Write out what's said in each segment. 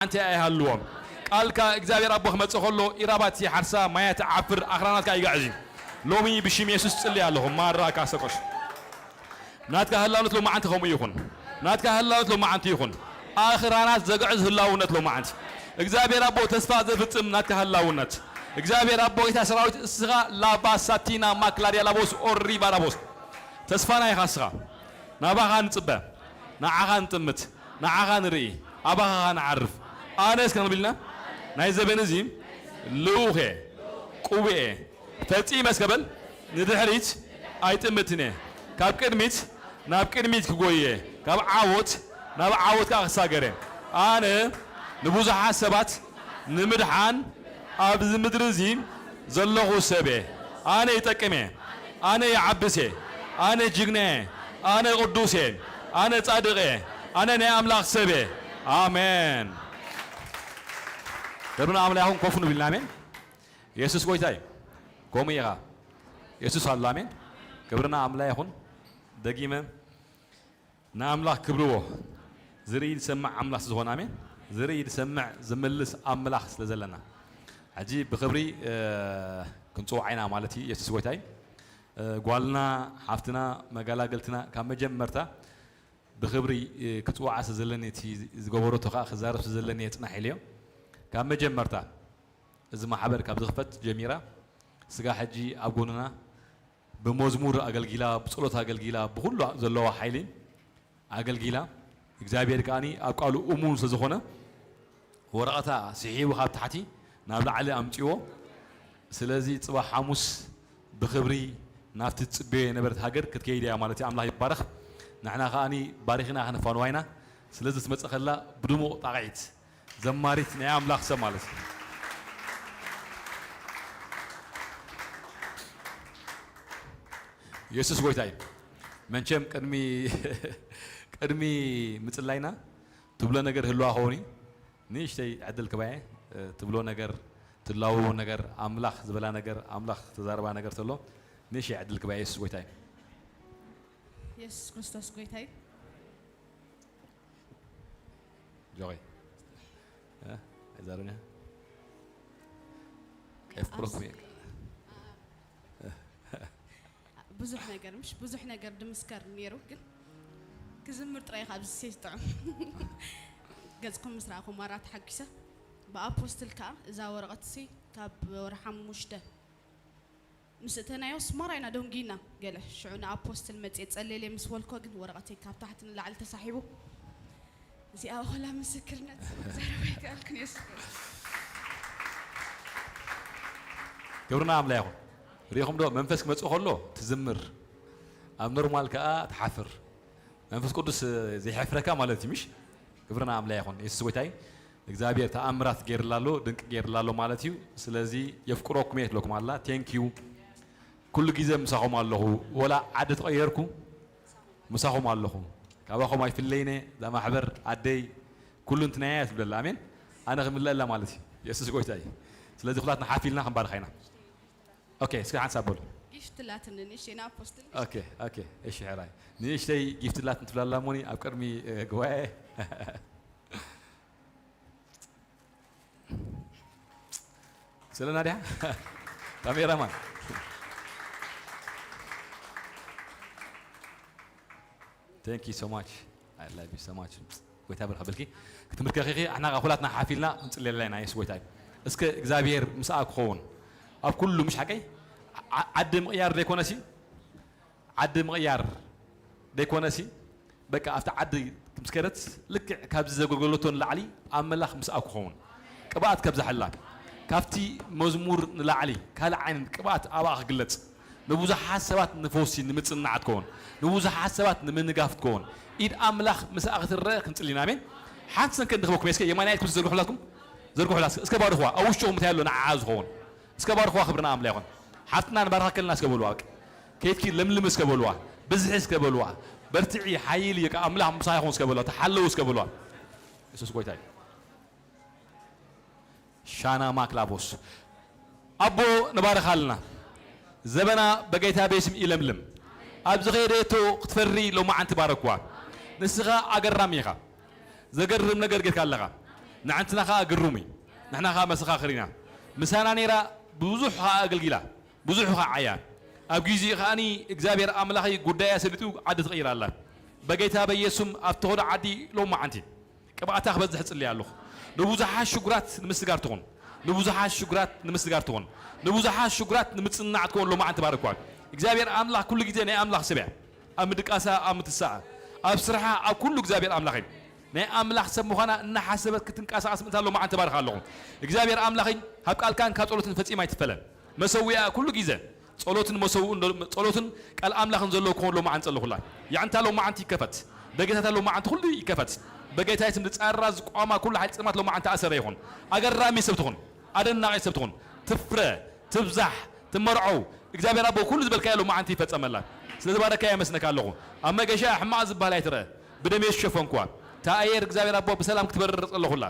ኣንቲ ኣይሃልዎም። ቃልካ እግዚኣብሔር ኣቦ ክመጽእ ከሎ፣ ኢራባት ይሓርሳ፣ ማያት ዓፍር፣ ኣኽራናት ከኣ ይጋዕዝ እዩ። ሎሚ ብሽም የሱስ ጽሊ ኣለኹ። ማራ ካሰቆሽ። ናትካ ህላውነት ሎማዓንቲ ከምኡ ይኹን። ናትካ ህላውነት ሎማዓንቲ ይኹን። ኣኽራናት ዘግዕዝ ህላውነት ሎማዓንቲ። እግዚኣብሔር ኣቦ ተስፋ ዘፍጽም ናትካ ህላውነት። እግዚኣብሔር ኣቦ ጌታ ሰራዊት እስኻ ላባ ሳቲና ማክላድያ ላቦስ ኦሪ ባራቦስ። ተስፋና ኢኻ እስኻ። ናባኻ ንጽበ። ንዓኻ ንጥምት። ንዓኻ ንርኢ። ኣባኻ ንዓርፍ። ኣነ እስከ ንብልና ናይ ዘበን እዚ ልኡኸ ቁብኤ ፈጺመ እስከ በል። ንድሕሪት ኣይጥምትን እየ። ካብ ቅድሚት ናብ ቅድሚት ክጎየ፣ ካብ ዓወት ናብ ዓወት ከኣ ክሳገረ። ኣነ ንብዙሓት ሰባት ንምድሓን ኣብዚ ምድሪ እዚ ዘለኹ ሰብ እየ። ኣነ ይጠቅም እየ። ኣነ ይዓብስ እየ። ኣነ ጅግና እየ። ኣነ ቅዱስ እየ። ኣነ ጻድቕ እየ። ኣነ ናይ ኣምላኽ ሰብ እየ። ኣሜን። ክብሪ ንኣምላኽ ይኹን። ኮፍ ንብል። ኣሜን። የሱስ ጎይታ እዩ። ከምኡ ኢኻ። የሱስ ኣሎ። ኣሜን። ክብሪ ንኣምላኽ ይኹን። ደጊመ ንኣምላኽ ክብርዎ። ዝርኢ ዝሰምዕ ኣምላኽ ዝኾነ፣ ኣሜን። ዝርኢ ዝሰምዕ ዝምልስ ኣምላኽ ስለ ዘለና፣ ሕጂ ብኽብሪ፣ እ፣ ክንጽውዓ ኢና ማለት እዩ። የሱስ ጎይታ እዩ። እ፣ ጓልና፣ ሓፍትና፣ መጋላገልትና ካብ መጀመርታ ብኽብሪ፣ እ፣ ክጽውዓ ስለ ዘለኒ፣ እቲ ዝገበረቶ ከኣ ክዛረብ ስለ ዘለኒ የጽናሕ ኢለዮ። ካብ መጀመርታ እዚ ማሕበር ካብ ዝኽፈት ጀሚራ፣ ስጋ ሕጂ ኣብ ጎንና ብመዝሙር ኣገልጊላ፣ ብጸሎት ኣገልጊላ፣ ብኹሉ ዘለዋ ሓይሊ ኣገልጊላ፣ እግዚኣብሔር ከኣኒ ኣብ ቃሉ እሙን ስለ ዝኾነ፣ ወረቐታ ስሒቡ ካብ ታሕቲ ናብ ላዕሊ ኣምጺዎ። ስለዚ ጽባሕ ሓሙስ ብኽብሪ ናብቲ ትጽበዮ የነበረት ሃገር ክትከይድ እያ ማለት እዩ። ኣምላኽ ይባረኽ። ንሕና ከኣኒ ባሪኽና ከነፋንዋ ኢና። ስለዚ ትመጽእ ከላ ብድሙቕ ጣቕዒት ዘማሪት ናይ ኣምላኽ ሰብ ማለት እዩ። የሱስ ጎይታ እዩ። መንቸም ቅድሚ፣ ቅድሚ ምጽላይና ትብሎ ነገር ህልዋ ኸውን እዩ። ንእሽተይ ዕድል ክባየ፣ እ፣ ትብሎ ነገር፣ ትላወዎ ነገር፣ ኣምላኽ ዝበላ ነገር፣ ኣምላኽ ተዛረባ ነገር ተሎ፣ ንእሽተይ ዕድል ክባየ። የሱስ ጎይታ እዩ። የሱስ ክርስቶስ ጎይታ እዩ። ጆይ። እ፣ ኣይዛረብን እያ? ቀፍ ብሮክ ሜክ። ብዙሕ ነገር፣ ምሽ ብዙሕ ነገር ድምስከር ነይሩ፣ ግን ክዝምር ጥራይ ካብ ዝሴ ዝጥዑም። ገጽኩም ምስ ረኣኹ ማራ ተሓጒሰ። ብኣፖስትል ከኣ እዛ ወረቐት ሲ ካብ ወርሒ ሓሙሽተ ምስ እተናዮ ኣስመራ ኢና ደንጊና። ገለ ሽዑ ንኣፖስትል መጽየ ጸልየለይ ምስ በልኮ ግን ወረቐተይ ካብ ታሕቲ ንላዕሊ ተሳሒቡ። እዚኣ ኦላ ምስክርነት ዘረባ ይከኣልክን የሱስ። ክብርና ኣምላ ይኹን። ሪኢኹም ዶ መንፈስ ክመጽእ ከሎ ትዝምር፣ ኣብ ኖርማል ከኣ ትሓፍር። መንፈስ ቅዱስ ዘይሕፍረካ ማለት እዩ ምሽ? ክብርና ኣምላ ይኹን። የሱስ ጎይታይ እግዚኣብሔር ተኣምራት ገይርላ ኣሎ፣ ድንቅ ገይርላ ኣሎ ማለት እዩ። ስለዚ የፍቅረኩም እየ ትብለኩም ኣላ። ቴንክ ዩ። ኩሉ ግዜ ምሳኹም ኣለኹ። ወላ ዓዲ ተቐየርኩ ምሳኹም ኣለኹ። ካባኹም ኣይፍለይነ። እዛ ማሕበር ኣደይ ኩሉ እንትናያ እያ ትብለላ። ኣሜን። ኣነ ክምለአላ ማለት እዩ። የሱስ ጎይታ እዩ። ስለዚ ኩላትና ሓፍ ኢልና ክንባርኻ ኢና። ኦኬ፣ እስኪ ሓንሳብ በሉ። ጊፍት ላትኒ ንእሽተይ ንኣፖስትል። ኦኬ፣ ኦኬ። እሺ፣ ሕራይ። ንእሽተይ ጊፍት ላትን ትብላላ እሞኒ ኣብ ቅድሚ፣ እ፣ ጉባኤ። ስለና ድያ? ካሜራማን። Thank you so much. I love you so much. ጎይታ ብርኽ በልኪ። ክትምርከኺ፣ ኣሕና ኩላትና ሓፊልና ክንጽልየላ ኢና። የሱስ ጎይታ እዩ። እስከ እግዚኣብሔር ምስኣ ክኸውን ኣብ ኩሉ፣ ምሽ ሓቀይ? ዓ-፣ ዓዲ ምቕያር ዘይኮነሲ፣ ዓዲ ምቕያር ዘይኮነሲ፣ በቃ ኣብቲ ዓዲ ምስ ከደት ልክዕ ካብዚ ዘገልገለቶ ንላዕሊ ኣምላኽ ምስኣ ክኸውን፣ ቅብኣት ከብዝሓላ፣ ካብቲ መዝሙር ንላዕሊ ካልእ ዓይነት ቅብኣት ኣብኣ ክግለጽ፣ ንብዙሓት ሰባት ንፈውሲ ንምጽንናዕ ትኸውን፣ ንብዙሓት ሰባት ንምንጋፍ ትኸውን ኢድ ኣምላኽ ምስኣ ክትረአ ክንጽሊ ኢና። ኣሜን። ሓንቲ ሰንከ ንክበኩም እስከ የማናይ ኢድኩም ዘርግሑላትኩም፣ ዘርግሑላ እስከ፣ እስከ ባርኽዋ። ኣብ ውሽጥኹም እንታይ ኣሎ ንዓኣ ዝኸውን እስከ ባርኽዋ። ክብርና ኣምላኽ ይኹን። ሓፍትና ንባርኻ ከልና እስከ በልዋ። በቃ ከይድኪ ለምልም እስከ በልዋ። ብዝሒ እስከ በልዋ። በርትዒ፣ ሓይሊ፣ በቃ ኣምላኽ ምሳኻ ይኹን እስከ በልዋ። ተሓለዉ እስከ በልዋ። የሱስ ጎይታ እዩ። ሻና ማክላቦስ። ኣቦ ንባርኻ ኣለና። ዘበና በጌታ በስም ይለምልም። ኣብ ዝኸደቶ ክትፈሪ ሎማዓንቲ ባረክዋ። ንስኻ ኣገራሚ ኢኻ። ዘገርም ነገር ጌርካ ኣለኻ። ንዓንትና ኸኣ ግሩም እዩ። ንሕና ኸኣ መሰኻኽር ኢና። ምሳና ነይራ፣ ብዙሕ ኸኣ ኣገልጊላ፣ ብዙሕ ኸዓ ዓያ። ኣብ ግዜኡ ኸኣኒ እግዚኣብሔር ኣምላኸይ ጉዳያ ሰሊጡ ዓዲ ትቕይር ኣላ። በጌታ በየሱም ኣብ ተኸዶ ዓዲ ሎማዓንቲ ቅብኣታ ክበዝሕ እጽሊ ኣለኹ። ንብዙሓት ሽጉራት ንምስጋር ትኹን። ንብዙሓት ሽጉራት ንምስጋር ትኹን። ንብዙሓት ሽጉራት ንምጽንናዕ ትኮን ሎማዓንቲ ባርኳ። እግዚኣብሔር ኣምላኽ ኩሉ ግዜ ናይ ኣምላኽ ሰብ እያ። ኣብ ምድቃሳ፣ ኣብ ምትሳኣ፣ ኣብ ስርሓ፣ ኣብ ኩሉ እግዚኣብሔር ኣምላኽ እዩ። ናይ ኣምላኽ ሰብ ምዃና እናሓሰበት ክትንቀሳቐስ ምእንታ ሎማዓንቲ ባርኻ ኣለኹ። እግዚኣብሔር ኣምላኸይ ካብ ቃልካን ካብ ጸሎትን ፈጺማ ኣይትፈለ። መሰዊኣ ኩሉ ግዜ ጸሎትን መሰውእን ዶ-፣ ጸሎትን ቃል ኣምላኽን ዘለዎ ክኾን ሎማዓንቲ ጸለኹላ። ያዕንታ ሎማዓንቲ ይከፈት። በጌታታ ሎማዓንቲ ኩሉ ይከፈት። በጌታ ስም ዝጻራ ዝቋማ ኩሉ ሓይሊ ጽልማት ሎማዓንቲ ኣሰረ ይኹን። ኣገራሚ ሰብ ትኹን። ኣደናቒ ሰብ ትኹን። ትፍረ፣ ትብዛሕ፣ ትመርዖው። እግዚኣብሔር ኣቦ ኩሉ ዝበልካዮ ሎማዓንቲ ይፈጸመላ። ስለ ዝባረካያ የመስነካ ኣለኹ። ኣብ መገሻ ሕማቕ ዝበሃል ኣይትረአ። ብደም የዝሸፈንኳ። እታ ኣየር እግዚኣብሔር ኣቦ ብሰላም ክትበርር ጸለኹላ።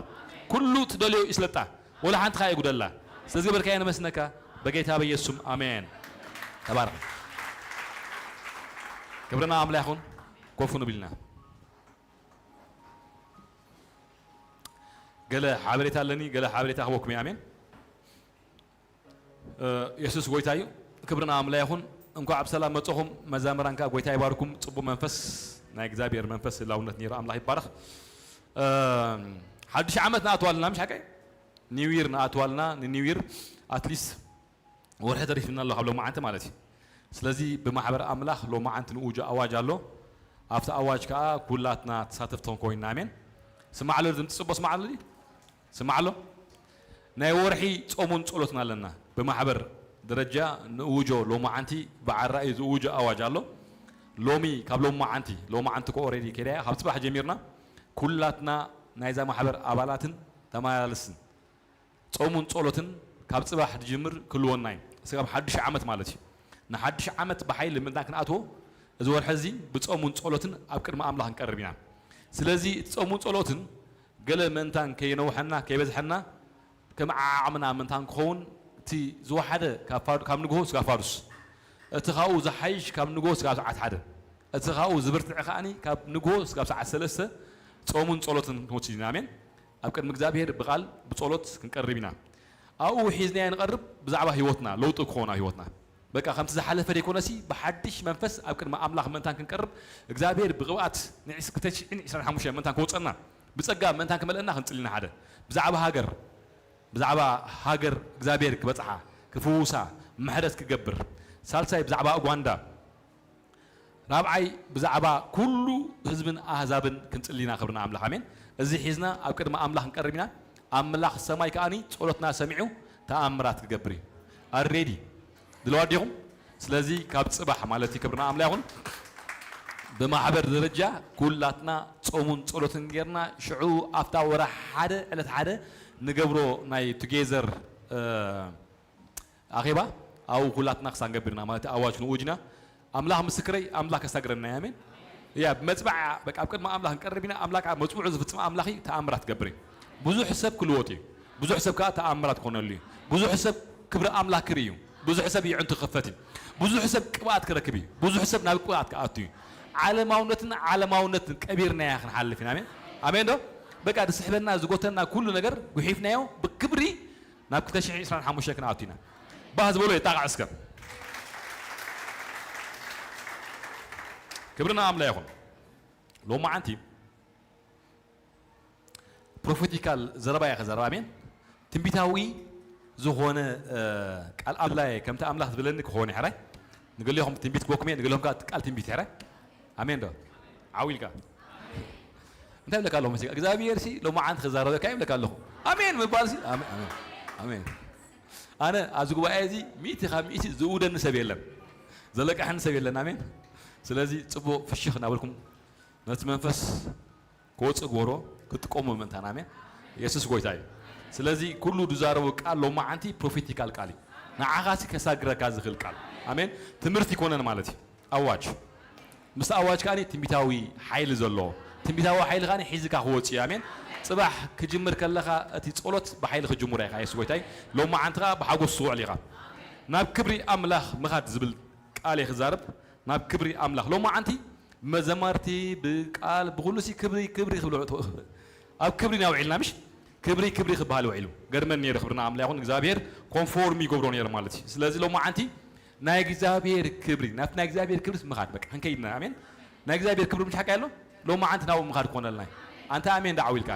ኩሉ ትደልዮ ይስለጣ። ወላ ሓንቲ ኸኣ ይጉደላ። ስለ ዝገበርካዮ ነመስነካ በጌታ በየሱስ ስም ኣሜን። ተባረኽ። ክብርና ኣምላ ይኹን። ኮፍ ንብል ኢና። ገለ ሓበሬታ ኣለኒ፣ ገለ ሓበሬታ ክህበኩም እየ። ኣሜን። እ፣ የሱስ ጎይታ እዩ። ክብርና ኣምላ ይኹን። እንኳዕ ብሰላም መጸኹም። መዛምራን ከኣ ጎይታ ይባርኩም። ጽቡቕ መንፈስ፣ ናይ እግዚኣብሔር መንፈስ ህላውነት ነይሩ። ኣምላኽ ይባረኽ። እ፣ ሓድሽ ዓመት ንኣትዋልና፣ ምሽ ሓቀይ? ኒው ይር ንኣትዋልና፣ ንኒው ይር ኣትሊስት ወርሒ ተሪፍና ኣሎ ካብ ሎማዓንቲ ማለት እዩ። ስለዚ ብማሕበር ኣምላኽ ሎማዓንቲ ንኡጆ ኣዋጅ ኣሎ። ኣብቲ ኣዋጅ ከኣ ኩላትና ተሳተፍቲ ክንኮይንና። ኣሜን። ስማዕ ኣሎ፣ ድምፂ ጽቡቕ ስማዕ ኣሎ ድዩ? ስማዕ ኣሎ። ናይ ወርሒ ጾሙን ጸሎትን ኣለና። ብማሕበር ደረጃ ንእውጆ ሎማዓንቲ ብዓል ራእይ ዝእውጆ ኣዋጅ ኣሎ። ሎሚ ካብ ሎማዓንቲ፣ ሎማዓንቲ እኮ ኦሬዲ ከይዳ እያ፣ ካብ ጽባሕ ጀሚርና ኩላትና ናይዛ ማሕበር ኣባላትን ተመላለስትን ጾሙን ጸሎትን ካብ ጽባሕ ዝጅምር ክህልወና እዩ። ስጋብ ሓድሽ ዓመት ማለት እዩ። ንሓድሽ ዓመት ብሓይሊ ምእንታን ክንኣትዎ፣ እዚ ወርሒ እዚ ብጾሙን ጸሎትን ኣብ ቅድሚ ኣምላኽ ክንቀርብ ኢና። ስለዚ እቲ ጾሙን ጸሎትን ገለ ምእንታን ከየነውሐና፣ ከይበዝሐና፣ ከም ዓዓቕምና ምእንታን ክኸውን፣ እቲ ዝወሓደ ካብ ፋዱ-፣ ካብ ንግሆ ስጋብ ፋዱስ፣ እቲ ካብኡ ዝሓይሽ ካብ ንግሆ ስጋብ ሰዓት ሓደ፣ እቲ ካብኡ ዝብርትዕ ከኣኒ ካብ ንግሆ ስጋብ ሰዓት ሰለስተ ጾሙን ጸሎትን ክንወስድ ኢና። ኣሜን። ኣብ ቅድሚ እግዚኣብሔር ብቓል ብጸሎት ክንቀርብ ኢና። ኣብኡ ሒዝናዮ ንቐርብ ብዛዕባ ህይወትና ለውጢ ክኸውን ኣብ ህይወትና። በቃ ከምቲ ዝሓለፈ ደይኮነሲ ብሓድሽ መንፈስ ኣብ ቅድሚ ኣምላኽ ምእንታን ክንቀርብ እግዚኣብሔር ብቕብኣት ንዕስ-፣ ክልተ ሽሕን ዕስራን ሓሙሽተን ምእንታን ክወጸና ብጸጋ ምእንታን ክመልአና ክንጽሊ ኢና። ሓደ ብዛዕባ ሃገር፣ ብዛዕባ ሃገር እግዚኣብሔር ክበጽሓ፣ ክፍውሳ፣ ምሕረት ክገብር። ሳልሳይ ብዛዕባ ኡጋንዳ ራብዓይ ብዛዕባ ኩሉ ህዝብን ኣህዛብን ክንጽሊ ኢና። ክብሪ ንኣምላኽ። ኣሜን። እዚ ሒዝና ኣብ ቅድሚ ኣምላኽ ክንቀርብ ኢና። ኣምላኽ ሰማይ ከኣኒ ጸሎትና ሰሚዑ ተኣምራት ክገብር እዩ። ኣሬዲ ድልዋት ዲኹም? ስለዚ ካብ ጽባሕ ማለት እዩ። ክብሪ ንኣምላኽ ይኹን። ብማሕበር ደረጃ ኩላትና ጾሙን ጸሎትን ጌርና ሽዑ ኣብታ ወርሒ ሓደ ዕለት ሓደ ንገብሮ ናይ ቱጌዘር፣ እ፣ ኣኼባ ኣብኡ ኩላትና ክሳብ ንገብር ኢና ማለት ኣዋጅ ንእውጅ ኢና። ኣምላኽ ምስክረይ፣ ኣምላኽ ከሳግረና እዩ። ኣሜን። እያ ብመጽባዕ በቃ ኣብ ቅድሚ ኣምላኽ ንቀርብ ኢና። ኣምላኽ ኣብ መጽውዑ ዝፍጽም ኣምላኽ እዩ፣ ተኣምራት ክገብር እዩ። ብዙሕ ሰብ ክልወጥ እዩ። ብዙሕ ሰብ ከኣ ተኣምራት ክኾነሉ እዩ። ብዙሕ ሰብ ክብሪ ኣምላኽ ክርኢ እዩ። ብዙሕ ሰብ ይዕንቱ ክኸፈት እዩ። ብዙሕ ሰብ ቅብኣት ክረክብ እዩ። ብዙሕ ሰብ ናብ ቅብኣት ክኣቱ እዩ። ዓለማውነትና ዓለማውነትን ቀቢርናያ ክንሓልፍ ኢና። ኣሜን። ኣሜን ዶ? በቃ ዝስሕበና ዝጎተና ኩሉ ነገር ጉሒፍናዮ ብክብሪ ናብ ክልተ ሽሕን ዕስራን ሓሙሽተን ክንኣቱ ኢና። ባህ ዝበሎ የጣቕዕ እስከ። ክብሪ ንኣምላኽ ይኹን። ሎማዓንቲ ፕሮፌቲካል ዘረባ እየ ክዘረብ። ኣሜን። ትንቢታዊ ዝኾነ፣ እ፣ ቃል ኣምላኽ ከምቲ ኣምላኽ ዝበለኒ ክኾን ይሕራይ። ንገሊኹም ትንቢት ክበኩም እየ፣ ንገሊኹም ከኣ ቃል ትንቢት ይሕራይ። ኣሜን ዶ? ዓው ኢልካ። እንታይ ይብለካ ኣለኹ መሲልካ? እግዚኣብሔር ሲ ሎማዓንቲ ክዛረበካ ይብለካ ኣለኹ። ኣሜን ምባል ሲ፣ ኣሜን፣ ኣሜን፣ ኣሜን። ኣነ ኣብዚ ጉባኤ እዚ ሚእቲ ካብ ሚእቲ ዝእውደኒ ሰብ የለን። ዘለቅሐኒ ሰብ የለን። ኣሜን። ስለዚ ጽቡቕ ፍሽኽ እናበልኩም ነቲ መንፈስ ክወጽእ ግበሮ፣ ክትጥቀሙ ምእንታን። ኣሜን። የሱስ ጎይታ እዩ። ስለዚ ኩሉ ዝዛረቦ ቃል ሎማዓንቲ ፕሮፌቲካል ቃል እዩ። ንዓኻ ሲ ከሳግረካ ዝኽእል ቃል። ኣሜን። ትምህርቲ ይኮነን ማለት እዩ። ኣዋጅ። ምስቲ ኣዋጅ ከኣ ትንቢታዊ ሓይሊ ዘለዎ። ትንቢታዊ ሓይሊ ከኣ ሒዝካ ክወጽእ እዩ። ኣሜን። ጽባሕ ክጅምር ከለኻ እቲ ጸሎት ብሓይሊ ክጅምሮ ኢኻ። የሱስ ጎይታ እዩ። ሎማዓንቲ ከኣ ብሓጎስ ትውዕል ኢኻ። ናብ ክብሪ ኣምላኽ ምኻድ ዝብል ቃል እየ ክዛረብ። ናብ ክብሪ ኣምላኽ። ሎማዓንቲ ብመዘማርቲ፣ ብቃል፣ ብኹሉ ሲ ክብሪ፣ ክብሪ ክብሉ። ኣብ ክብሪ ኢና ውዒልና፣ ምሽ? ክብሪ ክብሪ ክበሃል ውዒሉ። ገርመን ነይሩ። ክብርና ኣምላ ይኹን። እግዚኣብሔር ኮንፎርም ይገብሮ ነይሩ ማለት እዩ። ስለዚ ሎማዓንቲ ናይ እግዚኣብሔር ክብሪ፣ ናብቲ ናይ እግዚኣብሔር ክብሪ ምኻድ በቃ ክንከይድና። ኣሜን። ናይ እግዚኣብሔር ክብሪ ምሽ ሓቂ ኣሎ። ሎማዓንቲ ናብኡ ምኻድ ክኾነልና እዩ። ኣንተ ኣሜን ዳዓው ኢልካ።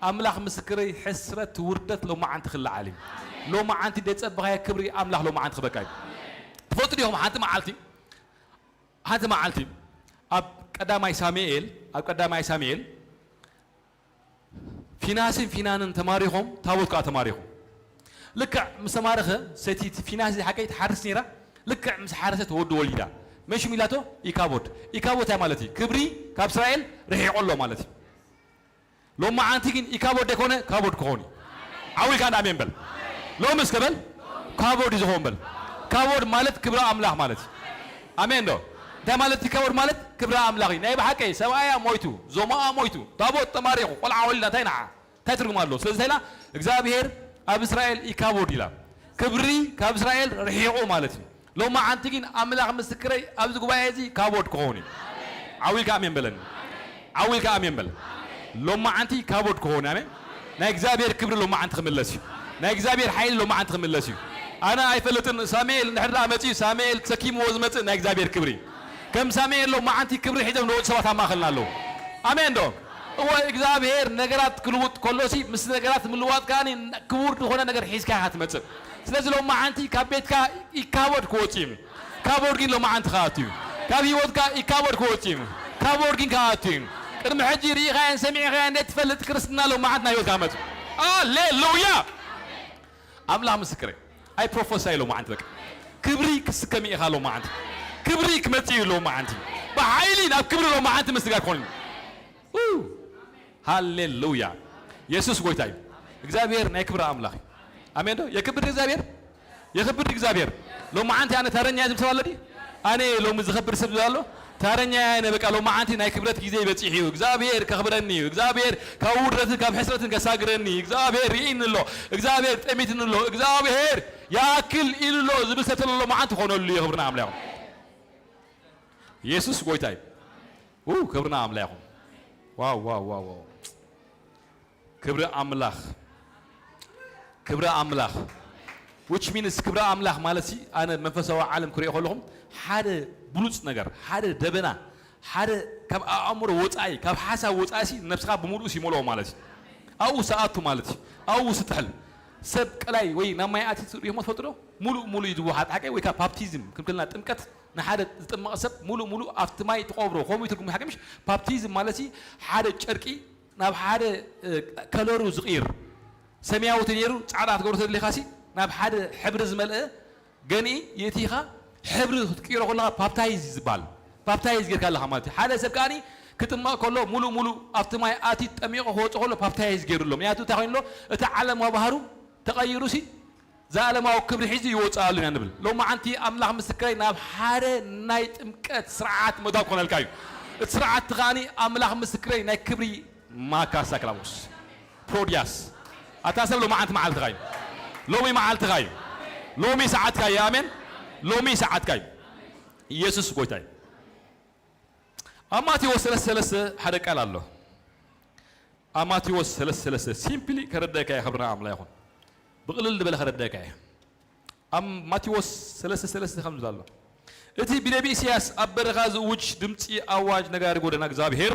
ኣምላኽ ምስክረይ፣ ሕስረት ውርደት ሎማዓንቲ ክለዓል እዩ። ሎማዓንቲ ደጸብኻዮ ክብሪ ኣምላኽ ሎማዓንቲ ክበካ እዩ። ትፈልጡ ዲኹም ሓንቲ መዓልቲ፣ ሓንቲ መዓልቲ ኣብ ቀዳማይ ሳሙኤል፣ ኣብ ቀዳማይ ሳሙኤል ፊናስን ፊናንን ተማሪኾም፣ ታቦት ከኣ ተማሪኹ። ልክዕ ምስ ተማረኸ፣ ሰይቲ ፊናስ ሓቀይ ትሓርስ ነይራ። ልክዕ ምስ ሓረሰት ወዲ ወሊዳ። መን ሽሙ ኢላቶ? ኢካቦድ። ኢካቦድ እንታይ ማለት እዩ? ክብሪ ካብ እስራኤል ርሒቑ ኣሎ ማለት እዩ። ሎማዓንቲ ግን ኢካቦድ ደይኮነ፣ ካቦድ ክኾን እዩ። ዓው ኢልካ እንዳ ኣሜን በል። ሎሚ እስከ በል፣ ካቦድ እዩ ዝኸውን በል። ካቦድ ማለት ክብሪ ኣምላኽ ማለት እዩ። ኣሜን ዶ? እንታይ ማለት እዩ ካቦድ ማለት? ክብሪ ኣምላኽ እዩ። ናይ ብሓቂ ሰብኣያ ሞይቱ፣ ዞማኣ ሞይቱ፣ ታቦት ተማሪኹ፣ ቆልዓ ወሊዳ፣ እንታይ ንዓ? እንታይ ትርጉም ኣለዎ? ስለዚ እንታይ ኢላ? እግዚኣብሔር ኣብ እስራኤል ኢካቦድ ኢላ። ክብሪ ካብ እስራኤል ርሒቑ ማለት እዩ። ሎማዓንቲ ግን ኣምላኽ ምስክረይ፣ ኣብዚ ጉባኤ እዚ ካቦድ ክኸውን እዩ። ዓው ኢልካ ኣሜን በለኒ። ዓው ኢልካ ኣሜን በል። ሎማዓንቲ ካቦድ ክኸውን፣ ኣሜን። ናይ እግዚኣብሔር ክብሪ ሎማዓንቲ ክምለስ እዩ። ናይ እግዚኣብሔር ሓይሊ ሎማዓንቲ ክምለስ እዩ። ኣነ ኣይፈልጥን፣ ሳሙኤል እንድሕር ደኣ መጺኡ፣ ሳሙኤል ተሰኪምዎ ዝመጽእ ናይ እግዚኣብሔር ክብሪ። ከም ሳሙኤል ሎማዓንቲ ክብሪ ሒዞም ዝወጹ ሰባት ኣብ ማእኸልና ኣለዉ። ኣሜን ዶ? እወ፣ እግዚኣብሔር ነገራት ክልውጥ ከሎሲ፣ ምስ ነገራት ምልዋጥ ከኣ ክቡር ዝኾነ ነገር ሒዝካ ኢኻ ትመጽእ። ስለዚ ሎማዓንቲ ካብ ቤትካ ኢካቦድ ክወጽእ እዩ። ካቦድ ግን ሎማዓንቲ ክኣቱ እዩ። ካብ ህይወትካ ኢካቦድ ክወጽእ እዩ። ካቦድ ግን ክኣቱ እዩ። ቅድሚ ሕጂ ርኢኻዮን ሰሚዕኻዮን ዘይትፈልጥ ክርስትና ሎማዓንቲ ናብ ህይወትካ ክመጽእ። ሃሌሉያ! ኣምላኽ ምስክረይ፣ ኣይ ፕሮፎሳይ ሎማዓንቲ በቃ። ክብሪ ክስከም ኢኻ ሎማዓንቲ። ክብሪ ክመጽእ እዩ ሎማዓንቲ። ብሓይሊ ናብ ክብሪ ሎማዓንቲ ምስጋር ክኾን እዩ። ኡ! ሃሌሉያ! የሱስ ጎይታ እዩ። እግዚኣብሔር ናይ ክብሪ ኣምላኽ እዩ። ኣሜን ዶ? የክብር እግዚኣብሔር? የክብር እግዚኣብሔር። ሎማዓንቲ ኣነ ተረኛ ዝብል ሰብ ኣሎ ድዩ? ኣነ ሎሚ ዝኸብር ሰብ ኣሎ? ተረኛ ኣነ በቃ ሎማዓንቲ ናይ ክብረት ግዜ በጺሑ እዩ። እግዚኣብሔር ከኽብረኒ እዩ። እግዚኣብሔር ካብ ውርደትን ካብ ሕስረትን ከሳግረኒ እዩ። እግዚኣብሔር ርኢኒ ኣሎ። እግዚኣብሔር ጠሚትኒ ኣሎ። እግዚኣብሔር ይኣክል ኢሉ ኣሎ ዝብል ሰብ ተሎ ሎማዓንቲ ክኾነሉ እዩ። ክብርና ኣምላኽ። የሱስ ጎይታ እዩ። ው፣ ክብርና ኣምላኽ ይኹን። ዋው፣ ዋው፣ ዋው፣ ዋው። ክብሪ ኣምላኽ። ክብሪ ኣምላኽ። Which means ክብሪ ኣምላኽ ማለት ሲ፣ ኣነ መንፈሳዊ ዓለም ክሪኦ ከለኹም ሓደ ብሉጽ ነገር፣ ሓደ ደበና፣ ሓደ ካብ ኣእምሮ ወጻኢ፣ ካብ ሓሳብ ወጻኢ ሲ ነብስኻ ብምሉእ ሲ ይመልኦ ማለት እዩ። ኣብኡ ሰኣቱ ማለት እዩ። ኣብኡ ስጥሕል። ሰብ ቀላይ ወይ ናብ ማይ ኣትዩ ሪእኹሞ ትፈልጡ ዶ? ሙሉእ ሙሉእ እዩ ዝወሓጥ ሓቀይ ወይ ካብ ባፕቲዝም ክምክልና ጥምቀት ንሓደ ዝጥመቕ ሰብ ሙሉእ ሙሉእ ኣብቲ ማይ ትቐብሮ። ከምኡ እዩ ትርጉሙ ሓቀይ ምሽ? ባፕቲዝም ማለት ሲ ሓደ ጨርቂ ናብ ሓደ፣ እ፣ ከለሩ ዝቕይር። ሰማያዊ ተነይሩ ጻዕዳ ክትገብሮ ተደሊኻ ሲ ናብ ሓደ ሕብሪ ዝመልአ ገንኢ የእቲኻ ሕብሪ ክትቅይሮ ከለኻ ባፕታይዝ እዩ ዝበሃል። ባፕታይዝ ጌርካ ኣለኻ ማለት እዩ። ሓደ ሰብ ከኣኒ ክጥመቕ ከሎ ሙሉእ ሙሉእ ኣብቲ ማይ ኣትዩ ተጠሚቑ ክወጽእ ከሎ ባፕታይዝ ገይሩ ኣሎ። ምክንያቱ እንታይ ኮይኑ ኣሎ? እቲ ዓለማዊ ባህሩ ተቐይሩ ሲ ዘላለማዊ ክብሪ ሒዙ ይወጽእ ኣሎ ኢና ንብል። ሎማዓንቲ ኣምላኽ ምስክረይ ናብ ሓደ ናይ ጥምቀት ስርዓት መዳብ ክኾነልካ እዩ። እቲ ስርዓት እቲ ከኣኒ ኣምላኽ ምስክረይ ናይ ክብሪ ማካሳ ክላቦስ ፕሮድያስ። ኣታ ሰብ ሎማዓንቲ መዓልትኻ እዩ። ሎሚ መዓልትኻ እዩ። ሎሚ ሰዓትካ እዩ። ኣሜን። ሎሚ ሰዓትካ እዩ። ኢየሱስ ጎይታ እዩ። ኣብ ማቴዎስ ሰለስተ ሰለስተ ሓደ ቃል ኣሎ። ኣብ ማቴዎስ ሰለስተ ሰለስተ ሲምፕሊ ከረዳእካ እየ፣ ክብርና ኣምላኽ ይኹን። ብቕልል ዝበለ ከረዳእካ እየ። ኣብ ማቴዎስ ሰለስተ ሰለስተ ከም ዝብል ኣሎ። እቲ ብነቢ ኢሳያስ ኣብ በረኻ ዝእውጅ ድምጺ ኣዋጅ ነጋሪ ጎደና እግዚኣብሔር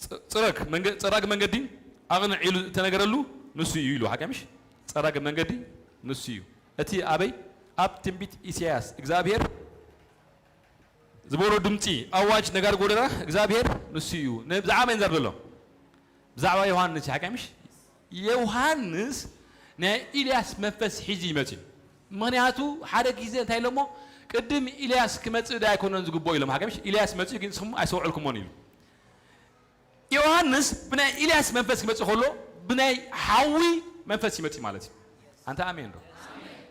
ጽ-፣ ጽረግ መንገ-፣ ጸራግ መንገዲ ኣቕንዕ ኢሉ እተነገረሉ ንሱ እዩ ኢሉ። ሓቂ ምሽ? ጸራግ መንገዲ ንሱ እዩ። እቲ ኣበይ? ኣብ ትንቢት ኢሳያስ እግዚኣብሔር ዝበሎ ድምጺ ኣዋጅ ነጋሪ ጎደና እግዚኣብሔር ንሱ እዩ። ን-፣ ብዛዕባ መን ዘር ዘሎ? ብዛዕባ ዮሃንስ እዩ። ሓቂ ምሽ? ዮሃንስ ናይ ኢልያስ መንፈስ ሒዙ ይመጽእ እዩ። ምኽንያቱ ሓደ ግዜ እንታይ ኢሎሞ? ቅድም ኢልያስ ክመጽእ ዶ ኣይኮነን ዝግብኦ ኢሎም። ሓቂ ምሽ? ኢልያስ መጽኡ ግን ንስኹም ኣይሰውዕልኩሞን ኢሉ። ዮሃንስ ብናይ ኢልያስ መንፈስ ክመጽእ ከሎ ብናይ ሓዊ መንፈስ ይመጽእ ማለት እዩ። ኣንታ ኣሜን ዶ?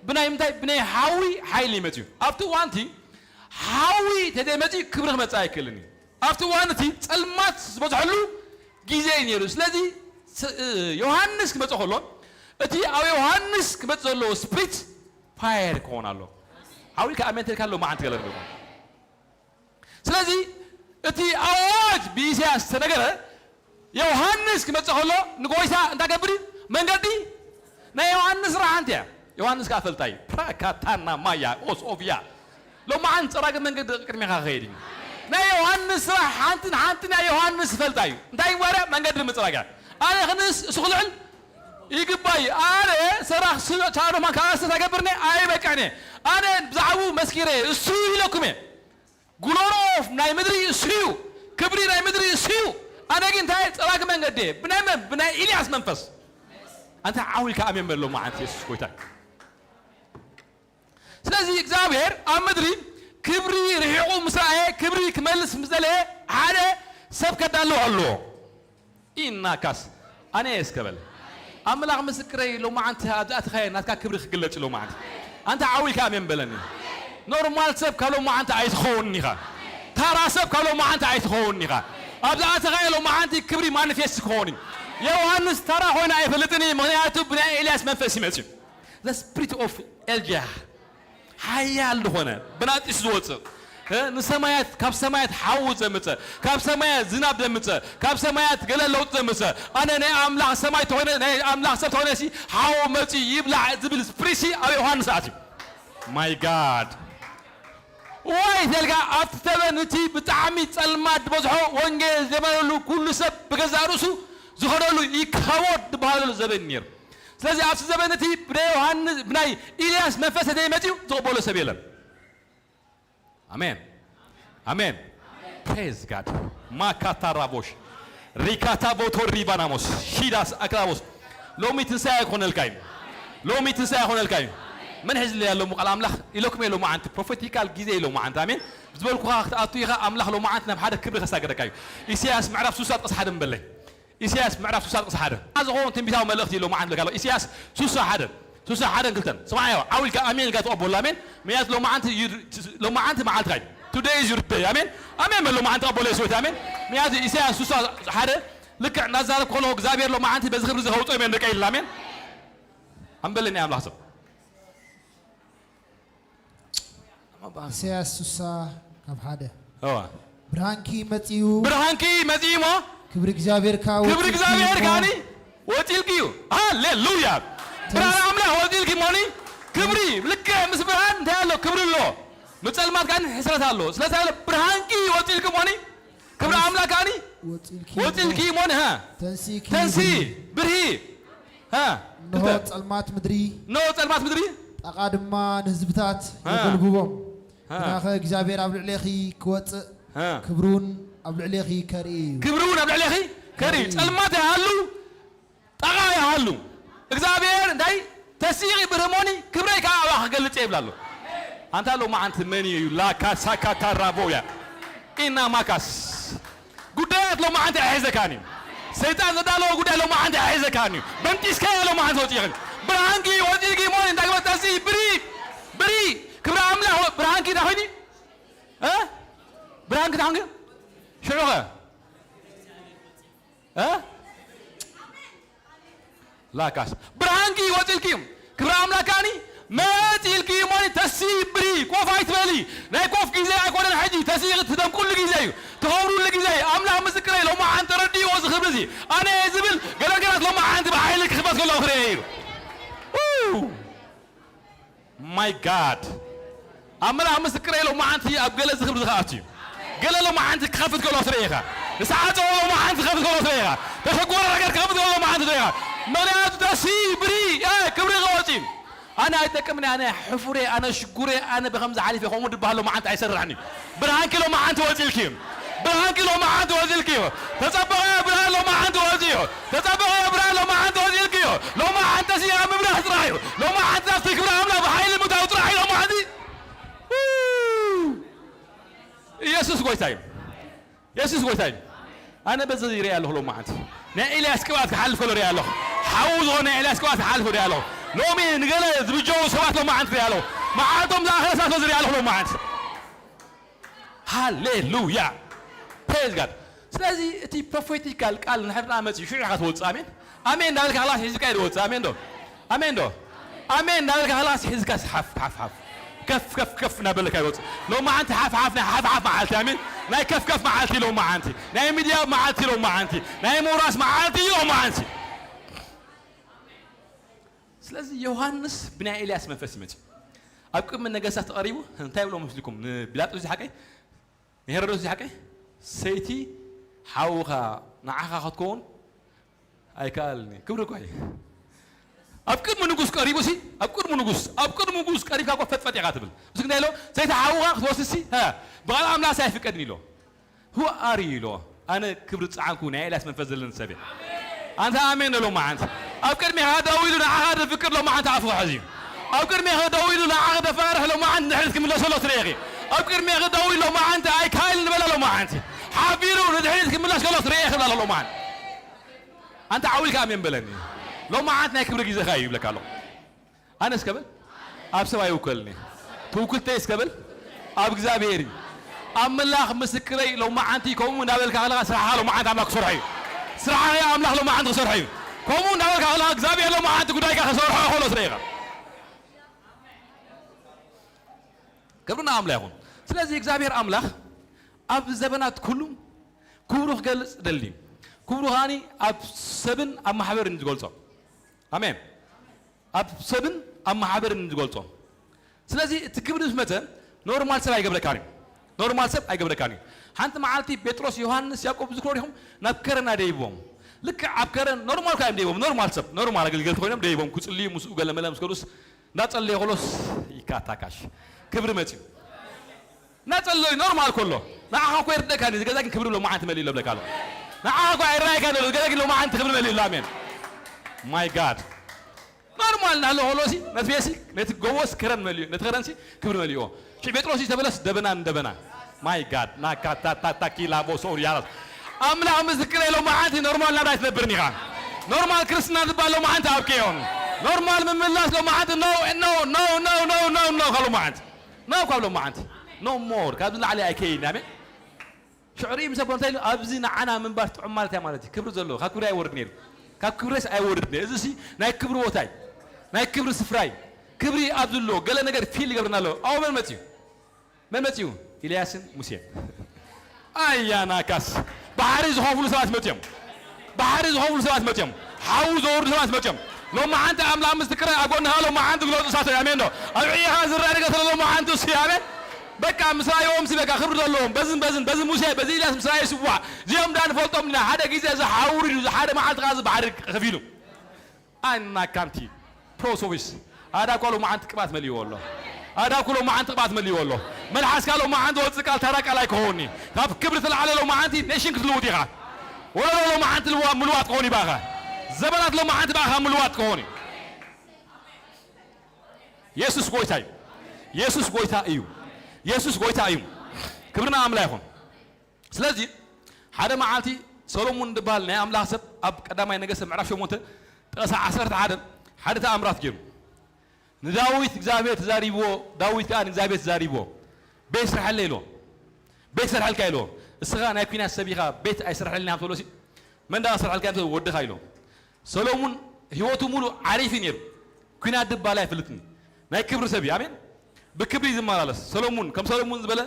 ብናይ ምንታይ? ብናይ ሓዊ ሓይሊ ይመጽእ እዩ። ኣብቲ እዋንቲ ሓዊ ተዘይመጽእ ክብሪ ክመጽእ ኣይክእልን እዩ። ኣብቲ እዋን እቲ ጸልማት ዝበዝሐሉ ግዜ እዩ ነይሩ። ስለዚ ስ-፣ እ፣ ዮሃንስ ክመጽእ ከሎ እቲ ኣብ ዮሃንስ ክመጽእ ዘለዎ ስፕሪት ፋየር ክኸውን ኣሎ። ሓዊ ከኣ ኣሜን ተልካ ኣሎ መዓንቲ ገለ ንብል። ስለዚ እቲ ኣዋጅ ብኢሳያስ ዝተነገረ ዮሃንስ ክመጽእ ከሎ ንጎይታ እንታይ ገብር እዩ? መንገዲ ናይ ዮሃንስ ስራሕ ሓንቲ እያ። ዮሃንስ ከኣ ፈልጣ እዩ። ፕራካታና ማያ ኦስኦቭያ። ሎማዓንቲ ጸራጊ መንገዲ ቅድሜኻ ክኸይድ እዩ። ናይ ዮሃንስ ስራሕ ሓንቲ ሓንቲ ናይ ዮሃንስ ፈልጣ እዩ። እንታይ ወረ መንገዲ ንምጽራግ እያ። ኣነ ክንስ እሱ ክልዕል ይግባይ። ኣነ ሰራሕ ቻሮማ ካስተታ ገብርነ ኣይበቃነ። ኣነ ብዛዕቡ መስኪረ እሱ ኢለኩም እየ። ግሎሪ ኦፍ ናይ ምድሪ እሱ እዩ። ክብሪ ናይ ምድሪ እሱ እዩ። ኣነ ግን እንታይ ጸራጊ መንገዲ እየ። ብናይ መን? ብናይ ኢልያስ መንፈስ። ኣንተ ዓው ኢልካ ኣሜን በል ሎማዓንቲ የሱስ ጎይታ። ስለዚ እግዚኣብሔር ኣብ ምድሪ ክብሪ ርሒቑ ምስ ረኣየ፣ ክብሪ ክመልስ ምስ ደለየ፣ ሓደ ሰብ ከዳልዎ ኣለዎ። ኢናካስ ኣነ እስከ በል። ኣምላኽ ምስክረይ፣ ሎማዓንቲ ኣብዚ ኣትኻዮ ናትካ ክብሪ ክግለጽ እዩ ሎማዓንቲ። ኣንተ ዓው ኢልካ ኣሜን በለኒ። ኖርማል ሰብ ካብ ሎማዓንቲ ኣይትኸውን ኢኻ። ታራ ሰብ ካብ ሎማዓንቲ ኣይትኸውን ኢኻ። ኣብዚ ኣትኻዮ ሎማዓንቲ ክብሪ ማኒፌስት ክኸውን እዩ። ዮሃንስ ታራ ኮይኑ ኣይፈልጥን እዩ፣ ምኽንያቱ ብናይ ኤልያስ መንፈስ ይመጽእ እዩ። The spirit of Elijah ሓያል ዝኾነ ብናጢስ ዝወፅእ እ፣ ንሰማያት ካብ ሰማያት ሓዊ ዘምፀ ካብ ሰማያት ዝናብ ዘምፀ ካብ ሰማያት ገለ ለውጥ ዘምፀ ኣነ ናይ ኣምላኽ ሰማይ ተኾነ ናይ ኣምላኽ ሰብ ተኾነ ሲ ሓዊ መፂ ይብላዕ ዝብል ስፕሪሲ ኣብ ዮሃንስ ኣትዩ። My God ዋይ ተልካ ኣብቲ ተበን እቲ ብጣዕሚ ፀልማት ዝበዝሖ ወንጌል ዘመነሉ ኩሉ ሰብ ብገዛእ ርእሱ ዝኸደሉ ይካቦድ ዝበሃለሉ ዘበን ነይሩ። ስለዚ ኣብዚ ዘበን እቲ ብናይ ዮሃንስ ብናይ ኢልያስ መንፈስ ዘይመፅኡ ዝቕበሎ ሰብ የለን። ኣሜን ኣሜን። ፕሬዝ ጋድ ማካታ ራቦሽ ሪካታ ቦቶ ሪባናሞስ ሺዳስ ኣክራቦስ ሎሚ ትንሳኤ ክኾነልካ እዩ። ሎሚ ትንሳኤ ክኾነልካ እዩ። መን ሒዝለይ ኣሎ ቃል ኣምላኽ ኢለኩም እየ ሎማዓንቲ ፕሮፌቲካል ግዜ እዩ ሎማዓንቲ ኣሜን ዝበልኩኻ ክትኣቱ ኢኻ። ኣምላኽ ሎማዓንቲ ናብ ሓደ ክብሪ ከሳገረካ እዩ። ኢሳያስ ምዕራፍ ሱሳ ጥቕስ ሓደ ምበለይ። ኢሳያስ ምዕራፍ ሱሳ ጥቕሲ ሓደ። ዝኾን ትንቢታዊ መልእኽቲ ኢሉ መዓልቲ ልካ ኣሎ። ኢሳያስ ሱሳ ሓደ፣ ሱሳ ሓደ ክልተን። ስማዓዮ፣ ዓው ኢልካ ኣሜን ኢልካ ተቐበሎ። ኣሜን። ምክንያቱ ሎማዓንቲ ዩ-፣ ሎማዓንቲ መዓልትኻ እዩ። Today is your day። ኣሜን። ኣሜን በል ሎማዓንቲ ተቐበሎ የሱስ ኣሜን። ምክንያቱ ኢሳያስ ሱሳ ሓደ ልክዕ እናዛረብ ከሎ እግዚኣብሔር ሎማዓንቲ በዚ ክብሪ እዚ ከውፅኦም እየ ደቀ ኢልና። ኣሜን። ኣንበለኒ ኣምላኽ ሰብ። ኢሳያስ ሱሳ ካብ ሓደ። እዋ። ብርሃንኪ መጺኡ። ብርሃንኪ መጺኡ እሞ። ክብሪ እግዚኣብሔር ከኣ ክብሪ ወጺእልኪ እግዚኣብሔር እሞ። ከኣኒ ወጺእልኪ እዩ። ሃሌሉያ። ብርሃን ኣምላኽ ወጺእልኪ እሞኒ። ክብሪ ልክዕ ምስ ብርሃን እንታይ ኣሎ? ክብሪ ኣሎ። ምስ ጸልማት ከኣኒ ሕስረት ኣሎ። ስለዚ ብርሃንኪ ወጺእልኪ እሞኒ። ክብሪ ኣምላኽ ከኣኒ ወጺእልኪ ወጺእልኪ እሞ። እሞኒ። ሃ። ተንሲእኪ ተንሲ ብርሂ። ብርሂ። ሃ። እንሆ ክልተ። ጸልማት ምድሪ። እንሆ ጸልማት ምድሪ። ጠቓ ድማ ንህዝብታት ሃ። የገልብቦም። ሃ። ግናኸ እግዚኣብሔር ኣብ ልዕሌኺ ክወጽእ ሃ። ክብሩን ኣብ ልዕሌኺ ከርኢ እዩ። ክብሩን ኣብ ልዕሌኺ ከርኢ። ከርኢ። ጸልማት ይሃሉ፣ ጠቓ ይሃሉ። እግዚኣብሔር እንታይ ተሲቒ ብርህሞኒ ክብረይ ከዓ ኣባኻ ክገልጽ እየ ይብላ ኣሎ። ኣንታ ሎማዓንቲ መን እዩ ላካ ሳካ ታራቦያ ኢና ማካስ ጉዳያት ሎማዓንቲ ኣይሕዘካን እዩ። ሰይጣን ዘዳለዎ ጉዳይ ሎማዓንቲ ኣይሕዘካን እዩ። በንጢስካዮ ሎማዓንቲ ወፂእኽን። ብርሃንኪ ወፂእኪ እሞ እንዳግበጠሲ ብሪ ብሪ ክብሪ ኣምላኽ ወ-፣ ብርሃንኪ እንታይ ኮይኑ? እ? ብርሃንኪ እንታይ ኮይኑ? ሽዑኸ? እ? ላካስ ብርሃንኪ ወፂልኪ ክብሪ ኣምላክ ከኣኒ መፂልኪ እሞኒ ተስብሪ ኮፍ ኣይትበሊ። ናይ ኮፍ ግዜ ኣይኮነን ሕጂ ተሲኺ ትደምቁሉ ግዜ እዩ። ትኸብሩሉ ግዜ እዩ። ኣምላኽ ምስክረይ ሎማዓንቲ ተረዲእዎ እዚ ክብሪ እዚ ኣነ እየ ዝብል ገለገላት ሎማዓንቲ ብሓይሊ ክኽፈት ከለኹ ክርእየ እዩ። My God ኣምላኽ ምስክረይ ሎማዓንቲ ኣብ ገለ ዝኽብሪ ዝኸኣት እዩ። ገለ ሎማዓንቲ ክኸፍት ከሎ ትርኢ ኢኻ። ዝሰዓፀ ሎማዓንቲ ክኸፍት ከሎ ትርኢ ኢኻ። ተሸጎረ ነገር ክኸፍት ከሎ ሎማዓንቲ ትርኢ ኢኻ። ምኽንያቱ ተስብሪ እ ክብሪ ከወፂ ኣነ ኣይጠቅምኒ ኣነ ሕፉረ ኣነ ሽጉረ ኣነ ብከምዚ ሓሊፈ ከምኡ ድበሃል ሎማዓንቲ ኣይሰርሕን እዩ። ብርሃንኪ ሎማዓንቲ ወፂልኪ እዩ። ብርሃንኪ ሎማዓንቲ ወፂልኪ እዩ። ተፀበቐዮ ብርሃን ሎማዓንቲ ወፂ እዩ። ተፀበቐዮ ብርሃን ሎማዓንቲ ወፂልኪ እዩ። ሎማዓንተሲ ኣብ ምብራህ ጥራሕ እዩ። ሎማዓንቲ ኣብቲ ክብሪ ኣምላኽ ብሓይሊ ምእታው ጥራሕ እዩ ሎማዓንቲ። ው! ኢየሱስ ጎይታ እዩ። ኢየሱስ ጎይታ እዩ። ኣነ በዚ ይሪኣ ኣለኹ ሎማዓንቲ። ናይ ኤልያስ ቅብኣት ክሓልፍ ከሎ ሪኣ ኣለኹ። ሓው ዝኾነ ናይ ኤልያስ ቅብኣት ክሓልፍ ሪኣ ኣለኹ። ሎሚ ንገለ ዝብጀው ሰባት ሎማዓንቲ ሪኣ ኣለኹ። መዓልቶም ዝኣኸለ ሰባት በዚ ሪኣ ኣለኹ ሎማዓንቲ። ሃሌሉያ ፕሬዝ ጋድ። ስለዚ እቲ ፕሮፌቲካል ቃል ንሕድና መፅዩ ሽዑ ኢኻ ትወፅእ። ኣሜን ኣሜን እንዳበልካ ክላስ ሒዝካ እዩ ዝወፅእ። ኣሜን ዶ ኣሜን ዶ ኣሜን እንዳበልካ ክላስ ሒዝካ ሓፍ ሓፍ ሓፍ። ከፍ ከፍ ከፍ እናበለካ ይወፅእ። ሎማዓንቲ ሓፍ ሓፍ ናይ ሓፍ ሓፍ መዓልቲ፣ ኣሜን። ናይ ከፍ ከፍ መዓልቲ ሎማዓንቲ፣ ናይ ሚድያ መዓልቲ ሎማዓንቲ፣ ናይ ምውራስ መዓልቲ ሎማዓንቲ። ስለዚ ዮሃንስ ብናይ ኤልያስ መንፈስ ይመጽእ። ኣብ ቅድሚ ነገስታት ተቐሪቡ እንታይ ብሎ መስልኩም? ንቢላጦስ ዝሓቀይ ንሄሮዶስ ዝሓቀይ ሰይቲ ሓውኻ ንዓኻ ክትከውን ኣይከኣልኒ። ክብሪ እኮ እዩ። ኣብ ቅድሚ ንጉስ ቀሪቡ ሲ ኣብ ቅድሚ ንጉስ ኣብ ቅድሚ ንጉስ ቀሪብካ እኮ ፈጥፈጥ ኢኻ ትብል። ምስ እንታይ ኢሎ ሰይቲ ሓውኻ ክትወስድ ሲ ብቓል ኣምላኽ ኣይፍቀድን ኢሎ። Who are you ኢሎ። ኣነ ክብሪ ጸዓንኩ ናይ ኤልያስ መንፈስ ዘለኒ ሰብ እየ። ኣንተ ኣሜን ሎ መዓንቲ ኣብ ቅድሚኻ ደው ኢሉ ንዓኻ ዝፍቅር ሎ መዓንቲ ኣፉ ክሕዝ እዩ። ኣብ ቅድሚኻ ደው ኢሉ ንዓኻ ደፋርሕ ሎ መዓንቲ ንድሕሪት ክምለሰሎ ትርእኺ። ኣብ ቅድሚኻ ደው ኢሉ ሎ መዓንቲ ኣይካይል ንበላ ሎ መዓንቲ ሓቢሩ ንድሕሪት ክምለስ ከሎ ትርእኺ ብላ ሎ መዓንቲ። ኣንተ ዓው ኢልካ ኣሜን በለኒ። ሎ መዓንቲ ናይ ክብሪ ግዜኻ እዩ ይብለካ ኣሎ። ኣነ እስከ በል ኣብ ሰብ ኣይውከልኒ። ትውክልተይ እስከ በል ኣብ እግዚኣብሔር እዩ። ኣምላኽ ምስክረይ ሎማዓንቲ ከምኡ እንዳበልካ ከለኻ ስራሕኻ ሎማዓንቲ ኣምላኽ ክሰርሖ እዩ። ስራሕኻ ኣምላኽ ሎማዓንቲ ክሰርሖ እዩ። ከምኡ እንዳበልካ ከለኻ እግዚኣብሔር ሎማዓንቲ ጉዳይካ ክሰርሖ ከሎ ስለ ኢኻ። ክብሪ ንኣምላኽ ይኹን። ስለዚ እግዚኣብሔር ኣምላኽ ኣብ ዘበናት ኩሉ ክብሩ ክገልጽ ደሊ። ክብሩ ከኣኒ ኣብ ሰብን ኣብ ማሕበርን ዝገልጾ። ኣሜን። ኣብ ሰብን ኣብ ማሕበርን ዝገልጾ። ስለዚ እቲ ክብሪ ምስ መጸ ኖርማል ሰብ ኣይገብረካን እዩ። ኖርማል ሰብ ኣይገብረካን እዩ። ሓንቲ መዓልቲ ጴጥሮስ፣ ዮሃንስ፣ ያዕቆብ ዝዝክሮ ዲኹም? ናብ ከረን ኣደይብዎም። ልክዕ ኣብ ከረን ኖርማል እኳ እዮም ደይቦም። ኖርማል ሰብ፣ ኖርማል ኣገልገልቲ ኮይኖም ደይቦም ክጽልዩ ምስኡ ገለመለ ምስ ከዱስ እንዳጸለየ ከሎስ ይካታካሽ ክብሪ መጽዩ። እናጸለዩ ኖርማል ከሎ ንዓኻ እኮ ይርደካ። እዚ ገዛ ግን ክብሪ ሎማዓንቲ መሊኡ ብለካ ኣሎ። ንዓኻ እኮ ኣይረኣይካ ነሎ ገዛ ግን ሎማዓንቲ ክብሪ መሊኡ ኣሎ። ኣሜን። My God። ኖርማል እናሃለ ከሎ ሲ ነቲ ቤት ሲ ነቲ ጎቦ ሲ ከረን መሊኡ፣ ነቲ ከረን ሲ ክብሪ መሊኡ። ሽዕ ጴጥሮስ ዝተበለስ ደበና ንደበና። My God። ናካታታታኪላ ቦሶር ያራስ። ኣምላኽ ምስክረይ ሎማዓንቲ ኖርማል ናብራ ኣይትነብርን ኢኻ። ኖርማል ክርስትና ዝበሃል ሎማዓንቲ ኣብቅዮም። ኖርማል ምምላስ ሎማዓንቲ no no no no no no no ከሎ መዓንቲ። No ካብ ሎማዓንቲ። No more። ካብዚ ላዕሊ ኣይከይድን። ኣሜን። ሽዑ ርእዩ ምስ ኣቦ እንታይ ኢሉ? ኣብዚ ንዓና ምንባር ጥዑም ማለት እያ ማለት እዩ። ክብሪ ዘለዎ፣ ካብ ክብሪ ኣይወርድ ነይሩ። ካብ ክብረስ ኣይወርድ ነይሩ። እዚ ሲ ናይ ክብሪ ቦታ እዩ። ናይ ክብሪ ስፍራ እዩ። ክብሪ ኣብዚ ኣሎ። ገለ ነገር ፊል ይገብርና ኣሎ። ኣብኡ መን መጽዩ? መን መጽዩ? ኢልያስን ሙሴን። ኣያ ናካስ። ባሕሪ ዝኸፍሉ ሰባት መጽዮም። ባሕሪ ዝኸፍሉ ሰባት መጽዮም። ሓዊ ዘወርዱ ሰባት መጽዮም። ሎማዓንቲ ኣምላኽ ምስ ትክረ ኣብ ጎንኻ ሎማዓንቲ ግለጹ እሳት። ኣሜን ዶ? ኣብ ዕይኻ ዝረአ ነገር ስለ ሎማዓንቲ እሱ። ኣሜን። በቃ ምስ ራእዮም ሲ በቃ ክብሪ ዘለዎም። በዝን በዝን፣ በዚ ሙሴ፣ በዚ ኢልያስ ምስ ራእዩ ስዋዕ። እዚኦም ዳ ንፈልጦም ኢና። ሓደ ግዜ እዚ ሓዊ ውሪዱ፣ እዚ ሓደ መዓልቲ ከኣ እዚ ባሕሪ ከፊሉ። ኣና ካንቲ ፕሮሶቪስ ኣዳ እኮ ሎማዓንቲ ቅብኣት መሊእዎ ኣሎ። ኣዳ እኮ ሎማዓንቲ ቅብኣት መሊእዎ ኣሎ። መልሓስካ ሎማዓንቲ ወጽእ ቃል ተራ ቃል ኣይክኸውኒ። ካብ ክብሪ ትለዓለ ሎማዓንቲ ኔሽን ክትልውጥ ኢኻ። ወለዶ ሎማዓንቲ ልዋ-፣ ምልዋጥ ክኸውን ይባኻ። ዘመናት ሎማዓንቲ ባኻ ምልዋጥ ክኸውን እዩ። የሱስ ጎይታ እዩ። የሱስ ጎይታ እዩ። የሱስ ጎይታ እዩ። ክብሪ ንኣምላኽ ይኹን። ስለዚ ሓደ መዓልቲ ሰሎሞን ዝበሃል ናይ ኣምላኽ ሰብ ኣብ ቀዳማይ ነገስት ምዕራፍ ሸሞንተ ጥቕሲ ዓሰርተ ሓደ ሓደ ተኣምራት ገይሩ። ንዳዊት እግዚኣብሔር ተዛሪብዎ፣ ዳዊት ከኣ ንእግዚኣብሔር ተዛሪብዎ። ቤት ስርሐለይ ኢልዎ። ቤት ሰርሐልካ ኢልዎ። እስኻ ናይ ኲናት ሰብ ኢኻ፣ ቤት ኣይስርሐልኒ ሃብ ተብሎ ሲ፣ መን ደኣ ክሰርሐልካ ኢልዎ? ወድኻ ኢልዎ። ሰሎሙን ህይወቱ ሙሉ ዓሪፍ እዩ ነይሩ። ኲናት ድባል ኣይፈልጥን እዩ። ናይ ክብሪ ሰብ እዩ። ኣሜን። ብክብሪ እዩ ዝመላለስ። ሰሎሙን፣ ከም ሰሎሙን ዝበለ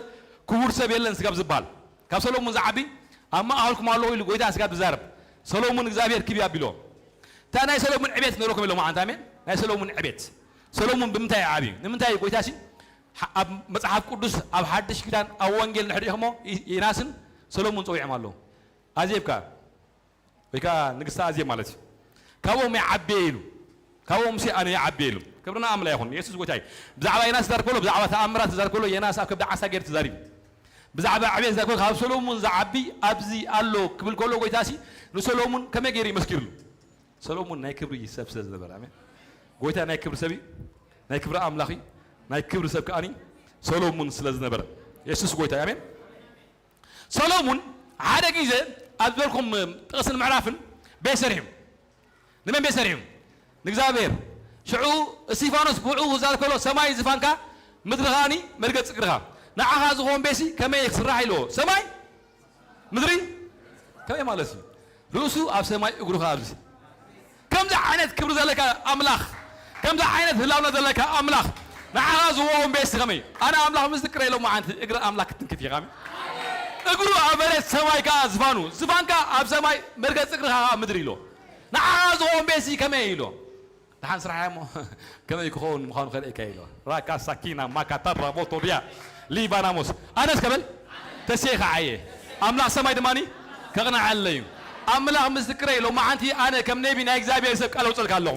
ክቡር ሰብ የለን ስጋብ ዝበሃል። ካብ ሰሎሙን ዝዓቢ ኣብ ማእኸልኩም ኣለኹ ኢሉ ጎይታ ስጋብ ዝዛረብ። ሰሎሙን እግዚኣብሔር ክብ ኣቢልዎ። እታ ናይ ሰሎሙን ዕቤት ንረኩም ኢሎም ኣንታ። ኣሜን። ናይ ሰሎሙን ዕቤት። ሰሎሙን ብምንታይ እዩ ዓብዩ? ንምንታይ እዩ ጎይታ ሲ ሓ-፣ ኣብ መጽሓፍ ቅዱስ፣ ኣብ ሓድሽ ኪዳን፣ ኣብ ወንጌል ንሕሪእኹሞ ይ-፣ ዮናስን ሰሎሙን ጸዊዖም ኣለዉ። ኣዜብ ከኣ ወይ ከኣ ንግስቲ ኣዜብ ማለት እዩ። ካብኦም ይዓቢ ኢሉ። ካብኦም ሲ ኣነ ይዓቢ ኢሉ። ክብሪ ንኣምላኽ ይኹን። የሱስ ጎይታ እዩ። ብዛዕባ ዮናስ ዝዛረብ ከሎ፣ ብዛዕባ ተኣምራት ዝዛረብ ከሎ፣ ዮናስ ኣብ ከብዲ ዓሳ ገይሩ ተዛሪቡ። ብዛዕባ ዕቤት ዝዛረብ ከሎ፣ ካብ ሰሎሙን ዝዓቢ ኣብዚ ኣሎ ክብል ከሎ፣ ጎይታ ሲ ንሰሎሙን ከመይ ገይሩ ይመስኪርሉ? ሰሎሙን ናይ ክብሪ ሰብ ስለ ዝነበረ፣ ኣሜን። ጎይታ ናይ ክብሪ ሰብ እዩ። ናይ ክብሪ ኣምላኽ እዩ። ናይ ክብሪ ሰብ ከኣኒ ሰሎሙን ስለ ዝነበረ። የሱስ ጎይታ እዩ። ኣሜን። ሰሎሙን ሓደ ግዜ ኣብ ዝበልኩም ጥቕስን ምዕራፍን ቤት ሰሪሑ። ንመን ቤት ሰሪሑ? ንእግዚኣብሔር። ሽዑ እስጢፋኖስ ብውዕኡ ክዛረብ ከሎ፣ ሰማይ ዝፋንካ፣ ምድሪ ከኣኒ መርገጽ እግርኻ። ንዓኻ ዝኸውን ቤትሲ ከመይ ክስራሕ ኢልዎ። ሰማይ ምድሪ ከመይ ማለት እዩ? ርእሱ ኣብ ሰማይ እግሩ ከኣ ኣብዚ። ከምዚ ዓይነት ክብሪ ዘለካ ኣምላኽ፣ ከምዚ ዓይነት ህላውና ዘለካ ኣምላኽ፣ ንዓኻ ዝህቦ እምቤስ ከመይ? ኣነ ኣምላኽ ምስክረይ ኢሎ መዓንቲ እግሪ ኣምላኽ ክትንክፍ ኢኻ። እግሩ ኣብ መሬት ሰማይ ከኣ ዝፋኑ፣ ዝፋንካ ኣብ ሰማይ መርገጽ እግርኻ ከኣ ምድሪ ኢሎ። ንዓኻ ዝህቦ እምቤስ ከመይ ኢሎ? ደሓን ስራሕ እሞ ከመይ ክኸውን ምዃኑ ከርእየካ ኢሎ። ራካ ሳኪና ማካታ ራቦቶ ቢያ ሊባናሞስ። ኣነስ ከበል ተሴኻ ዓየ። ኣምላኽ ሰማይ ድማኒ ከቕንዓለይ እዩ። ኣምላኽ ምስክረይ፣ ሎማዓንቲ ኣነ ከም ነቢ ናይ እግዚኣብሔር ሰብ ቃል ኣውፅልካ ኣለኹ።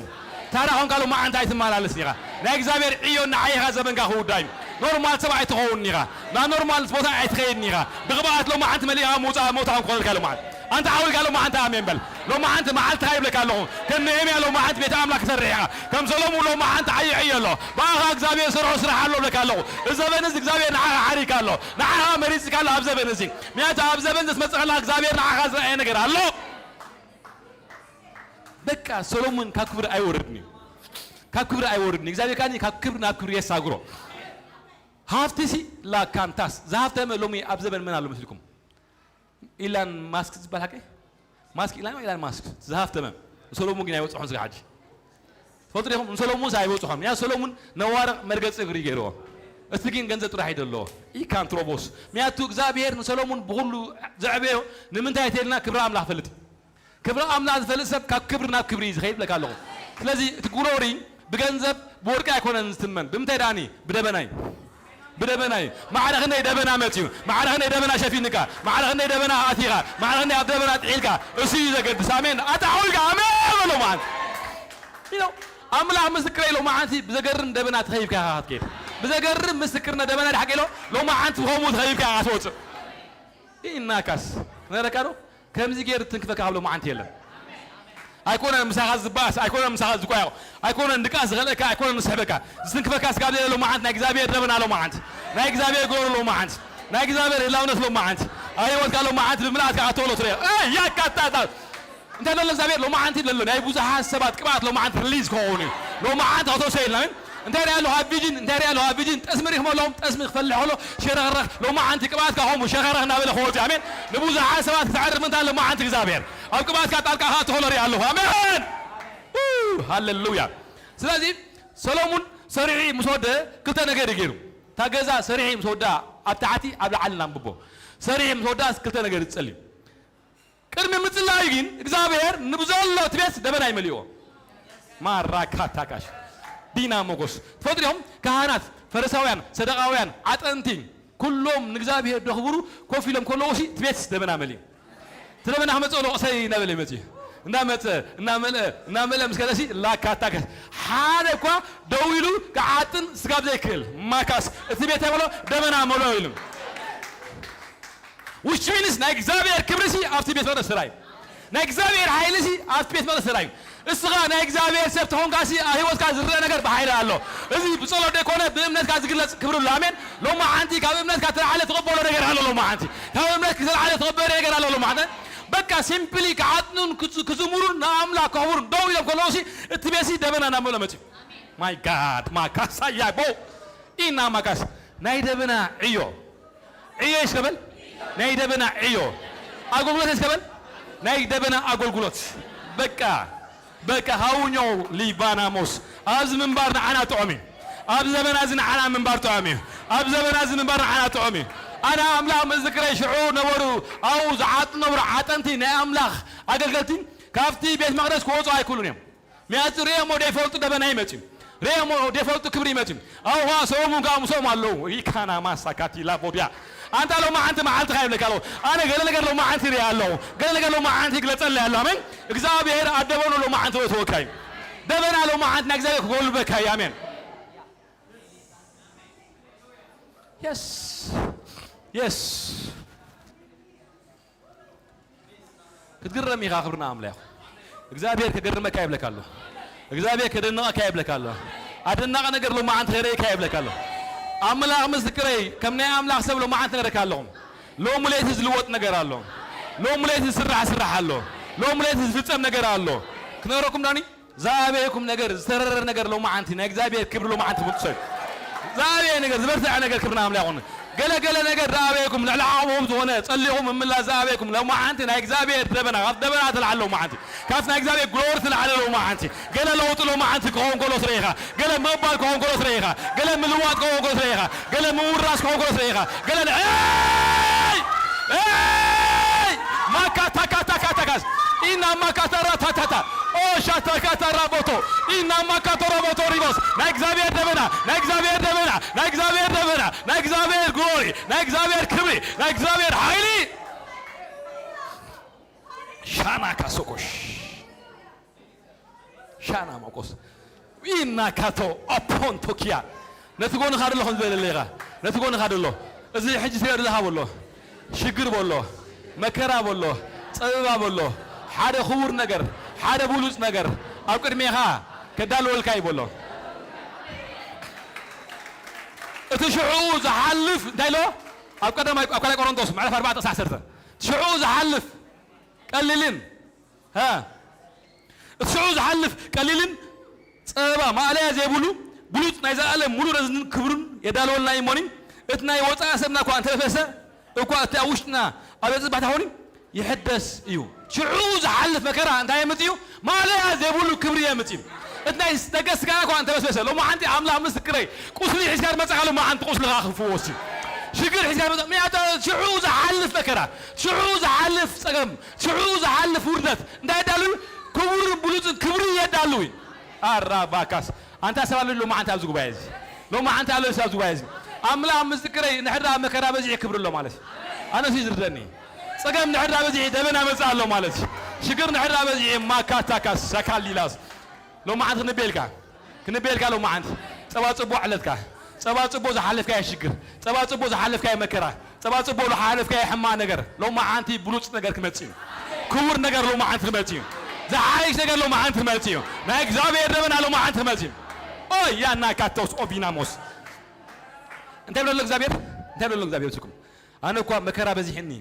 ታራ ኾንካ ሎማዓንቲ ኣይትመላለስን ኢኻ። ናይ እግዚኣብሔር ዕዮ ንዓይኻ ዘበንካ ክውዳ እዩ። ኖርማል ሰብ ኣይትኸውን ኢኻ። ናብ ኖርማል ቦታ ኣይትኸይድን ኢኻ። ብቕብኣት ሎማዓንቲ መሊእኻ ምውፃእ ሞታ ክኾነልካ ሎማዓንቲ። ኣንታ ዓውልካ ሎማዓንቲ ኣሜን በል። ሎማዓንቲ መዓልትኻ ይብለካ ኣለኹ። ከም ነሄምያ ሎማዓንቲ ቤት ኣምላኽ ክሰርሕ ኢኻ። ከም ሰሎሙን ሎማዓንቲ ዓይዐዮ ኣሎ። ብኣኻ እግዚኣብሔር ሰርሖ ስራሕ ኣሎ ብለካ ኣለኹ። እዚ ዘበን እዚ እግዚኣብሔር ንዓኻ ሓሪካ ኣሎ። ንዓኻ መሪጽካ ኣሎ ኣብ ዘበን እዚ። ምክንያቱ ኣብ ዘበን ዘትመጽእ ከለኻ እግዚኣብሔር ንዓኻ ዝረኣየ ነገር ኣሎ። በቃ ሰሎሙን ካብ ክብሪ ኣይወርድን እዩ። ካብ ክብሪ ኣይወርድን እዩ። እግዚኣብሔር ከኣ ካብ ክብሪ ናብ ክብሪ የሳግሮ። ሃፍትሲ ላካንታስ ዝሃፍተመ ሎሚ ኣብ ዘበን መን ኣሎ መስልኩም? ኢላን ማስክ ዝበሃል ሓቀይ? ማስክ ኢላን ኢላን ማስክ ዝሃፍተመ። ንሰሎሙን ግን ኣይበጽሖን ስጋ ሓጂ። ትፈልጡ ዲኹም? ንሰሎሙን ኣይበጽሖን። ምክንያቱ ሰሎሙን ነዋርቕ መርገጽ እግሪ ገይርዎ። እቲ ግን ገንዘብ ጥራሕ ይደለዎ። ኢካንትሮቦስ። ምክንያቱ እግዚኣብሔር ንሰሎሙን ብኹሉ ዘዕበዮ ንምንታይ ተልና ክብሪ ኣምላኽ ፈልጥ። ክብሪ ኣምላኽ ዝፈልጥ ሰብ ካብ ክብሪ ናብ ክብሪ እዩ ዝኸይድ ብለካ ኣለኹ። ስለዚ እቲ ግሎሪ ብገንዘብ ብወርቂ ኣይኮነን ዝትመን። ብምንታይ ደኣኒ? ብደበና እዩ። ብደበና እዩ። ማዕረ ክንደይ ደበና መፅዩ፣ ማዕረ ክንደይ ደበና ሸፊንካ፣ ማዕረ ክንደይ ደበና ኣቲኻ፣ ማዕረ ክንደይ ኣብ ደበና ጥሒልካ፣ እሱ እዩ ዘገድስ። ኣሜን። ኣታ ሓውልካ ኣሜን በሎ መዓንቲ። You know፣ ኣምላኽ ምስክረይ ሎመዓንቲ ብዘገርም ደበና ተኸይብካ ኢኻ ክትከይድ። ብዘገርም ምስክርነት ደበና ድሓቂ ኢሎ ሎመዓንቲ ብኸምኡ ተኸይብካ ኢኻ ትወፅእ። ይናካስ ክነረካ ዶ? ከምዚ ገይሩ ትንክፈካ ካብ ሎመዓንቲ የለን። ኣይኮነን ምሳኻ ዝበኣስ፣ ኣይኮነን ምሳኻ ዝቋየቕ፣ ኣይኮነን ድቃስ ዝኸልእካ፣ ኣይኮነን ዝስሕበካ። ዝትንክፈካ ስጋብ ዘለ ሎመዓንቲ ናይ እግዚኣብሔር ደበና ሎመዓንቲ፣ ናይ እግዚኣብሔር ጎሮ ሎመዓንቲ፣ ናይ እግዚኣብሔር ህላውነት ሎመዓንቲ፣ ኣብ ህይወትካ ሎመዓንቲ ብምልኣትካ ኣተወሎ ትረዮ። ኣይ፣ ያካታታ። እንታይ ደሎ እግዚኣብሔር ሎመዓንቲ ደሎ ናይ ብዙሓት ሰባት ቅብኣት ሎመዓንቲ ሪሊዝ ክኸውን እዩ። ሎመዓንቲ ኣተወሰ ኢልና ምን? እንታይ ሪኣ ኣለኹ ኣብ ቪዥን? እንታይ ሪኣ ኣለኹ ኣብ ቪዥን? ጠስሚ ሪእኹም ኣለኹም? ጠስሚ ክፈልሕ ከሎ ሸረኽረኽ፣ ሎመዓንቲ ቅብኣትካ ከምኡ ሸረኽረኽ እናበለ ክወጽእ። ኣሜን። ንብዙሓት ሰባት ክተዕርፍ ምንታ ሎመዓንቲ እግዚኣብሔር ኣብ ቅብኣትካ ጣልቃ ከኣቱ ከሎ ሪኣ ኣለኹ። ኣሜን። ው፣ ሃሌሉያ። ስለዚ ሰሎሙን ሰሪሑ ምስ ወደ ክልተ ነገር እዩ ገይሩ። እታ ገዛ ሰሪሑ ምስ ወዳ ኣብ ታሕቲ ኣብ ላዕሊ እናንብቦ። ሰሪሑ ምስ ወዳ ክልተ ነገር እዩ ዝጸልዩ። ቅድሚ ምጽላዩ ግን እግዚኣብሔር ንብዘሎ እቲ ቤት ደበና ይመልእዎ። ማራካታካሽ ዲና ሞጎስ። ትፈልጡ ዲኹም? ካህናት፣ ፈሪሳውያን፣ ሰደቃውያን፣ ዓጠንቲ፣ ኩሎም ንእግዚኣብሔር ደኽብሩ ኮፍ ኢሎም ከለዉ ሲ እቲ ቤት ደበና መሊኡ። እቲ ደበና ክመጽእ ከሎ እሰይ እናበለ ይመጽእ። እናመጸ፣ እናመልአ፣ እናመልአ ምስ ከደሲ ላካታከስ። ሓደ እኳ ደው ኢሉ ክዓጥን ስጋብ ዘይክእል ማካስ እቲ ቤት ከሎ ደበና መሎ ኢሉ። Which means ናይ እግዚኣብሔር ክብሪ ሲ ኣብቲ ቤት መቕደስ ተራእዩ። ናይ እግዚኣብሔር ሓይሊ ሲ ኣብቲ ቤት መቕደስ ተራእዩ። እስኻ ናይ እግዚኣብሔር ሰብ ተኾንካ ሲ ኣብ ህይወትካ ዝረአ ነገር ብሓይሊ ኣሎ። እዚ ብጸሎት ዘይኮነ ብእምነትካ ዝግለጽ ክብሪ ኣሎ። ኣሜን። ሎማዓንቲ ካብ እምነትካ ተላዕለ ትቕበሎ ነገር ኣሎ። ሎማዓንቲ ካብ እምነትካ ተላዕለ ትቕበሎ ነገር ኣሎ። ሎማዓንቲ በቃ ሲምፕሊ ክዓጥኑን ክዝ-፣ ክዝምሩን ንኣምላኽ ከኽብሩን ደው ኢሎም ከለዉ ሲ እቲ ቤት ሲ ደበና እናመልኦ መጺኡ። My God፣ ማካሳ ያቦ ኢና ማካስ ናይ ደበና ዕዮ። ዕዮ ይስከበል። ናይ ደበና ዕዮ። ኣገልግሎት ይስከበል። ናይ ደበና ኣገልግሎት። በቃ፣ በቃ፣ ሃውኛው ሊባናሞስ። ኣብዚ ምንባር ንዓና ጥዑም እዩ። ኣብ ዘበና እዚ ንዓና ምንባር ጥዑም እዩ። ኣብ ዘበና እዚ ምንባር ንዓና ጥዑም እዩ። ኣነ ኣምላኽ ምስክረይ ሽዑ ነበሩ፣ ኣብኡ ዝዓጡ ነበሩ ዓጠንቲ ናይ ኣምላኽ ኣገልገልቲ ካብቲ ቤት መቕደስ ክወፁ ኣይክእሉን እዮም። ምክንያቱ ርእዮሞ ደይፈልጡ ደበና ይመጽእ እዩ። ርእዮሞ ደይፈልጡ ክብሪ ይመጽእ እዩ። ኣብኡ ኸኣ ሰሎሙን ከኣ ምስኦም ኣለዉ። ኢካና ማሳካቲ ላቦድያ። ኣንታ ሎማዓንቲ መዓልትኻ ይብለካ ኣለዉ። ኣነ ገለ ነገር ሎማዓንቲ ይርኢ ኣለኹ። ገለ ነገር ሎማዓንቲ ይግለጸለይ ኣሎ። ኣሜን። እግዚኣብሔር ኣደበኖ ሎማዓንቲ ወትወካ እዩ። ደበና ሎማዓንቲ ናይ እግዚኣብሔር ክጎልበካ እዩ። ኣሜን። የስ። የስ። ክትግረም ኢኻ። ክብርና ኣምላኽ። እግዚኣብሔር ከገርመካ ይብለካ ኣሎ። እግዚኣብሔር ከደንቐካ ይብለካ ኣሎ። ኣደናቂ ነገር ሎማዓንቲ ከርእየካ ይብለካ ኣሎ። ኣምላኽ ምስክረይ፣ ከም ናይ ኣምላኽ ሰብ ሎማዓንቲ ነግረካ ኣለኹ። ሎሚ ለይቲ ዝልወጥ ነገር ኣሎ። ሎሚ ለይቲ ዝስራሕ ስራሕ ኣሎ። ሎሚ ለይቲ ዝፍጸም ነገር ኣሎ። ክነግረኩም ዳኒ? ዝኣበየኩም ነገር፣ ዝተረረ ነገር ሎማዓንቲ ናይ እግዚኣብሔር ክብሪ ሎማዓንቲ ትብልጡ ሰብ። ዝኣበየ ነገር፣ ዝበርትዐ ነገር ክብርና ኣምላኽ ይኹን። ገለ ገለ ነገር ዝኣበየኩም፣ ልዕሊ ዓቕምኹም ዝኾነ ጸሊኹም ምምላስ ዝኣበየኩም፣ ሎማዓንቲ ናይ እግዚኣብሔር ደበና፣ ካብ ደበና ትልዓል ሎማዓንቲ፣ ካብ ናይ እግዚኣብሔር ግሎሪ ትልዓል ሎማዓንቲ። ገለ ለውጢ ሎማዓንቲ ክኸውን ከሎ ትርኢ ኢኻ። ገለ ምቕባል ክኸውን ከሎ ትርኢ ኢኻ። ገለ ምልዋጥ ክኸውን ከሎ ትርኢ ኢኻ። ገለ ምውራስ ክኸውን ከሎ ትርኢ ኢኻ። ገለ ን-፣ ኤይ! ኤይ! ማካታካታካታካስ! ኢና ማካታራታታታ! ኦ ሻታካታራቦቶ! ኢና ማካቶሮቦቶ ሪቦስ! ናይ እግዚኣብሔር ደበና! ናይ እግዚኣብሔር ደበና! ናይ እግዚኣብሔር ደበና! ናይ እግዚኣብሔር ግሎሪ! ናይ እግዚኣብሔር ክብሪ! ናይ እግዚኣብሔር ሓይሊ! ሻና ካሶኮሽ! ሻና ማቆስ! ኢና ካቶ ኣፖንቶኪያ! ነቲ ጎንኻ ደሎ ከም ዝበለለ ኢኻ። ነቲ ጎንኻ ደሎ። እዚ ሕጂ ትሪኦ ዘለኻ በሎ። ሽግር በሎ። መከራ በሎ። ጸበባ በሎ። ሓደ ክቡር ነገር፣ ሓደ ብሉጽ ነገር ኣብ ቅድሜኻ ከዳልወልካ እዩ በሎ። እቲ ሽዑ ዝሓልፍ እንታይ ኢሎ? ኣብ ቀዳማይ፣ ኣብ ካልኣይ ቆሮንቶስ ምዕራፍ ኣርባዕተ ጥቕሲ ዓሰርተ። ሽዑ ዝሓልፍ ቀሊልን፣ ሃ፣ እቲ ሽዑ ዝሓልፍ ቀሊልን ጸበባ ማእለያ ዘይብሉ ብሉጽ ናይ ዘላለም ሙሉእ ረዝንን ክብሩን የዳልወልና እዩ እሞኒ። እቲ ናይ ወጻኢ ሰብና እኳ እንተፈሰ እኳ፣ እቲ ኣብ ውሽጥና ኣብ ጽባሕ ተኾኒ ይሕደስ እዩ። ሽዑ ዝሓልፍ መከራ እንታይ የምጽእ እዩ? ማእለያ ዘይብሉ ክብሪ የምጽእ እዩ። እቲ ናይ ደገ ስጋና እኳ እንተበስበሰ፣ ሎማዓንቲ ኣምላኽ ምስክረይ፣ ቁስሊ ሒዝካ ዝመጻኻ ሎማዓንቲ ቁስልኻ ክፍወስ እዩ። ሽግር ሒዝካ ዝመጻ-፣ ምክንያቱ ሽዑ ዝሓልፍ መከራ፣ ሽዑ ዝሓልፍ ጸገም፣ ሽዑ ዝሓልፍ ውርደት እንታይ የዳሉ? ክቡርን ብሉጽን ክብሪ የዳሉ እዩ። ኣራባካስ፣ ኣንታ ሰብ ኣሎ ሎማዓንቲ ኣብዚ ጉባኤ እዚ፣ ሎማዓንቲ ኣሎ ሰብ ኣብዚ ጉባኤ እዚ። ኣምላኽ ምስክረይ፣ ንሕድራ መከራ በዚሑ ክብሪ ኣሎ ማለት እዩ። ኣነሱ እዩ ዝርደኒ። ጸገም ንሕድራ በዚሑ ደበና መጽእ ኣሎ ማለት እዩ። ሽግር ንሕድራ በዚሑ ማካታካስ ሰካሊላስ። ሎማዓንቲ ክንቤልካ፣ ክንቤልካ ሎማዓንቲ። ጸባ ጽቡቕ ዕለትካ፣ ጸባ ጽቡቕ ዝሓለፍካዮ ሽግር፣ ጸባ ጽቡቕ ዝሓለፍካዮ መከራ፣ ጸባ ጽቡቕ ዝሓለፍካዮ ሕማቕ ነገር፣ ሎማዓንቲ ብሉጽ ነገር ክመጽእ እዩ። ክቡር ነገር ሎማዓንቲ ክመጽእ እዩ። ዝሓይሽ ነገር ሎማዓንቲ ክመጽእ እዩ። ናይ እግዚኣብሔር ደበና ሎማዓንቲ ክመጽእ እዩ። ኦ ያና ካቶስ ኦቢናሞስ። እንታይ ብሎ ኣሎ እግዚኣብሔር? እንታይ ብሎ ኣሎ እግዚኣብሔር? ስኩም፣ ኣነ እኳ መከራ በዚሕኒ፣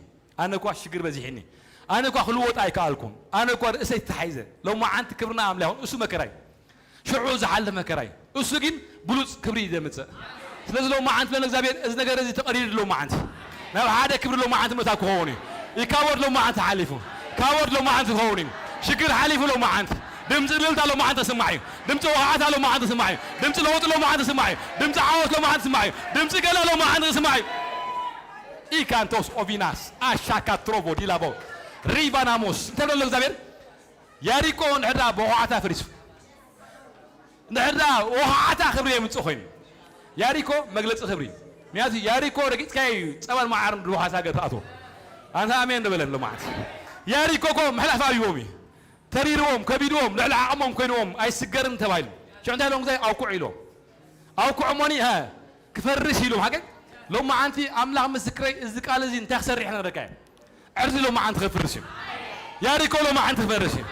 ኣነ እኳ ሽግር በዚሕኒ፣ ኣነ እኳ ክልወጥ ኣይከኣልኩን፣ ኣነ እኳ ርእሰይ ተታሒዘ፣ ሎማዓንቲ ክብርና ኣምላኽ ይኹን፣ እሱ መከራይ ሽዑ ዝሓልፍ መከራ እዩ። እሱ ግን ብሉጽ ክብሪ እዩ ዘምጽእ። ስለዚ ሎማዓንቲ ብለን እግዚኣብሔር፣ እዚ ነገር እዚ ተቐዲዱ ሎማዓንቲ ናብ ሓደ ክብሪ ሎማዓንቲ ምእታው ክኸውን እዩ። ይካወድ ሎማዓንቲ ሓሊፉ፣ ካወድ ሎማዓንቲ ክኸውን እዩ። ሽግር ሓሊፉ ሎማዓንቲ፣ ድምፂ እልልታ ሎማዓንቲ ክስማዕ እዩ። ድምፂ ወቕዓታ ሎማዓንቲ ክስማዕ እዩ። ድምፂ ለውጢ ሎማዓንቲ ክስማዕ እዩ። ድምፂ ዓወት ሎማዓንቲ ክስማዕ እዩ። ድምፂ ገለ ሎማዓንቲ ክስማዕ እዩ። ኢካንቶስ ኦቪናስ ኣሻካ ትሮቦ ዲላቦ ሪቫናሞስ እንተ ብሎ እግዚኣብሔር፣ ያሪኮ ንሕዳ ብወቕዓታ ፈሪሱ። ንሕዳ ወኻዕታ ክብሪ የምጽእ ኮይኑ፣ ያሪኮ መግለጺ ክብሪ። ምክንያቱ ያሪኮ ረጊጽካዮ እዩ ጸባን መዓርን ድሩኻት ሃገር ትኣትዎ። ኣንታ ኣሜን ንበለን ሎማዓንቲ። ያሪኮ እኮ ምሕላፍ ኣብይዎም እዩ። ተሪርዎም፣ ከቢድዎም፣ ልዕሊ ዓቕሞም ኮይንዎም ኣይስገርን ተባሂሉ። ሽዑ እንታይ ኢሎም? ግዛይ ኣውኩዕ ኢሎም። ኣውኩዕ እሞኒ፣ ሀ፣ ክፈርስ ኢሎም። ሓቀይ ሎማዓንቲ ኣምላኽ ምስክረይ፣ እዚ ቃል እዚ እንታይ ክሰርሕ ነረካ እዩ? ዕርዲ ሎማዓንቲ ክፈርስ እዩ። ያሪኮ ሎማዓንቲ ክፈርስ እዩ።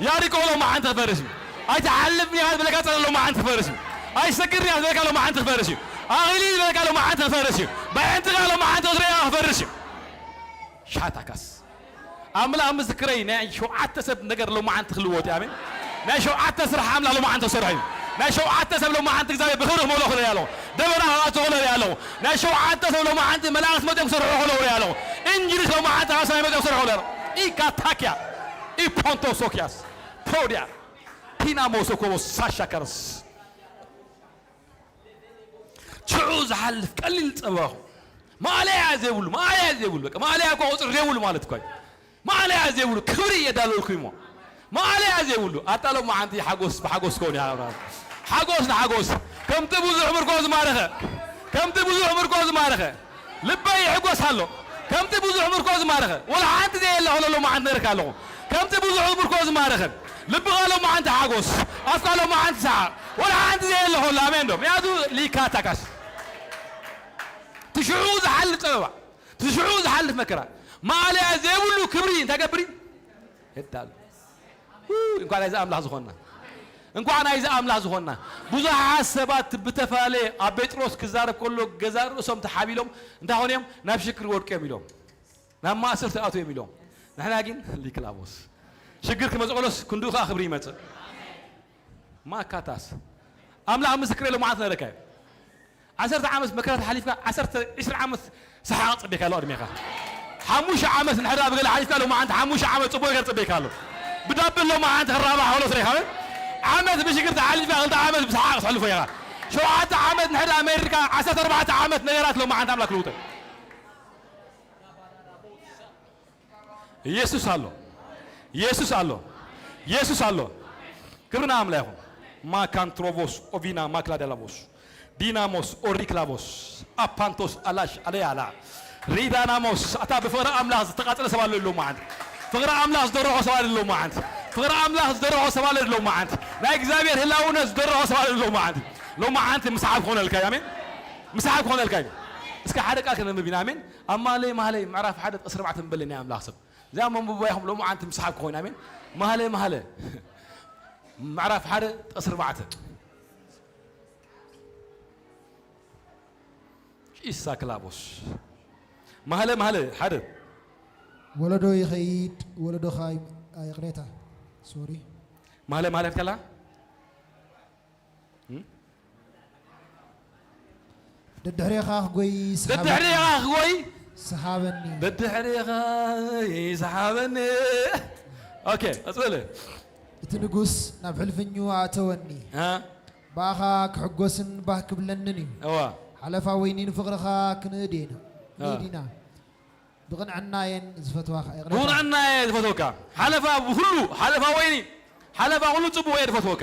ያሪኮ ሎማዓንቲ ክፈርስ እዩ። ኣይትሓልፍን ኢኻ ዝበለካ ጸላኢ ሎማዓንቲ ክፈርስ እዩ። ኣይሰግርን ኢኻ ዝበለካ ሎማዓንቲ ክፈርስ እዩ። ኣኺሊ ዝበለካ ሎማዓንቲ ክፈርስ እዩ። ብኣዒንትኻ ሎማዓንቲ ክትሪኦ ኢኻ ክፈርስ እዩ። ሻታካስ ኣምላኽ ምስክረይ፣ ናይ ሸውዓተ ሰብ ነገር ሎማዓንቲ ክልወጥ እዩ። ኣሜን። ናይ ሸውዓተ ስራሕ ኣምላኽ ሎማዓንቲ ክሰርሖ እዩ። ናይ ሸውዓተ ሰብ ሎማዓንቲ እግዚኣብሔር ብኽብሪ ክመልኦ ክርኢ ኣለኹ። ደበና ክኣቱ ክርኢ ኣለኹ። ናይ ሸውዓተ ሰብ ሎማዓንቲ መላእኽቲ መጺኦም ክሰርሑ ክርኢ ኣለኹ። ኢንጅልስ ሎማዓንቲ ካብ ሰማይ መጺኦም ክሰርሑ ክርኢ ኣለኹ። ኢካታኪያ፣ ኢፖንቶሶኪያስ፣ ፖዲያ፣ ፒናሞሶኮቦስ፣ ሳሻካርስ። ሽዑ ዝሓልፍ ቀሊል ጸባኹ። ማእለያ ዘይብሉ፣ ማእለያ ዘይብሉ፣ በቃ ማእለያ እኮ ቁጽሪ ዘይብሉ ማለት እኮ እዩ። ማእለያ ዘይብሉ ክብሪ የዳለልኩ እሞ። ማእለያ ዘይብሉ፣ ኣታ ሎማዓንቲ ሓጎስ ብሓጎስ ክኸውን እያ። ሓጎስ ንሓጎስ፣ ከምቲ ብዙሕ ምርኮ ዝማረኸ፣ ከምቲ ብዙሕ ምርኮ ዝማረኸ፣ ልበይ ይሕጎስ ኣሎ። ከምቲ ብዙሕ ምርኮ ዝማረኸ፣ ወላ ሓንቲ ዘየለ ኸሎ ሎማዓንቲ ነርካ ኣለኹ። ከምቲ ብዙሕ ምርኮ ዝማረኸ፣ ልብኻ ሎማዓንቲ ሓጎስ፣ ኣፍካ ሎማዓንቲ ሰሓቕ፣ ወላ ሓንቲ ዘየለ ኸሎ፣ ኣሜን ዶ? ምክንያቱ ሊካ ታካስ። ትሽዑ ዝሓልፍ ጸበባ፣ ትሽዑ ዝሓልፍ መከራ፣ ማእለያ ዘይብሉ ክብሪ እንታይ ገብር እዩ? የዳሉ። ው፣ እንኳዕ ናይዚ ኣምላኽ ዝኾንና። እንኳዕ ናይዚ ኣምላኽ ዝኾንና። ብዙሓት ሰባት ብተፈላለየ ኣብ ጴጥሮስ ክዛረብ ከሎ ገዛእ ርእሶም ተሓቢሎም እንታይ ኾኑ እዮም? ናብ ሽግር ወድቁ እዮም ኢሎም። ናብ ማእሰርቲ ኣትዮም ኢሎም። ንሕና ግን ሊክላቦስ። ሽግር ክመጽእ ከሎስ ክንድኡ ከኣ ክብሪ ይመጽእ። ማካታስ። ኣምላኽ ምስክር ኢሎም መዓት ነረካ እዩ። ዓሰርተ ዓመት መከራ ተሓሊፍካ፣ ዓሰርተ፣ ዕስራ ዓመት ሰሓቕ ጽቤካ ኣሎ ቅድሜኻ። ሓሙሽተ ዓመት እንድሕር ኣብ ገለ ሓሊፍካ፣ ሎማዓንቲ ሓሙሽተ ዓመት ጽቡቕ ነገር ጽቤካ ኣሎ። ብዳብል ሎማዓንቲ ክራባሕ ከሎ ስሬኻ። ዓመት ብሽግር ተሓሊፍካ፣ ክልተ ዓመት ብሰሓቕ ክትሕልፎ ኢኻ። ሸውዓተ ዓመት እንድሕር ኣሜሪካ፣ ዓሰርተ ኣርባዕተ ዓመት ነገራት ሎማዓንቲ ኣምላኽ ክልውጠ። ኢየሱስ ኣሎ። ኢየሱስ ኣሎ። ኢየሱስ ኣሎ። ክብሪ ንኣምላኽ ይኹን። ማካንትሮቮስ ኦቪና ማክላደላቮስ ዲናሞስ ኦሪክላቮስ ኣፓንቶስ ኣላሽ ኣለያላ ሪዳናሞስ። ኣታ ብፍቕሪ ኣምላኽ ዝተቓጸለ ሰብ ኣሎ ኢሎም መዓንቲ። ፍቕሪ ኣምላኽ ዝደረኾ ሰብ ኣሎ ኢሎም መዓንቲ። ፍቕሪ ኣምላኽ ዝደረኾ ሰብ ኣሎ ኢሎም መዓንቲ። ናይ እግዚኣብሔር ህላውነት ዝደረኾ ሰብ ኣሎ ኢሎም መዓንቲ። ሎም መዓንቲ ምስሓብ ክኾነልካ እዩ። ኣሜን። ምስሓብ ክኾነልካ እዩ። እስከ ሓደ ቃል ከነንብብ ኢና። ኣሜን። ኣብ ማህለይ ማህለይ ምዕራፍ ሓደ ጥቕሲ ኣርባዕተ ንበል ናይ ኣምላኽ ሰብ። እዚኣ መንብባ ኢኹም ሎም መዓንቲ ምስሓብ ክኾን። ኣሜን። ማህለይ ማህለ ምዕራፍ ሓደ ጥቕሲ ኣርባዕተ። ቂሳ ክላቦስ። ማህለ ማህለ ሓደ። ወለዶ ይኸይድ፣ ወለዶኻ ይም-፣ ኣ፣ ይቕሬታ። ሶሪ። ማህለ ማህለ ከላ? እም? ደድሕሬኻ ክጎይ ሰሓበኒ። ደድሕሬኻ ክጎይ ሰሓበኒ። ደድሕሬኻ ይሰሓበኒ። ኦኬ፣ ቀጽለ። እቲ ንጉስ ናብ ሕልፍኙ ኣእተወኒ። ሃ? ብኣኻ ክሕጎስን ባህ ክብለንን እዩ። እዋ። ሓለፋ ወይኒ ንፍቕርኻ ክንእድ ኢና። አ። ክንእድ ኢና። ብቕንዕና እየን ዝፈትዋኻ። ይቕሬታ። ብቕንዕና እየ ዝፈትወካ። ሓለፋ ብኹሉ፣ ሓለፋ ወይኒ፣ ሓለፋ ኩሉ ጽቡቕ እየ ዝፈትወካ።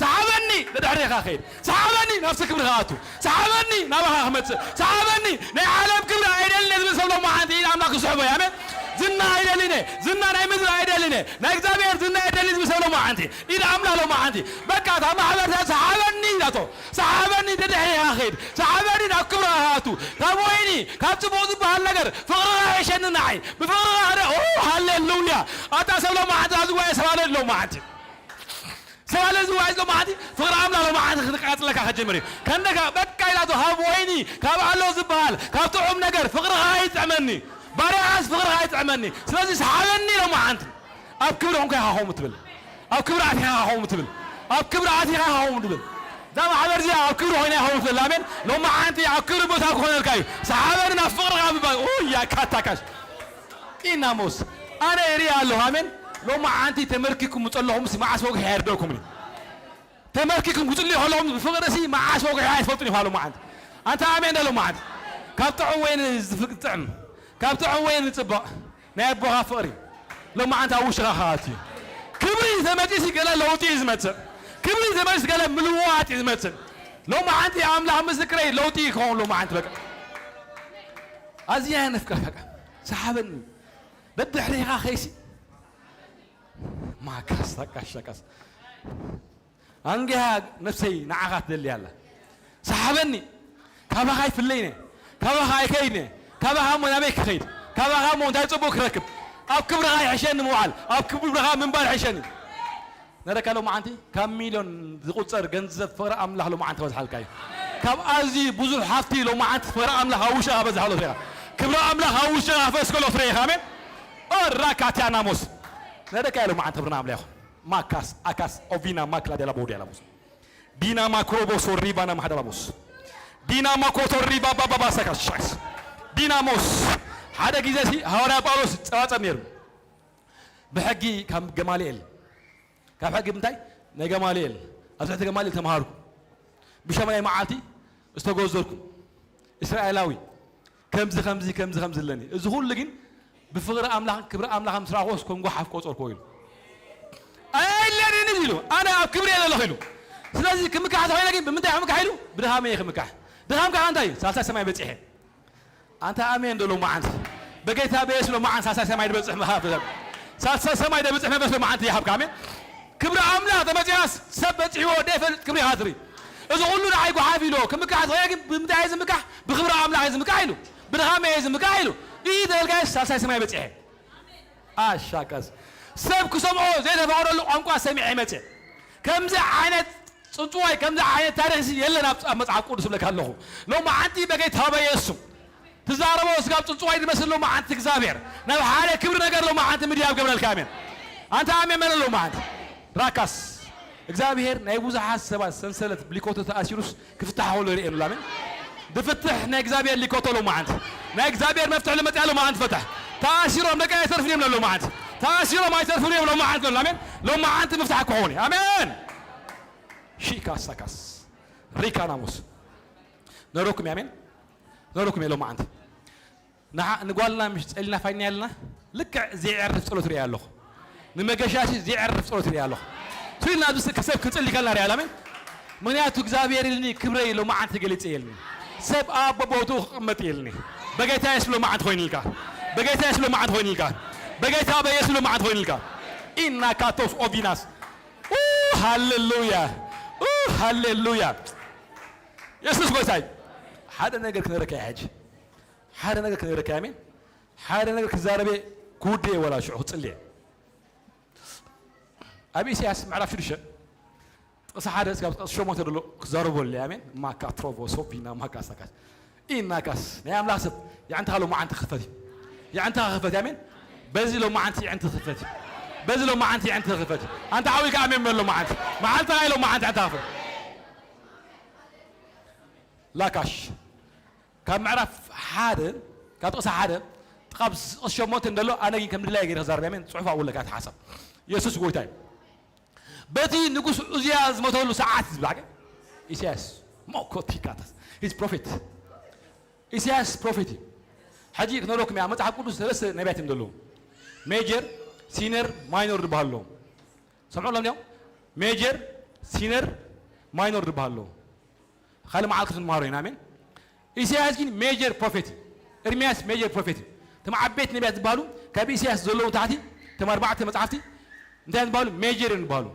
ሰሓበኒ ንድሕሬኻ ኸይድ። ሰሓበኒ ናብቲ ክብርኻ ኣቱ። ሰሓበኒ ናባኻ ክመጽእ። ሰሓበኒ ናይ ዓለም ክብሪ ኣይደልን እየ ዝብል ሰብ ሎማዓንቲ ኢድ ኣምላኽ ክስሕቦ እዩ። ኣሜን። ዝና ኣይደልን እየ። ዝና ናይ ምድሪ ኣይደልን እየ። ናይ እግዚኣብሔር ዝና እየ ደሊ ዝብል ሰብ ሎማዓንቲ። ኢድ ኣምላኽ ሎማዓንቲ። በቃ እታ ማሕበር እታ ሰሓበኒ ኢላቶ። ሰሓበኒ ንድሕሬኻ ኸይድ። ሰሓበኒ ናብ ክብርኻ ኣቱ። ካብ ወይኒ፣ ካብ ጽቡቕ ዝበሃል ነገር ፍቕርኻ ይሕሸኒ ንዓይ። ብፍቕርኻ ኣነ፣ ኦ፣ ሃሌሉያ። ኣታ ሰብ ሎማዓንቲ ኣብዚ ጉባኤ ሰብ ኣሎ ሎማዓንቲ። ሰብ ኣሎ እዚ ጉባኤ ሎማዓንቲ፣ ፍቕሪ ኣምላኽ ሎማዓንቲ ክቃጽለካ ክጅምር እዩ። ከንደካ በቃ ኢላቶ፣ ካብ ወይኒ፣ ካብ ኣሎ ዝበሃል፣ ካብ ጥዑም ነገር ፍቕርኻ ይጥዕመኒ። ባርያኻስ ፍቕርኻ ይጥዕመኒ። ስለዚ ሰሓበኒ ሎማዓንቲ። ኣብ ክብሪ ኾንካ ኢኻ ኸምኡ ትብል። ኣብ ክብሪ ኣቲኻ ኢኻ ኸምኡ ትብል። ኣብ ክብሪ ኣቲኻ ኢኻ ኸምኡ ትብል። እዛ ማሕበር እዚኣ ኣብ ክብሪ ኮይና ኢኻ ኸምኡ ትብል። ኣሜን። ሎማዓንቲ ኣብ ክብሪ ቦታ ክኾነልካ እዩ። ሰሓበኒ ናብ ፍቕርኻ ምባል። ኡያ ካታካሽ። ኢናሞስ። ኣነ እርኢ ኣለኹ። ኣሜን። ሎማዓንቲ ተመርኪኩም ዘለኹም ሲ መዓስ ወግሒ ኣይርደእኩምን እዩ። ተመርኪኩም ክጽልዩ ከለኹም ብፍቕሪ ሲ መዓስ ወግሒ ኣይትፈልጡን ኢኻ ሎማዓንቲ። ኣንታ ኣሜን ዶ ሎማዓንቲ። ካብ ጥዑም ወይኒ ዝፍቅ-፣ ዝጥዕም። ካብ ጥዑም ወይኒ ዝጽበቕ። ናይ ኣቦኻ ፍቕሪ ሎማዓንቲ ኣብ ውሽጥኻ ክኣቱ እዩ። ክብሪ ተመጺኡሲ ገለ ለውጢ እዩ ዝመጽእ። ክብሪ ተመጺኡሲ ገለ ምልውዋጥ እዩ ዝመጽእ። ሎማዓንቲ ኣምላኽ ምስክረይ ለውጢ ይኸውን ሎማዓንቲ በቃ። ኣዝያ እየ ነፍቅረካ በቃ። ሰሓበኒ። በድሕሬኻ ኸይሲ። ማካስ፣ ታካሽ፣ ታካስ። ኣንጊሃ ነፍሰይ ንዓኻ ትደሊ ኣላ። ሰሓበኒ። ካባኻ ኣይፍለይነ። ካባኻ ኣይከይድነ። ካባኻ እሞ ናበይ ክኸይድ? ካባኻ እሞ እንታይ ጽቡቕ ክረክብ? ኣብ ክብርኻ ይሕሸኒ ምውዓል። ኣብ ክብርኻ ምንባር ይሕሸኒ። ነረካ ሎማዓንቲ ካብ ሚልዮን ዝቑጸር ገንዘብ ፍቕሪ ኣምላኽ ሎማዓንቲ ከበዝሓልካ እዩ። ካብ ኣዝዩ ብዙሕ ሃፍቲ ሎማዓንቲ ፍቕሪ ኣምላኽ ኣብ ውሽጥኻ ከበዝሓሎ ፍሬኻ። ክብሪ ኣምላኽ ኣብ ውሽጥኻ ከፈስከሎ ፍሬኻ። ኣሜን። ኦራካትያናሞስ። ነረካ ሎማዓንቲ ክብርና ኣምላኽ ይኹን። ማካስ፣ ኣካስ፣ ኦቪና፣ ማክላ፣ ዴላ፣ ቦዲያ፣ ላቦስ። ዲና፣ ማክሮቦስ፣ ሪባና፣ ማሕደራቦስ። ዲና፣ ማኮቶ፣ ሪባ፣ ባባ፣ ባሳ፣ ካሻስ። ዲናሞስ። ሓደ ግዜ ሲ ሃዋርያ ጳውሎስ ጸባጸብ ነይሩ። ብሕጊ ካብ ገማልኤል። ካብ ሕጊ ምንታይ? ናይ ገማልኤል። ኣብ ትሕቲ ገማልኤል ተምሃርኩ። ብሸመናይ መዓልቲ ዝተጎዘርኩ። እስራኤላዊ። ከምዚ፣ ከምዚ፣ ከምዚ፣ ከምዚ ኣለኒ። እዚ ኩሉ ግን ብፍቕሪ ኣምላኽን ክብሪ ኣምላኽን ምስ ረኣኹዎስ ከም ጓሓፍ ቆጸርክዎ ኢሉ። ኣየድልየንን ኢሉ። ኣነ ኣብ ክብሪ እየ ዘለኹ ኢሉ። ስለዚ ክምካሕ ተኾይነ ግን ብምንታይ ክምካሕ ኢሉ? ብድኻመይ እየ ክምካሕ። ድኻምካ እንታይ እዩ? ሳልሳይ ሰማይ በጺሐ። ኣንታ ኣሜን ዶ ሎማዓንቲ። በጌታ በየሱስ ሎማዓንቲ ሳልሳይ ሰማይ ዝበጽሕ ምሃብ። ሳልሳይ ሰማይ ዝበጽሕ መንፈስ ሎማዓንቲ ይሃብካ። ኣሜን። ክብሪ ኣምላኽ ተመጺኣስ ሰብ በጺሕዎ ደይፈልጥ ክብሪ ሃትሪ። እዚ ኩሉ ንዓይ ጓሓፍ ኢሎ ክምካሕ ተኾይነ ግን ብምንታይ እየ ዝምካሕ? ብክብሪ ኣምላኽ እየ ዝምካሕ ኢሉ። ብድኻመይ እየ ዝምካሕ ኢሉ። ኢድ ተበልካዮስ ሳልሳይ ሰማይ በጺሐ። ኣሻቀስ። ሰብ ክሰምዖ ዘይተፈቐደሉ ቋንቋ ሰሚዐ መጸ። ከምዚ ዓይነት ጽንጽዋይ፣ ከምዚ ዓይነት ታሪኽ ሲ የለን ኣብ፣ ኣብ መጽሓፍ ቅዱስ እብለካ ኣለኹ። ሎማዓንቲ በጌታ በየሱስ ትዛረቦ ስጋብ ጽንጽዋይ ዝመስል ሎማዓንቲ እግዚኣብሔር ናብ ሓደ ክብሪ ነገር ሎማዓንቲ ምድያብ ገብረልካ። ኣሜን። ኣንታ ኣሜን በለ ሎማዓንቲ። ራካስ። እግዚኣብሔር ናይ ብዙሓት ሰባት ሰንሰለት ብሊኮቶ ተኣሲሩስ ክፍታሕ ከሎ ይርእየሉ። ኣሜን። ድፍትሕ ናይ እግዚኣብሔር ሊኮቶ ሎማዓንቲ ናይ እግዚኣብሔር መፍትሕ ልመጽያ ሎማዓንቲ ፈትሕ። ተኣሲሮም ደቂ ኣይተርፍን እዮም ሎማዓንቲ። ተኣሲሮም ኣይተርፍን እዮም ሎማዓንቲ ሎ ኣሜን። ሎማዓንቲ ምፍታሕ ክኾን እዩ። ኣሜን። ሺካሳካስ ሪካናሙስ ነሮኩም ኣሜን። ነሮኩም ሎማዓንቲ ንዓ ንጓልና ምሽ ጸሊና ፋይና ያልና ልክዕ ዘይዕርፍ ጸሎት ሪያ ኣለኹ። ንመገሻሲ ዘይዕርፍ ጸሎት ሪያ ኣለኹ። ትሪና ኣብዚ ክሰብ ክጽሊ ከልና ሪያ ኣሜን። ምክንያቱ እግዚኣብሔር ኢልኒ ክብረይ ሎማዓንቲ ገሊጸ የልኒ። ሰብ ኣብ ቦታኡ ክቕመጥ የልኒ። በጌታ የሱስ ሎማዓንቲ ኮይንልካ። በጌታ የሱስ ሎማዓንቲ ኮይንልካ። በጌታ በየሱስ ሎማዓንቲ ኮይንልካ። ኢና ካቶስ ኦቪናስ። ኡ፣ ሃሌሉያ። ኡ፣ ሃሌሉያ። የሱስ ጎይታይ። ሓደ ነገር ክነረካ ሕጂ። ሓደ ነገር ክነረካ ኣሜን። ሓደ ነገር ክዛረበ ክውድእ ወላ ሽዑ ክጽልየ። ኣብ ኢሳያስ ምዕራፍ ሽዱሽተ ጥቕሲ ሓደ እስካብ ጥቕሲ ሸሞንተ ዘሎ ክዛረቦ ኣለየ ኣሜን። ማካ ትሮቦ ሶፊና ማካ ሳካስ ኢናካስ ናይ ኣምላኽ ሰብ የዕንታ ሎማዓንቲ ክፈት እዩ። የዕንታ ክፈት ኣሜን። በዚ ሎማዓንቲ የዕንቲ ክፈት እዩ። በዚ ሎማዓንቲ የዕንቲ ክፈት እዩ። ኣንታ ዓዊካ ኣሜን በል ሎማዓንቲ መዓልቲ ናይ ሎማዓንቲ የዕንታ ክፈት ላካሽ ካብ ምዕራፍ ሓደ ካብ ጥቕሲ ሓደ ጥቓብ ጥቕሲ ሸሞንተ እንደሎ ኣነ ግን ከም ድላይ ገይረ ክዛረብ ኣሜን። ጽሑፍ ኣብኡ ኣለካ ተሓሳብ የሱስ ጎይታ እዩ። በቲ ንጉስ ዑዝያ ዝሞተሉ ሰዓት ዝብል ሓቂ ኢሳያስ ሞኮቲካታስ ሂዝ ፕሮፌት ኢሳያስ ፕሮፌት እዩ። ሕጂ ክነግረኩም እያ መጽሓፍ ቅዱስ ሰለስተ ነቢያት እዮም ዘለዉ። ሜጀር ሲነር ማይኖር ዝበሃሉ ኣለዉ። ሰምዑ ሎም ዲኦም ሜጀር ሲነር ማይኖር ዝበሃሉ ኣለዉ። ካልእ መዓልቲ ክንመሃሮ ኢና ኣሜን። ኢሳያስ ግን ሜጀር ፕሮፌት እዩ። ኤርምያስ ሜጀር ፕሮፌት እዩ። እቶም ዓበይቲ ነቢያት ዝበሃሉ ካብ ኢሳያስ ዘለዉ ታሕቲ እቶም ኣርባዕተ መጽሓፍቲ እንታይ ዝበሃሉ ሜጀር እዮም ዝበሃሉ።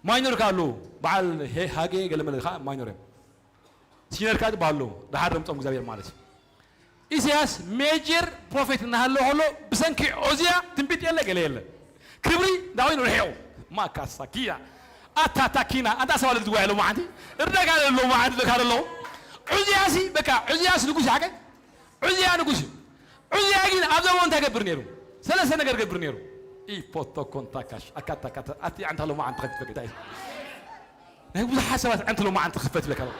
ማይኖር ከ ኣለዉ በዓል ሄ- ሃጌ ገለመለ ከዓ ማይኖር እዮም። ሲነር ከዓ ዝበሃሉ ኣለዉ ደሓር ደምፆም እግዚኣብሔር ማለት እዩ። ኢሳያስ ሜጀር ፕሮፌት እናሃለወ ከሎ ብሰንኪ ዖዝያ ትንቢት የለ ገለ የለ ክብሪ ዳዊት ርሒቑ ማካሳኪያ ኣታታኪና ኣንታ ሰባለ ዝጓየ ሎማዓንቲ እርዳጋ ሎማዓንቲ ዘካ ኣለኹ። ዑዝያሲ በቃ ዑዝያስ ንጉስ ሓቀ ዑዝያ ንጉስ እዩ። ዑዝያ ግን ኣብ ዘመኑ እንታይ ገብር ነይሩ? ሰለስተ ነገር ገብር ነይሩ። ኢፖቶኮንታካሽ ኣካታካተ ኣቲ ኣንታ ሎማዓንቲ ከፊት በጌታ እዩ። ናይ ብዙሓት ሰባት ኣንታ ሎማዓንቲ ክፈት ይብለካ ኣሎ።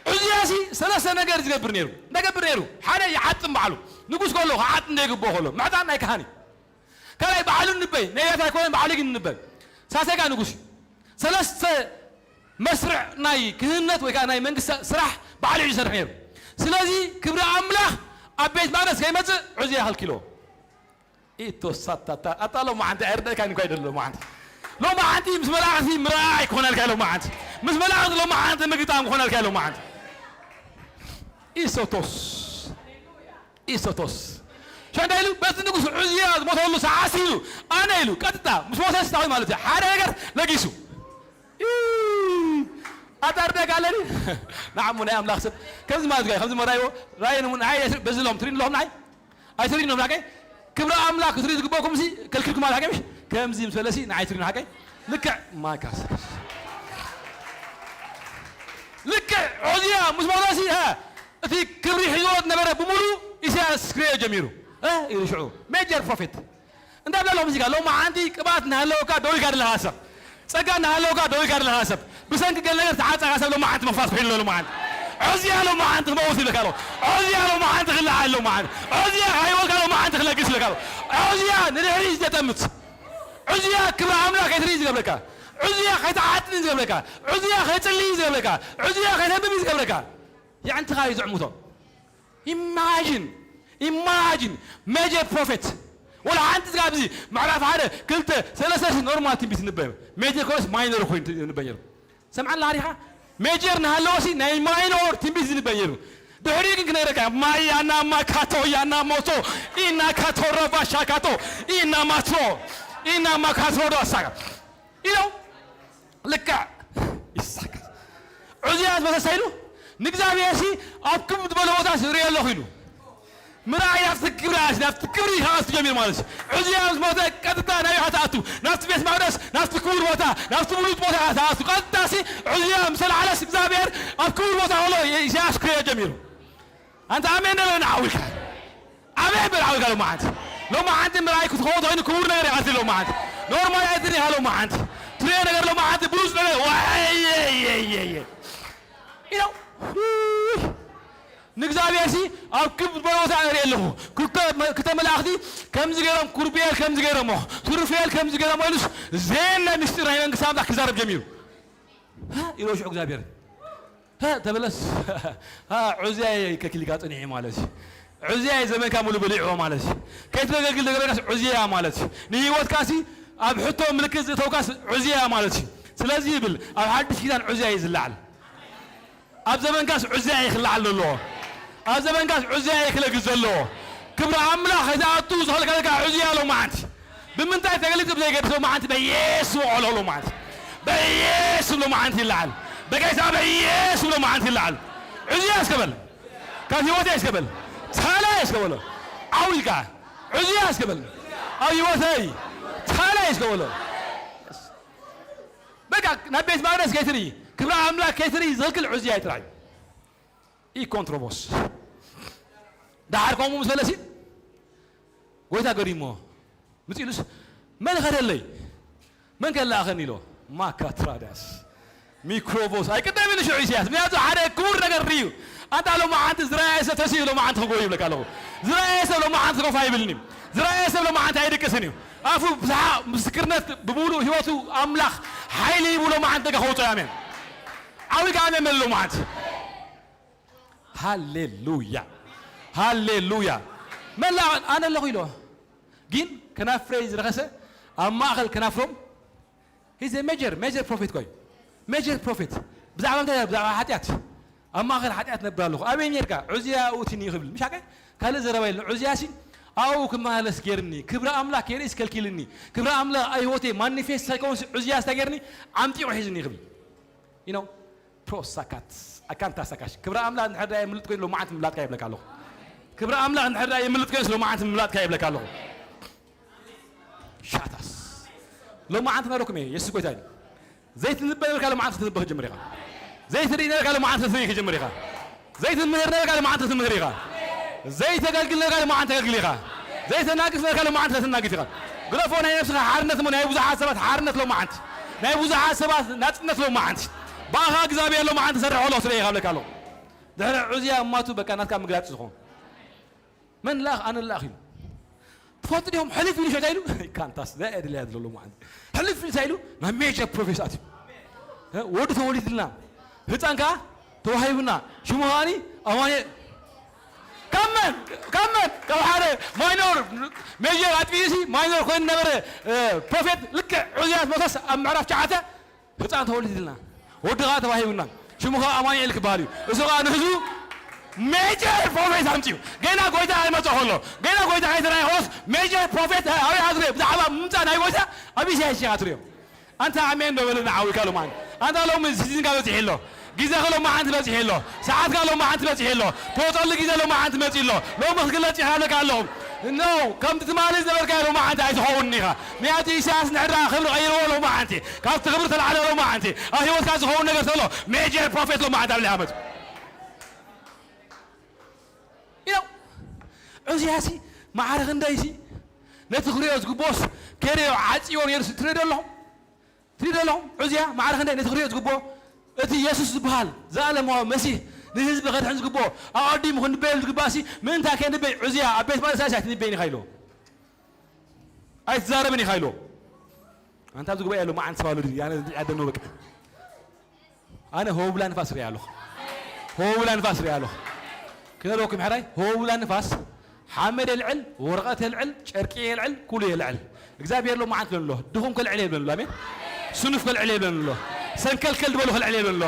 ዑዝያሲ ሰለስተ ነገር ዝገብር ነይሩ። እንታይ ገብር ነይሩ? ሓደ ይዓጥን ባዕሉ ንጉስ ከሎ ክዓጥን ዘይግብኦ ከሎ ምዕጣን ናይ ካህን እዩ። ካልኣይ ባዕሉ ንበይ ነቢያት ኣይኮነን ባዕሉ ግን ንበይ ሳሰጋ ንጉስ እዩ። ሰለስተ መስርዕ ናይ ክህነት ወይ ከዓ ናይ መንግስቲ ስራሕ ባዕሉ እዩ ዝሰርሕ ነይሩ። ስለዚ ክብሪ ኣምላኽ ኣብ ቤት መቅደስ ከይመፅእ ዑዝያ ከልኪልዎ። ኢቶሳታታ ኣታ ሎማዓንቲ ኣይርደእካን እኳ ይደሎ ሎማዓንቲ ሎማዓንቲ ምስ መላእኽቲ ምርኣይ ክኾነልካ ሎማዓንቲ ምስ መላእኽቲ ሎማዓንቲ ምግጣም ክኾነልካ ሎማዓንቲ ኢሶቶስ ኢሶቶስ ሸንዳ ኢሉ በቲ ንጉስ ዑዝያ ዝሞተሉ ሰዓት ኢሉ ኣነ ኢሉ ቀጥታ ምስ ሞተ ስታዊ ማለት እዩ ሓደ ነገር ለጊሱ ኣጣርደካ ኣለኒ ንዓሙ ናይ ኣምላኽ ሰብ ከምዚ ማለት እዩ ከምዚ መራይዎ ራእይ ንሙን ንዓይ በዚ ሎም ትሪን ኣለኹም ንዓይ ኣይትሪን ሎም ናቀይ ክብሪ ኣምላኽ ክትሪኡ ዝግበኩም ሲ ከልክልኩም ማለት ሓቀይ ከምዚ ምስ በለሲ ንዓይ ትሪን ሓቀይ ልክዕ ማካስ ልክዕ ዖዝያ ምስ ሞተሲ እቲ ክብሪ ሒዝዎ ዝነበረ ብምሉ ኢሳያስ ክርእዮ ጀሚሩ ኢሉ ሽዑ ሜጀር ፕሮፌት እንታይ ብላለኹም እዚጋ ሎማዓንቲ ቅብኣት እናሃለወካ ደው ኢልካ ዘለኻ ሰብ ጸጋ እናሃለወካ ደው ኢልካ ዘለኻ ሰብ ብሰንኪ ገለ ነገር ተዓጸኻ ሰብ ሎማዓንቲ ምኽፋት ኮይኑ ኣሎ ሎማዓንቲ ዖዝያ ሎማዓንቲ ክመውት ይብለካ ኣሎ ዖዝያ ሎማዓንቲ ክለዓል ሎማዓንቲ ዖዝያ ካይወልካ ሎማዓንቲ ክለግስ ይብለካ ኣሎ ዖዝያ ንድሕሪ ዘጠምት ዑዝያ ክብሪ ኣምላኽ ከይትርኢ ዝገብረካ፣ ዑዝያ ከይትዓጥን ዝገብረካ፣ ዑዝያ ከይጽልይ ዝገብረካ፣ ዑዝያ ከይተንብብ ዝገብረካ የዕንትኻ እዩ ዝዕሙቶ። ኢማጂን ኢማጂን ሜጀር ፕሮፌት ወላ ሓንቲ ዝጋ ኣብዚ ምዕራፍ ሓደ ክልተ ሰለስተ ኖርማል ትንቢት ንበብ ሜጀር ኮለስ ማይነር ኮይኑ ንበብ ነይሩ። ሰምዓላ ሪኻ ሜጀር ንሃለወሲ ናይ ማይኖር ትንቢት ዝንበብ ነይሩ። ድሕሪኡ ግን ክነግረካ ማይ ያና ማካቶ ያና ሞቶ ኢና ካቶ ረባሻ ካቶ ኢና ማትሮ ኢና ማካትሮ ዶ ኣሳጋ ኢለው ልክዕ ይሳካ ዑዝያ ዝበሰሳ ኢሉ ንእግዚኣብሔር ሲ ኣብ ክብ ዝበለ ቦታ ሪኦ ኣለኹ ኢሉ ምርኣይ ናብቲ ክብሪ ኣት ናብቲ ክብሪ ይሃስ ጀሚር ማለት እዩ። ዕዝያ ምስ ሞተ ቀጥታ ናበይ ኢኻ ትኣቱ? ናብቲ ቤት መቕደስ ናብቲ ክቡር ቦታ ናብቲ ብሉጽ ቦታ ኢኻ ትኣቱ። ቀጥታ ሲ ዕዝያ ምስ ተላዕለስ እግዚኣብሔር ኣብ ክቡር ቦታ ከሎ ኢሳያስ ክርእዮ ጀሚሩ። ኣንታ ኣሜን በል ንዓው ኢልካ ኣሜን በል ዓው ኢልካ ሎማዓንቲ ሎማዓንቲ ምርኣይ ክትኸውን ተኮይኑ ክቡር ነገር ኢኻ ትርኢ ሎማዓንቲ ኖርማል ኣይትን ኢኻ ሎማዓንቲ ትርእዮ ነገር ሎማዓንቲ ብሉጽ ነገር ዋየየየየ ኢለው ንእግዚኣብሔር ሲ ኣብ ክብ ቦታ እርኢ ኣለኹ። ክልተ መ-፣ ክልተ መላእኽቲ ከምዚ ገይሮም፣ ኩርብኤል ከምዚ ገይሮሞ፣ ሱሩፌል ከምዚ ገይሮሞ ኢሉስ፣ ዘየለ ምስጢር ናይ መንግስቲ ኣምላኽ ክዛረብ ጀሚሩ። ሃ ኢሎ ሽዑ እግዚኣብሔር። ሃ ተበለስ። ሃ ዑዝያ ከኪልካ ጽኒሑ ማለት እዩ። ዑዝያ ዘመንካ ሙሉ በሊዕዎ ማለት እዩ። ከይትበገግል ዘገበርካስ ዑዝያ ማለት እዩ። ንህይወትካ ሲ ኣብ ሕቶ ምልክት ዝእተውካስ ዑዝያ ማለት እዩ። ስለዚ ይብል ኣብ ሓድሽ ኪዳን ዑዝያ እዩ ዝለዓል። ኣብ ዘመንካስ ዑዝያ እዩ ክለዓል ዘለዎ። ኣብ ዘመንካስ ዑዝያ እዩ ክለግስ ዘለዎ። ክብሪ ኣምላኽ ከይትኣቱ ዝኸልከለካ ዑዝያ ሎማዓንቲ። ብምንታይ ተገሊጹ ብዘይገድስ ሎማዓንቲ በኢየሱስ ወዕሎ ሎማዓንቲ። በኢየሱስ ሎማዓንቲ ይለዓል። በጌታ በኢየሱስ ሎማዓንቲ ይለዓል። ዑዝያ እስከ በል። ካብ ህይወተይ እስከ በል። ቻላይ እስከ በሎ። ዓው ኢልካ። ዑዝያ እስከ በል። ኣብ ህይወተይ ቻላይ እስከ በሎ። በቃ ናብ ቤት መቕደስ ከይትርኢ፣ ክብሪ ኣምላኽ ከይትርኢ ዝኽልክል ዑዝያ እዩ ጥራይ። ኢ ኮንትሮቦስ። ደሓር ከምኡ ምስ በለሲ፣ ጎይታ ገሪሞ ምጽእ ኢሉስ፣ "መን ኸደለይ? መን ከለኣኸኒ?" ኢሎ። ማካትራዳስ። ሚክሮቦስ። ኣይቅደምን ሽዑ ኢሳያስ። ምክንያቱ ሓደ ክቡር ነገር ርእዩ። ኣንታ ሎማዓንቲ ዝረኣየ ሰብ ተሲኡ ሎማዓንቲ ክጎይ ይብለካ ኣለኹ። ዝረኣየ ሰብ ሎማዓንቲ ኮፍ ኣይብልኒ። ዝረኣየ ሰብ ሎማዓንቲ ኣይድቅስን እዩ። ኣፉ ብዝሓ-፣ ምስክርነት ብምሉእ ህይወቱ ኣምላኽ ሓይሊ ሂቡ ሎማዓንቲ ደገ ከውፅኦ። ኣሜን። ዓው ኢልካ ኣሜን በል ሎማዓንቲ። ሃሌሉያ። ሃሌሉያ። መላ ኣነ ኣለኹ ኢሎ። ግን ከናፍረይ ዝረኸሰ ኣብ ማእኸል ከናፍሮም፣ he's a major, major prophet ኮይኑ። Major prophet። ብዛዕባ እንታይ? ብዛዕባ ሓጢኣት። ኣብ ማእኸል ሓጢኣት ነብር ኣለኹ። ኣበይ ኔርካ? ዑዝያ ኣውቲኒ ክብል። ምሽ ሓቀይ? ካልእ ዘረባ የለን። ዑዝያ ሲ ኣብኡ ክመላለስ ገይርኒ። ክብሪ ኣምላኽ ከይርእስ ከልኪልኒ። ክብሪ ኣምላኽ ኣብ ህይወተይ ማኒፌስት ሳይኮንስ ዑዝያ ስታ ገይርኒ፣ ዓምጢቑ ሒዝኒ ክብል። You know? ፕሮሳካት፣ ኣካንታ ሳካሽ። ክብሪ ኣምላኽ እንድሕር ደኣ የምልጥ ኮይኑ ሎማዓንቲ ምምላጥካ ይብለካ ኣለኹ። ክብሪ ኣምላኽ እንድሕር ደኣ የምልጥ ኮይኑስ ሎማዓንቲ ምምላጥካ ይብለካ ኣለኹ። ሻታስ። ሎማዓንቲ ነረኩም እየ፣ የሱስ ጎይታ እዩ። ዘይትንበ ነበርካ ሎማዓንቲ ክትንበ ክጅምር ኢኻ። ዘይትርኢ ነበርካ ሎማዓንቲ ክትርኢ ክጅምር ኢኻ። ዘይትምህር ነበርካ ሎማዓንቲ ክትምህር ኢኻ። ዘይተገልግል ነበርካ ሎማዓንቲ ተገልግል ኢኻ። ዘይተናግፍ ነበርካ ሎማዓንቲ ተትናግፍ ኢኻ። ግደፎ ናይ ነብስኻ ሓርነት እሞ ናይ ብዙሓት ሰባት ሓርነት ሎማዓንቲ። ናይ ብዙሓት ሰባት ናጽነት ሎማዓንቲ። ብኣኻ እግዚኣብሔር ሎማዓንቲ ሰርሕ ከሎ ስለ ኢኻ እብለካ ኣለኹ። ድሕሪ ዑዝያ እማቱ በቃ ናትካ ምግላጽ ዝኾን። መን ለኣኽ? ኣነ ለኣኽ ኢሉ። ትፈልጡ ዲኹም? ሕልፍ ኢሉ ሸታ ኢሉ። ካንታስ፣ ዘ-፣ የድልያ ዘሎ ሎማዓንቲ። ሕልፍ ኢሉ እንታይ ኢሉ? ናብ ሜጀር ፕሮፌስ ኣትዩ። እ፣ ወዲ ተወሊድልና። ህፃን ከዓ ተዋሂቡና። ሽሙ ከዓኒ ኣማኑኤል። ካብ መን? ካብ መን? ካብ ሓደ ማይኖር ሜጀር ኣጥፊኡሲ ማይኖር ኮይኑ ነበረ፣ እ፣ ፕሮፌት ልክዕ ዑዝያ ዝሞተስ ኣብ ምዕራፍ ትሽዓተ ህፃን ተወሊድልና። ወዲ ከዓ ተዋሂቡና። ሽሙ ከዓ ኣማኑኤል ክበሃል እዩ። እሱ ከዓ ንህዝቡ ሜጀር ፕሮፌት ኣምፅኡ። ገና ጎይታ ኣይመፀ ከሎ፣ ገና ጎይታ ኣይተራእየ ከሎስ ሜጀር ፕሮፌት ኣበይ ኣትሪዮ? ብዛዕባ ምምፃእ ናይ ጎይታ ኣብ ኢሳያስ ኢኻ ትሪኦ። ኣንታ ኣሜን ዶ በለና ዓዊካ ሎማዓንቲ። ኣንታ ሎሚ ሲዝንካ በፂሑ ኣሎ። ግዜኻ ሎማዓንቲ በፂሑ ኣሎ። ሰዓትካ ሎማዓንቲ በፂሑ ኣሎ። ትወፀሉ ግዜ ሎማዓንቲ መፂኡ ኣሎ። ሎሚ ክትግለፅ ኢኻ ኣለካ ኣለኹ። ኖ፣ ከምቲ ትማሊ ዝነበርካዮ ሎማዓንቲ ኣይትኸውን ኢኻ። ምክንያቱ ኢሳያስ እንድሕር ደኣ ክብሪ ቀይርዎ ሎማዓንቲ፣ ካብቲ ክብሪ ተላዕለ ሎማዓንቲ፣ ኣብ ህይወትካ ዝኸውን ነገር ተሎ ሜጀር ፕሮፌት ሎማዓንቲ ኣብ ልሃመት ኢለው። ዑዝያሲ ማዕረ ክንደይሲ ነቲ ክሪኦ ዝግብኦስ ከሪኦ ዓፅዎ ነይሩሲ ትሪኦ ዶ ኣለኹም? ትሪኦ ዶ ኣለኹም? ዑዝያ ማዕረ ክንደይ ነቲ ክሪኦ ዝግብኦ እቲ የሱስ ዝበሃል ዘለኣለማዊ መሲህ ንህዝቢ ከድሕን ዝግብኦ ኣቐዲሙ ክንበየሉ ዝግባእሲ ምእንታ ከይንበይ ዑዝያ ኣብ ቤት መቕደስ ኣይትንበይን ኢኻ ኢልዎ። ኣይትዛረብን ኢኻ ኢልዎ። ኣንታ ኣብዚ ጉባኤ ያለው ማዓንት ሰባሉ ድል ያነ ያደኑ በቃ ኣነ ሆብላ ንፋስ ሪያ ኣለኹ። ሆብላ ንፋስ ሪያ ኣለኹ። ክነለኩም ሕራይ ሆብላ ንፋስ ሓመድ የልዕል፣ ወረቐት የልዕል፣ ጨርቂ የልዕል፣ ኩሉ የልዕል። እግዚኣብሔር ሎ ማዓንት ብለን ኣሎ። ድኹም ከልዕል የብለን ኣሎ። ኣሜን። ስኑፍ ከልዕል የብለን ኣሎ። ሰንከልከል ዝበሉ ከልዕል የብለን ኣሎ።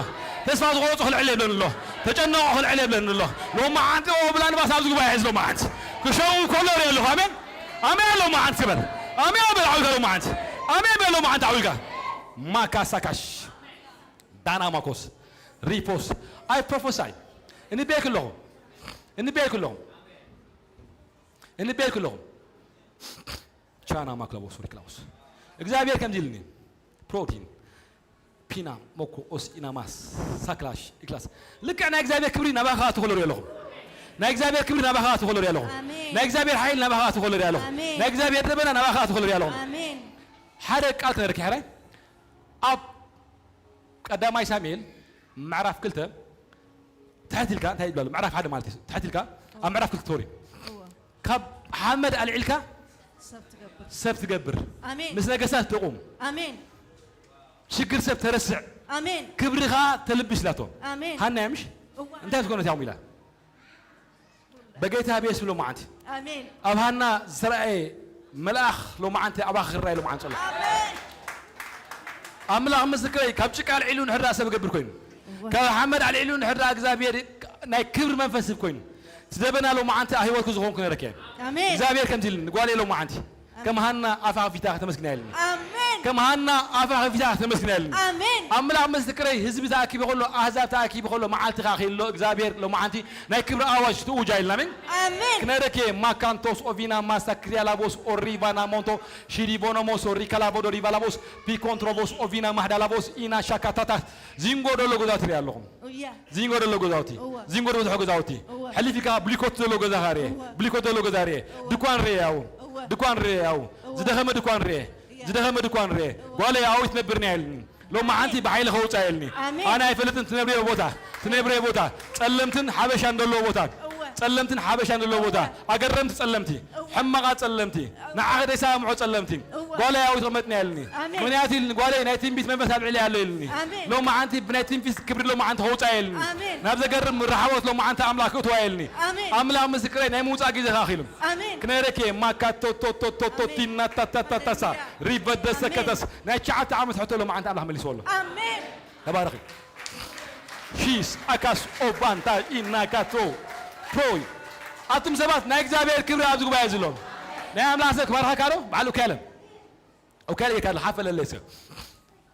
ተስፋ ዝቆረጹ ከልዕል የብለን ኣሎ። ተጨነቑ ከልዕል የብለን ኣሎ። ሎ ማዓንት ሆብላ ንፋስ ኣብዚ ጉባኤ ሕዚ ሎ ማዓንት ክሸው ከሎ ሪያ ኣለኹ። ኣሜን። ኣሜን። ሎ ማዓንት ክበል። ኣሜን። በል ዓውልካ ሎ ማዓንት። ኣሜን። በል ሎ ማዓንት ዓውልካ። ማካሳካሽ ዳና ማኮስ ሪፖስ ኣይ ፕሮፎሳይ እንቤክ ኣለኹ። እንቤክ ኣለኹ። እንቤክ ኣለኹ። ቻና ማክለቦስ ሪክላውስ እግዚኣብሔር ከምዚ ኢልኒ ፕሮቲን ፒና ሞኮ ኦስ ኢናማስ ሳክላሽ ኢክላስ ልክዕ ናይ እግዚኣብሔር ክብሪ ናባኻ ትኸሎ ሪኦ ኣለኹ። ናይ እግዚኣብሔር ክብሪ ናባኻ ትኸሎ ሪኦ ኣለኹ። ኣሜን። ናይ እግዚኣብሔር ሓይል ናባኻ ትኸሎ ሪኦ ኣለኹ። ኣሜን። ናይ እግዚኣብሔር ደበና ናባኻ ትኸሎ ሪኦ ኣለኹ። ኣሜን። ሓደ ቃል ክነርክ ሕራይ ኣብ ቀዳማይ ሳሙኤል ምዕራፍ ክልተ እቲ ትሕት ኢልካ እንታይ ይብላሉ? ምዕራፍ ሓደ ማለት እዩ። ትሕት ኢልካ ኣብ ምዕራፍ ክልተ ትወሪ። እወ። ካብ ሓመድ ኣልዒልካ ሰብ ትገብር። ሰብ ትገብር። ኣሜን። ምስ ነገስታት ትቑም። ኣሜን። ሽግር ሰብ ተረስዕ። ኣሜን። ክብሪ ኸዓ ተልብስ ኢላቶ። ኣሜን። ሃና እያ ምሽ? እወ። እንታይ ትኮነ እዚኦም ኢላ? በጌታ ብየሱስ ሎማዓንቲ ኣሜን። ኣብ ሃና ዝተራእየ መልኣኽ ሎማዓንቲ ኣባኻ ክራይ ሎማዓንቲ ጸሎ። ኣሜን። ኣምላኽ ምስክረይ፣ ካብ ጭቃ ኣልዒሉ ንሕድራ ሰብ ገብር ኮይኑ፣ እወ። ካብ ሓመድ ኣልዒሉ ንሕድራ እግዚኣብሔር ናይ ክብሪ መንፈስ ኮይኑ፣ እቲ ደበና ሎማዓንቲ ኣብ ህይወትኩ ዝኾንኩ ነረክ እየ። ኣሜን። እግዚኣብሔር ከምዚ ኢልኒ፣ ጓለይ ሎማዓንቲ፣ ኣሜን። ከም ሃና ኣፋ ከፊታ ከተመስግና ኢልኒ። ኣሜን። ከም ሃና ኣፋ ከፊታ ከተመስግና ኢልኒ። ኣሜን። ኣምላኽ ምስክረይ፣ ህዝቢ ተኣኪቡ ከሎ፣ ኣህዛብ ተኣኪቡ ከሎ፣ መዓልቲ ከኣ ከሎ፣ እግዚኣብሔር ሎማዓንቲ ናይ ክብሪ ኣዋጅ ትእውጃ ኢልና። ኣሜን። ኣሜን። ክነረኬ ማካንቶስ ኦቪና ማሳክሪያ ላቦስ ኦሪቫና ሞንቶ ሺሪቮኖሞስ ኦሪካላቮዶ ሪቫላቦስ ፒኮንትሮቮስ ኦቪና ማህዳላቦስ ኢና ሻካታታ ዚንጎ ደሎ ገዛውቲ ሪኣ ኣለኹም። እያ። ዚንጎ ደሎ ገዛውቲ። እወ። ዚንጎ ዝበዝሖ ገዛውቲ። እወ። ሕሊፊካ ብሊኮት ዘሎ ገዛ ሪኤ። እወ። ብሊኮት ዘሎ ገዛ ሪኤ። እወ። ድኳን ሪኤ ያው። እወ። ድኳን ሪኤ ያው። እወ። ዝደኸመ ድኳን ሪኤ። እያ። ዝደኸመ ድኳን ርኤ። እወ። ጓለይ ኣዊት ነብርና የልኒ። ሎማዓንቲ ኣሜን። ብሓይሊ ከውፃ የልኒ። ኣሜን። ኣነ ኣይፈልጥን ትነብርዮ ቦታ። ትነብርዮ ቦታ። ጸለምትን ሓበሻን ዘለዎ ቦታ። እወ። ጸለምትን ሓበሻን ዘለዎ ቦታ። እወ። ኣገረምቲ ጸለምቲ። እወ። ሕማቓ ጸለምቲ። እወ። ንዓኸ ደይሰማምዖ ጸለምቲ። እወ። ጓለይ ኣዊት ከመጥና የልኒ። ኣሜን። ምክንያቱ ይልኒ ጓለይ ናይ ትንቢት መንፈስ ኣብ ልዕሊ ኣሎ ይልኒ። ኣሜን። ሎማዓንቲ ብናይ ትንቢት ክብሪ ሎማዓንቲ ከውፃ የልኒ። ኣሜን። ናብ ዘገርም ርሓቦት ሎማዓንቲ ኣምላኽ ክእትዋ የልኒ። ኣሜን። ኣምላኽ ምስክረይ ናይ ምውፃእ ግዜ ከኣኺሉ። ኣሜን። ክነረኬ ማካቶቶቶቶቲናታታታታሳ ሃሌሉያ። ሪቨደሰከተስ ናይ ትሽዓተ ዓመት ሕቶ ሎማዓንቲ ኣምላኽ መሊስዎ ኣሎ። ኣሜን። ተባረኺ። ሺስ ኣካስ ኦባንታ ኢናካቶ ፕሮይ ኣቱም ሰባት ናይ እግዚኣብሔር ክብሪ ኣብዚ ጉባኤ ዘሎ ናይ ኣምላኽ ሰብ ክባርኸካ ዶ ባዕሉ ከለ ኦካለ ይካለ ሓፈለለሰ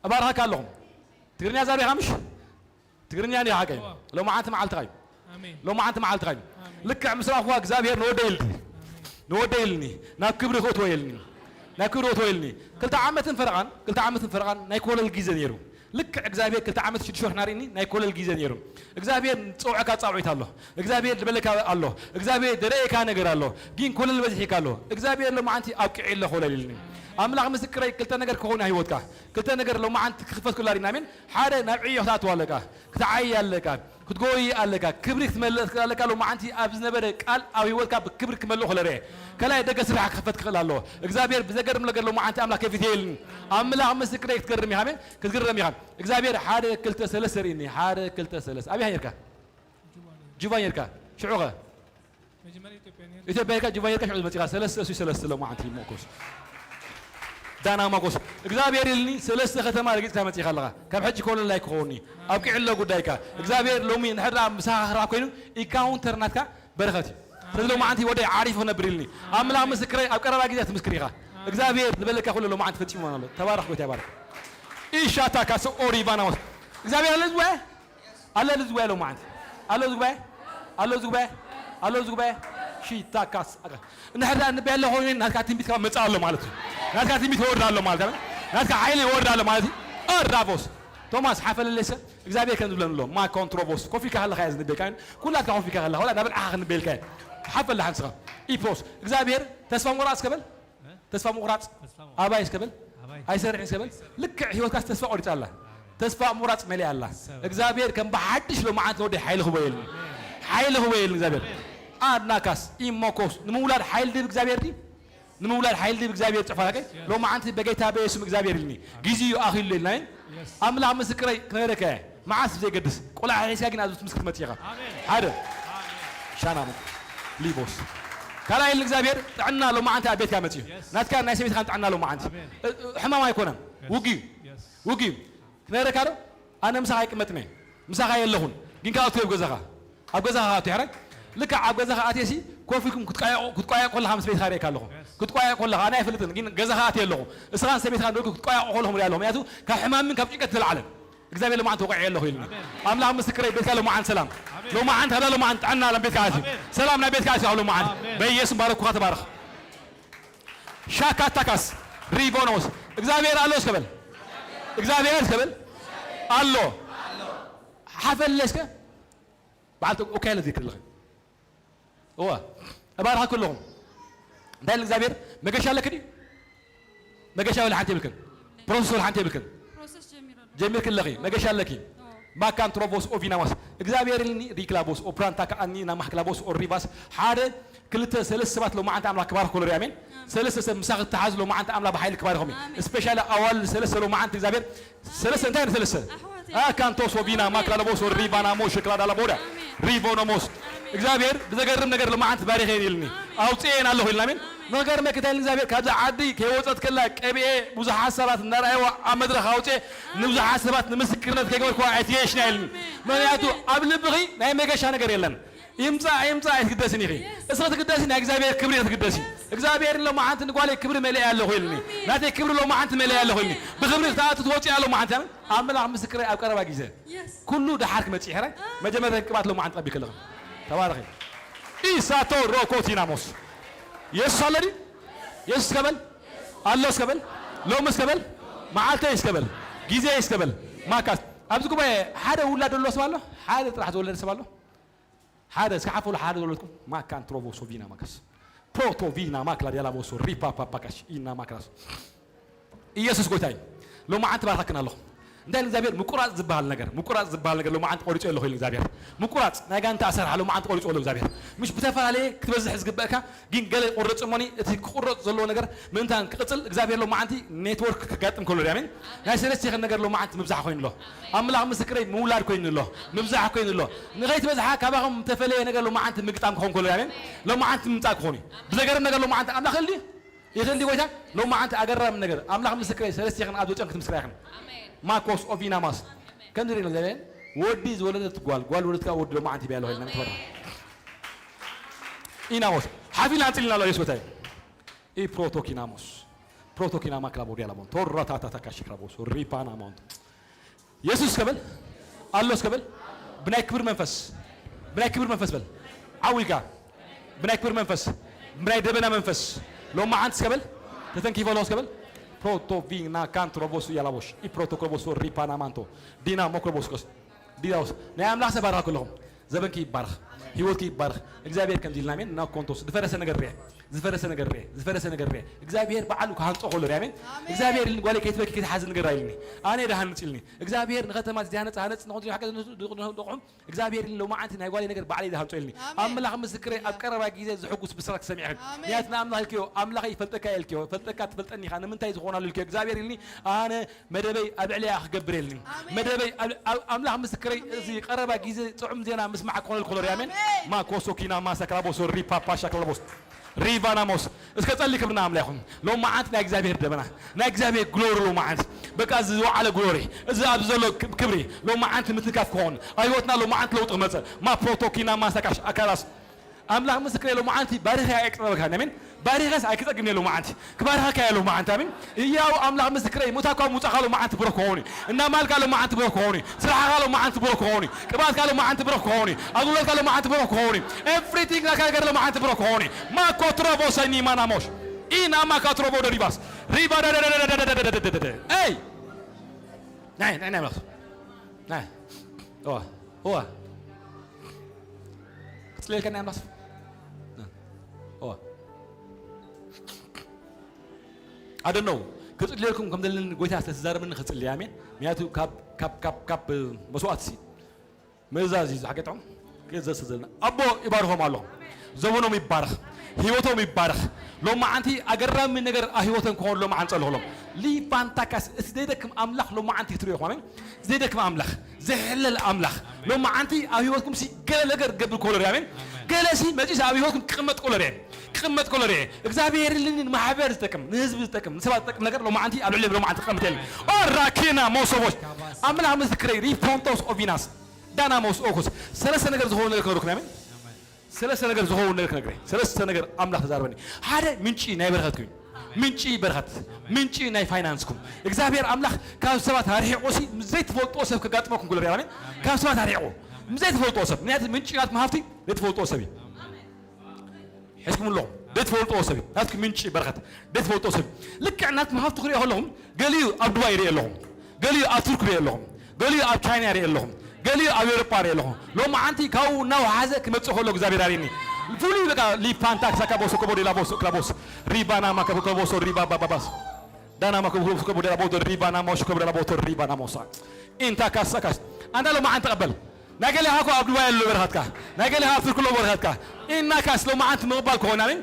እባርኸካ ኣለኹም። ትግርኛ ዛሪኻ ምሽ ትግርኛ እንዲኻ ሓቀይ? እዋ። ሎማዓንቲ መዓልትኻ እዩ። ኣሜን። ሎማዓንቲ መዓልትኻ እዩ። ኣሜን። ልክዕ ምስ ረኣኹዋ እግዚኣብሔር ንወደይ ኢልኒ። ኣሜን። ንወደይ ኢልኒ። ናብ ክብሪ ክእትዎ ኢልኒ። ናብ ክብሪ ክእትዎ ኢልኒ። ክልተ ዓመትን ፈረቓን፣ ክልተ ዓመትን ፈረቓን ናይ ኮለል ግዜ ነይሩ። ልክዕ እግዚኣብሔር ክልተ ዓመት ሽዱሽተ ወርሒ ናርኢኒ ናይ ኮለል ግዜ ነይሩ። እግዚኣብሔር ዝጸውዐካ ጻውዒት ኣሎ። እግዚኣብሔር ዝበለካ ኣሎ። እግዚኣብሔር ደረኤካ ነገር ኣሎ። ግን ኮለል በዚሕካ ኣሎ። እግዚኣብሔር ሎማዓንቲ ኣብቂዐ ኣለኹ ኮለል ኢልኒ። ኣምላኽ ምስክረይ ክልተ ነገር ክኸውን ህይወትካ። ክልተ ነገር ሎማዓንቲ ክኽፈት ክላ ዲና ኣሜን። ሓደ ናብ ዕዮ ክትኣትው ኣለካ። ክትዓይ ኣለካ። ክትጎይ ኣለካ። ክብሪ ክትመልእ ትኽእል ኣለካ። ሎማዓንቲ ኣብ ዝነበረ ቃል ኣብ ህይወትካ ብክብሪ ክመልእ ክለርየ። ከላይ ደገ ስራሕ ክኸፈት ክኽእል ኣለዎ። እግዚኣብሔር ብዘገርም ነገር ሎማዓንቲ ኣምላኽ ከፊት የልን። ኣምላኽ ምስክረይ ክትገርም ኢኻ ኣሜን። ክትግረም ኢኻ። እግዚኣብሔር ሓደ ክልተ ሰለስተ ርእኒ። ሓደ ክልተ ሰለስተ። ኣብይ ሃየርካ? ጁባ ነይሩ። ጁባ ነይርካ? ሽዑኸ? መጀመርያ ኢትዮጵያ ነይሩ። ኢትዮጵያ ነይርካ፣ ጁባ ነይርካ፣ ሽዑ መጺኻ። ሰለስተ እሱ ሰለስተ ሎማዓንቲ ሞኮስ። ዳና ሞኮስ። እግዚኣብሔር ኢልኒ ሰለስተ ከተማ ረጊጽካ መጺኻ ኣለኻ። ካብ ሕጂ ኮለል ኣይክኸውኒ። ኣብቂዕሎ ጉዳይካ። እግዚኣብሔር ሎሚ ንሕድራ ምሳኻ ክረኣብ ኮይኑ ኢንካውንተር ናትካ በረኸት እዩ። ስለዚ ሎማዓንቲ ወደይ ዓሪፉ ክነብር ኢልኒ። ኣምላኽ ምስክረይ ኣብ ቀረባ ግዜ ትምስክር ኢኻ። እግዚኣብሔር ዝበለካ ኩሉ ሎማዓንቲ ፈጺሙ ኣሎ። ተባረኽ ጎይታ ይባርክ። ኢሻታ ካሰ ኦሪቫናዎስ። እግዚኣብሔር ኣለዚ ወየ? ኣለ እዚ ጉባኤ ሎማዓንቲ ኣሎ እዚ ጉባኤ ኣሎ እዚ ጉባኤ ኣሎ እዚ ጉባኤ ሽታ ካስ ኣጋ እንድሕር ደኣ እንበይ ኣሎ ኮይኑ ናትካ ትንቢት ካብ መጽእ ኣሎ ማለት እዩ። ናትካ ትንቢት ይወርድ ኣሎ ማለት እዩ። ናትካ ሓይሊ ይወርድ ኣሎ ማለት እዩ። ኣራቦስ ቶማስ ሓፈለለይ ሰብ እግዚኣብሔር ከም ዝብለን ኣሎ ማ ኮንትሮቦስ ኮፊካ ከለካ እያ ዝንበልካ ኩላትካ ኮፊካ ከለካ ወላ ናበል ዓኻ ክንበልካ ሓፈላ ሓንስኻ ኢፖስ እግዚኣብሔር ተስፋ ምቁራጽ ከበል ተስፋ ምቑራጽ ተስፋ ምቑራጽ። ኣባይ እስከ በል። ኣባይ። ኣይሰርሕን እስከ በል። ኣይሰርሕን። ልክዕ ህይወትካስ ተስፋ ቆሪጻ ኣላ። ኣሜን። ተስፋ ምቑራጽ መሊኣ ኣላ። ሰብ። እግዚኣብሔር ከም ብሓድሽ ሎማዓንቲ ንወዲ ሓይሊ ክቦየልኒ። ኣሜን። ሓይሊ ክቦየልኒ እግዚኣብሔር። ኣሜን። ኣድናካስ ኢሞኮስ ንምውላድ ሓይሊ ድብ እግዚኣብሔር ድዩ? ንምውላድ ሓይሊ ድብ እግዚኣብሔር ጽፋ ከ? የስ። ሎማዓንቲ በጌታ በየሱም እግዚኣብሔር ኢልኒ። ኣሜን። ግዜኡ ኣኺሉ ኢልና። የስ። ኣምላኽ ምስክረይ ክነግረካ እየ። መዓስ ዘይገድስ። ቆልዓ ሒዝካ ግን ኣብዚ ትምስክር ትመጽእ ኢኻ። ኣሜን። ሓደ። ኣሜን። ሻናሙ ሊቦስ ካልኣይ ኢልኒ እግዚኣብሔር ጥዕና ሎማዓንቲ ኣብ ቤትካ መጽዩ የስ። ናትካ ናይ ሰበይትካን ጥዕና ሎማዓንቲ ኣሜን። እ- እ- ሕማም ኣይኮነን የስ። ውግዩ የስ። ውግዩ ክነረካ ዶ ኣነ ምሳኻ ኣይቅመጥን እየ ምሳኻ የለኹን ግን ካብ ኣትዮ ኣብ ገዛኻ ኣብ ገዛኻ ኣትዮ ሕራይ ልክዕ ኣብ ገዛኻ ኣትየሲ ኮፍ ኢልኩም ክትቋየቁ ክትቋየቁ ከለኻ ምስ ቤትካ ርእየካ ኣለኹ የስ። ክትቋየቁ ከለኻ ኣነ ኣይፈልጥን ግን ገዛኻ ኣትየ ኣለኹ እስኻን ሰበይትካ ንደልኩ ክትቋየቁ ከለኹም ሪኣ ኣለኹ ምክንያቱ ካብ ሕማምን ካብ ጭንቀት ተለዓለ እግዚኣብሔር ሎማዓንቲ ወቂዐ ኣለኹ ኢልኒ ኣሜን። ኣምላኽ ምስክረይ ቤትካ ሎማዓንቲ ሰላም ኣሜን። ሎማዓንቲ ካብ ሎማዓንቲ ጥዕና ናብ ቤትካ ኣትዩ ኣሜን። ሰላም ናብ ቤትካ ኣትዩ ካብ ሎማዓንቲ ኣሜን። በኢየሱስ ባረኩኻ ተባረኽ ሻካታካስ ሪቮኖስ እግዚኣብሔር ኣሎ እስከ በል እግዚኣብሔር እስከ በል ኣሎ ሓፈለይ እስከ በዓል ኦካይ ለዚ ክልኸ እዋ እባርኻኩ ኣለኹም እንታይ እግዚኣብሔር መገሻ ኣለክ ድዩ መገሻ ወላ ሓንቲ የብልክን ፕሮሰስ ወላ ሓንቲ የብልክን ፕሮሰስ ጀሚረ ኣሎ። ጀሚርክ ኣለኺ መገሻ ኣለኪ እዎ። ማካንትሮቮስ ኦቪናማስ እግዚኣብሔር ኢልኒ ሪክላቦስ ኦፕራንታ ከኣኒ ናማክላቦስ ኦሪባስ ሓደ ክልተ ሰለስተ ሰባት ሎማዓንቲ ኣምላኽ ክባርኽ ከሎ ሪኣሜን። ሰለስተ ሰብ ምሳኽ እተሓዙ ሎማዓንቲ ኣምላኽ ብሓይሊ ክባርኾም እዩ። ስፔሻሊ ኣዋል ሰለስተ ሎማዓንቲ እግዚኣብሔር ሰለስተ እንታይ ሰለስተ ኣካንቶስ ኦቪና ማክላላቦስ ኦሪባናሞ ሽክላዳላቦዳ ሪቮኖሞስ እግዚኣብሔር ብዘገርም ነገር ሎማዓንቲ ባሪኸ ኢልኒ ኣውፅኤን ኣለኹ ኢልና ኣሜን። መገርመ ክታይ እግዚኣብሔር ካብዛ ዓዲ ከይወፀት ከላ ቀቢኤ ብዙሓት ሰባት እናረኣይዋ ኣብ መድረኽ ኣውፅኤ ንብዙሓት ሰባት ንምስክርነት ከይገበርኩዋ ኣይትየሽና ኢልኒ። ምክንያቱ ኣብ ልብኺ ናይ መገሻ ነገር የለን። ይምፃእ ይምፃእ ኣይትግደስን ኢኺ። እስኺ ትግደሲ ናይ እግዚኣብሔር ክብሪ ኢኺ ትግደሲ። እግዚኣብሔር ኢለ መዓንቲ ንጓለይ ክብሪ መሊአ ኣለኹ ኢልኒ። ናተይ ክብሪ ሎ መዓንቲ መሊአ ኣለኹ ኢልኒ። ብክብሪ ክትኣቱ ትወፂ ኣሎ መዓንቲ ኣምላኽ ምስክረይ ኣብ ቀረባ ግዜ ኩሉ ደሓር ክመፅእ ይሕራይ መጀመርያ ቅባት ሎ መዓንቲ ቀቢል ከለኹ ተባረኺ። ኢሳቶ ሮኮቲናሞስ የሱስ ኣሎ ድዩ? የሱስ ከበል ኣሎ እስከበል ሎሚ እስከበል መዓልተይ እስከበል ግዜ እስከበል ማካስ ኣብዚ ጉባኤ ሓደ ውላድ ዘሎ ሰብ ኣሎ? ሓደ ጥራሕ ዝወለደ ሰብ ኣሎ? ሓደ እስከ ሓፈሉ ሓደ ዝወለድኩም ማካን ትሮቮሶ ቪና ማካስ ፕሮቶ ቪና ማክላ ዲያላቦሶ ሪፓ ፓፓካሽ ኢና ማክራስ ኢየሱስ ጎይታ እዩ። ሎማዓንቲ ባርካክን ኣለኹ። እንታይ ኢሉ እግዚኣብሔር ምቁራፅ ዝበሃል ነገር ምቁራፅ ዝበሃል ነገር ሎማዓንቲ ቆሪፆ ኣለኹ ኢሉ እግዚኣብሔር ምቁራፅ ናይ ጋንታ ኣሰራርሓ ሎማዓንቲ ቆሪፆ ኣሎ እግዚኣብሔር ምሽ ብተፈላለየ ክትበዝሕ ዝግበእካ ግን ገለ ይቆረፅ እሞኒ እቲ ክቁረፅ ዘለዎ ነገር ምእንታን ክቅፅል እግዚኣብሔር ሎማዓንቲ ኔትወርክ ክጋጥም ከሎ ድያሜን ናይ ሰለስቲኽን ነገር ሎማዓንቲ ምብዛሕ ኮይኑ ኣሎ ኣምላኽ ምስክረይ ምውላድ ኮይኑ ኣሎ ምብዛሕ ኮይኑ ኣሎ ንኸይትበዝሓ ካባኹም ተፈለየ ነገር ሎማዓንቲ ምግጣም ክኾን ከሎ ድያሜን ሎማዓንቲ ምምፃእ ክኾን እዩ ብዘገርም ነገር ሎማዓንቲ ኣምላኽ እል ድዩ ይኽእል ድዩ ጎይታ ሎማዓንቲ ኣገራሚ ነገር ኣምላኽ ምስክረይ ሰለስቲኽን ኣብ ዘጨም ክትምስክራ ይኽን ማኮስ ኦቪናማስ ከምዚ ሪኢና እግዚኣብሔር ወዲ ዝወለደት ጓል ጓል ወለድካ ወዲ ሎማዓንቲ ይብያ ኣለኹ ኢልና ንትፈራ ኢናሞስ ሓፊል ኣንፅልና ኣሎ የሱስ ጎይታ እዩ ፕሮቶኪናሞስ ፕሮቶኪናማ ክላቦ ዲያላሞን ቶራታታታ ካሽክራቦስ ሪፓናሞን የሱስ ከበል ኣሎስ ከበል ብናይ ክብር መንፈስ ብናይ ክብር መንፈስ በል ዓው ኢልካ ብናይ ክብር መንፈስ ብናይ ደበና መንፈስ ሎማዓንትስ ከበል ተተንኪፈ ኣለኹስ ከበል ፕሮቶቪና ካንትሮቦሱ ያላቦሽ ኢፕሮቶኮቦሶ ሪፓናማንቶ ዲና ሞክሮቦስኮስ ዲዳውስ ናይ ኣምላኽ ሰባርኻ ከለኹም ዘበንኪ ይባረኽ ህይወትኪ ይባረኽ እግዚኣብሔር ከምዚ ኢልና ኣሜን እና ኮንቶስ ዝፈረሰ ነገር ርአ ዝፈረሰ ነገር ርአ ዝፈረሰ ነገር ርአ እግዚኣብሔር በዓሉ ክሃንጾ ከሎ ርአ ኣሜን እግዚኣብሔር ኢልኒ ጓለይ ከይትበኪ ከይትሓዚ ንገራ ኢልኒ ኣነ ድሃንጽ ኢልኒ እግዚኣብሔር ንኸተማ ዝሃነጽ ሃነጽ ንኹም እግዚኣብሔር ኢልኒ ሎማዓንቲ ናይ ጓለይ ነገር ባዕለይ ዝሃንጾ ኢልኒ ኣምላኽ ምስክረይ ኣብ ቀረባ ግዜ ዝሕጉስ ብስራት ክሰሚዕኽን ምክንያት ንኣምላኽ ኢልክዮ ኣምላኸይ ይፈልጠካ ኢልክዮ ፈልጠካ ትፈልጠኒ ኢኻ ንምንታይ ዝኾናሉ ኢልክዮ እግዚኣብሔር ኢልኒ ኣነ መደበይ ኣብ ልዕለያ ክገብር የልኒ መደበይ ኣምላኽ ምስክረይ እዚ ቀረባ ግዜ ጥዑም ዜና ምስማዕ ክኾነል ኮሎር ኣሜን ማኮሶ ኪና ማሳክራ ቦሶ ሪፓፓ ሻክራ ቦስ ሪቫናሞስ እስከ ጸሊ ክብርና ኣምላ ይኹን ሎማዓንት ናይ እግዚኣብሔር ደበና ናይ እግዚኣብሔር ግሎሪ ሎማዓንት በቃ እዚ ዝወዓለ ግሎሪ እዚ ኣብዚ ዘሎ ክብሪ ሎማዓንት ምትንካፍ ክኾን ኣብ ህይወትና ሎማዓንት ለውጢ ክመጽእ ማፕሮቶኪና ማሳካሽ ኣካላስ ኣምላኽ ምስክር የሎ መዓንቲ ባሪኸ ኣይቅረበካ ኣሜን ባሪኸስ ኣይክጸግም የሎ መዓንቲ ክባርኸካ የሎ መዓንቲ ኣሜን እያው ኣምላኽ ምስክረይ ሙታኳ ሙጻኻ ሎ መዓንቲ ብሮ ክኸውን እና ማልካ ሎ መዓንቲ ብሮ ክኸውን ስራሕኻ ሎ መዓንቲ ብሮ ክኸውን ቅባትካ ሎ መዓንቲ ብሮ ክኸውን ኣጉሎትካ ሎ መዓንቲ ብሮ ክኸውን everything ናካ ነገር ሎ መዓንቲ ብሮ ክኸውን ማኮ ትሮቦ ሰኒ ማናሞሽ ኢና ማካ ትሮቦ ደሪባስ ሪባ ኤይ ናይ ናይ ናይ ናይ ዋ ዋ ክጽልየልካ ናይ ኣምላኽ ስም ዋ I don't know ክጽልየልኩም ከም ዘለኒ ጎይታ ስለ ዝዛረበኒ ክጽልየ ኣሜን ምክንያቱ ካብ ካብ ካብ ካብ መስዋዕት ሲ ምእዛዝ እዩ ዝሓገጥኩም ክዘስ ዘለና ኣቦ ይባርኾም ኣሎ ዘበኖም ይባረኽ ህይወቶም ይባረኽ ሎማዓንቲ ኣገራሚ ነገር ኣብ ህይወቶም ክኾን ሎማዓን ጸልኹሎም ሊባንታካስ እቲ ዘይደክም ኣምላኽ ሎማዓንቲ ክትሪኦ ይኾነ ዘይደክም ኣምላኽ ዘሕለል ኣምላኽ ሎማዓንቲ ኣብ ህይወትኩም ሲ ገለ ነገር ገብር ኮሎ ርያ ኣሜን ገለ ሲ መጺስ ኣብ ህይወትኩም ክቕመጥ ኮሎ ርያ ክቕመጥ ኮሎ ርያ እግዚኣብሔር ልንን ማሕበር ዝጠቅም ንህዝቢ ዝጠቅም ንሰባት ዝጠቅም ነገር ሎማዓንቲ ኣብ ልዕሊ ሎማዓንቲ ክቐምጥ የለን ኦራኪና ሞሶቦች ኣምላኽ ምስክረይ ሪፖንቶስ ኦቪናስ ዳና ሞስ ኦኩስ ሰለስተ ነገር ዝኸውን ነገር ክነግረኩም ኣሜን ሰለስተ ነገር ዝኸውን ነገር ክነግረ ሰለስተ ነገር ኣምላኽ ተዛርበኒ ሓደ ምንጪ ናይ በረኸትኩም ምንጪ በረኸት ምንጪ ናይ ፋይናንስኩም እግዚኣብሔር ኣምላኽ ካብ ሰባት ኣርሒቑ ሲ ዘይትፈልጥዎ ሰብ ከጋጥመኩም ኩሎ ሪኣሜን ካብ ሰባት ኣርሒቑ ዘይትፈልጥዎ ሰብ ምክንያቱ ምንጪ ናትኩም ሃፍቲ ዘይትፈልጥዎ ሰብ እዩ ሒዝኩም ኣለኹም ዘይትፈልጥዎ ሰብ እዩ ናትኩም ምንጪ በረኸት ዘይትፈልጥዎ ሰብ እዩ ልክዕ ናትኩም ሃፍቲ ክሪኦ ከለኹም ገሊኡ ኣብ ዱባይ ይርኢ ኣለኹም ገሊኡ ኣብ ቱርክ ርኢ ኣለኹም ገሊኡ ኣብ ቻይና ርኢ ኣለኹም ገሊኡ ኣብ ኤውሮጳ ርኢ ኣለኹ ሎማዓንቲ ካብኡ እናወሓዘ ክመፅእ ከሎ እግዚኣብሔር ኣርእኒ ፍሉይ በቃ ሊፓንታ ክሳካ ቦሶ ከቦ ዴላ ቦሶ ክላቦስ ሪባና ማከቦ ከቦሶ ሪባ ባባባስ ዳና ማከቦ ከቦ ዴላ ቦቶ ሪባና ሞሽ ከቦ ዴላ ቦቶ ሪባና ሞሳ ኢንታ ካሳካስ ኣንታ ሎማዓንቲ ተቐበል። ናይ ገሌኻ እኮ ኣብ ዱባይ ኣሎ በረኸትካ፣ ናይ ገሌኻ ኣብ ቱርኪ ኣሎ በረኸትካ። ኢናካስ ሎማዓንቲ ምቕባል ክኾን፣ ኣሜን።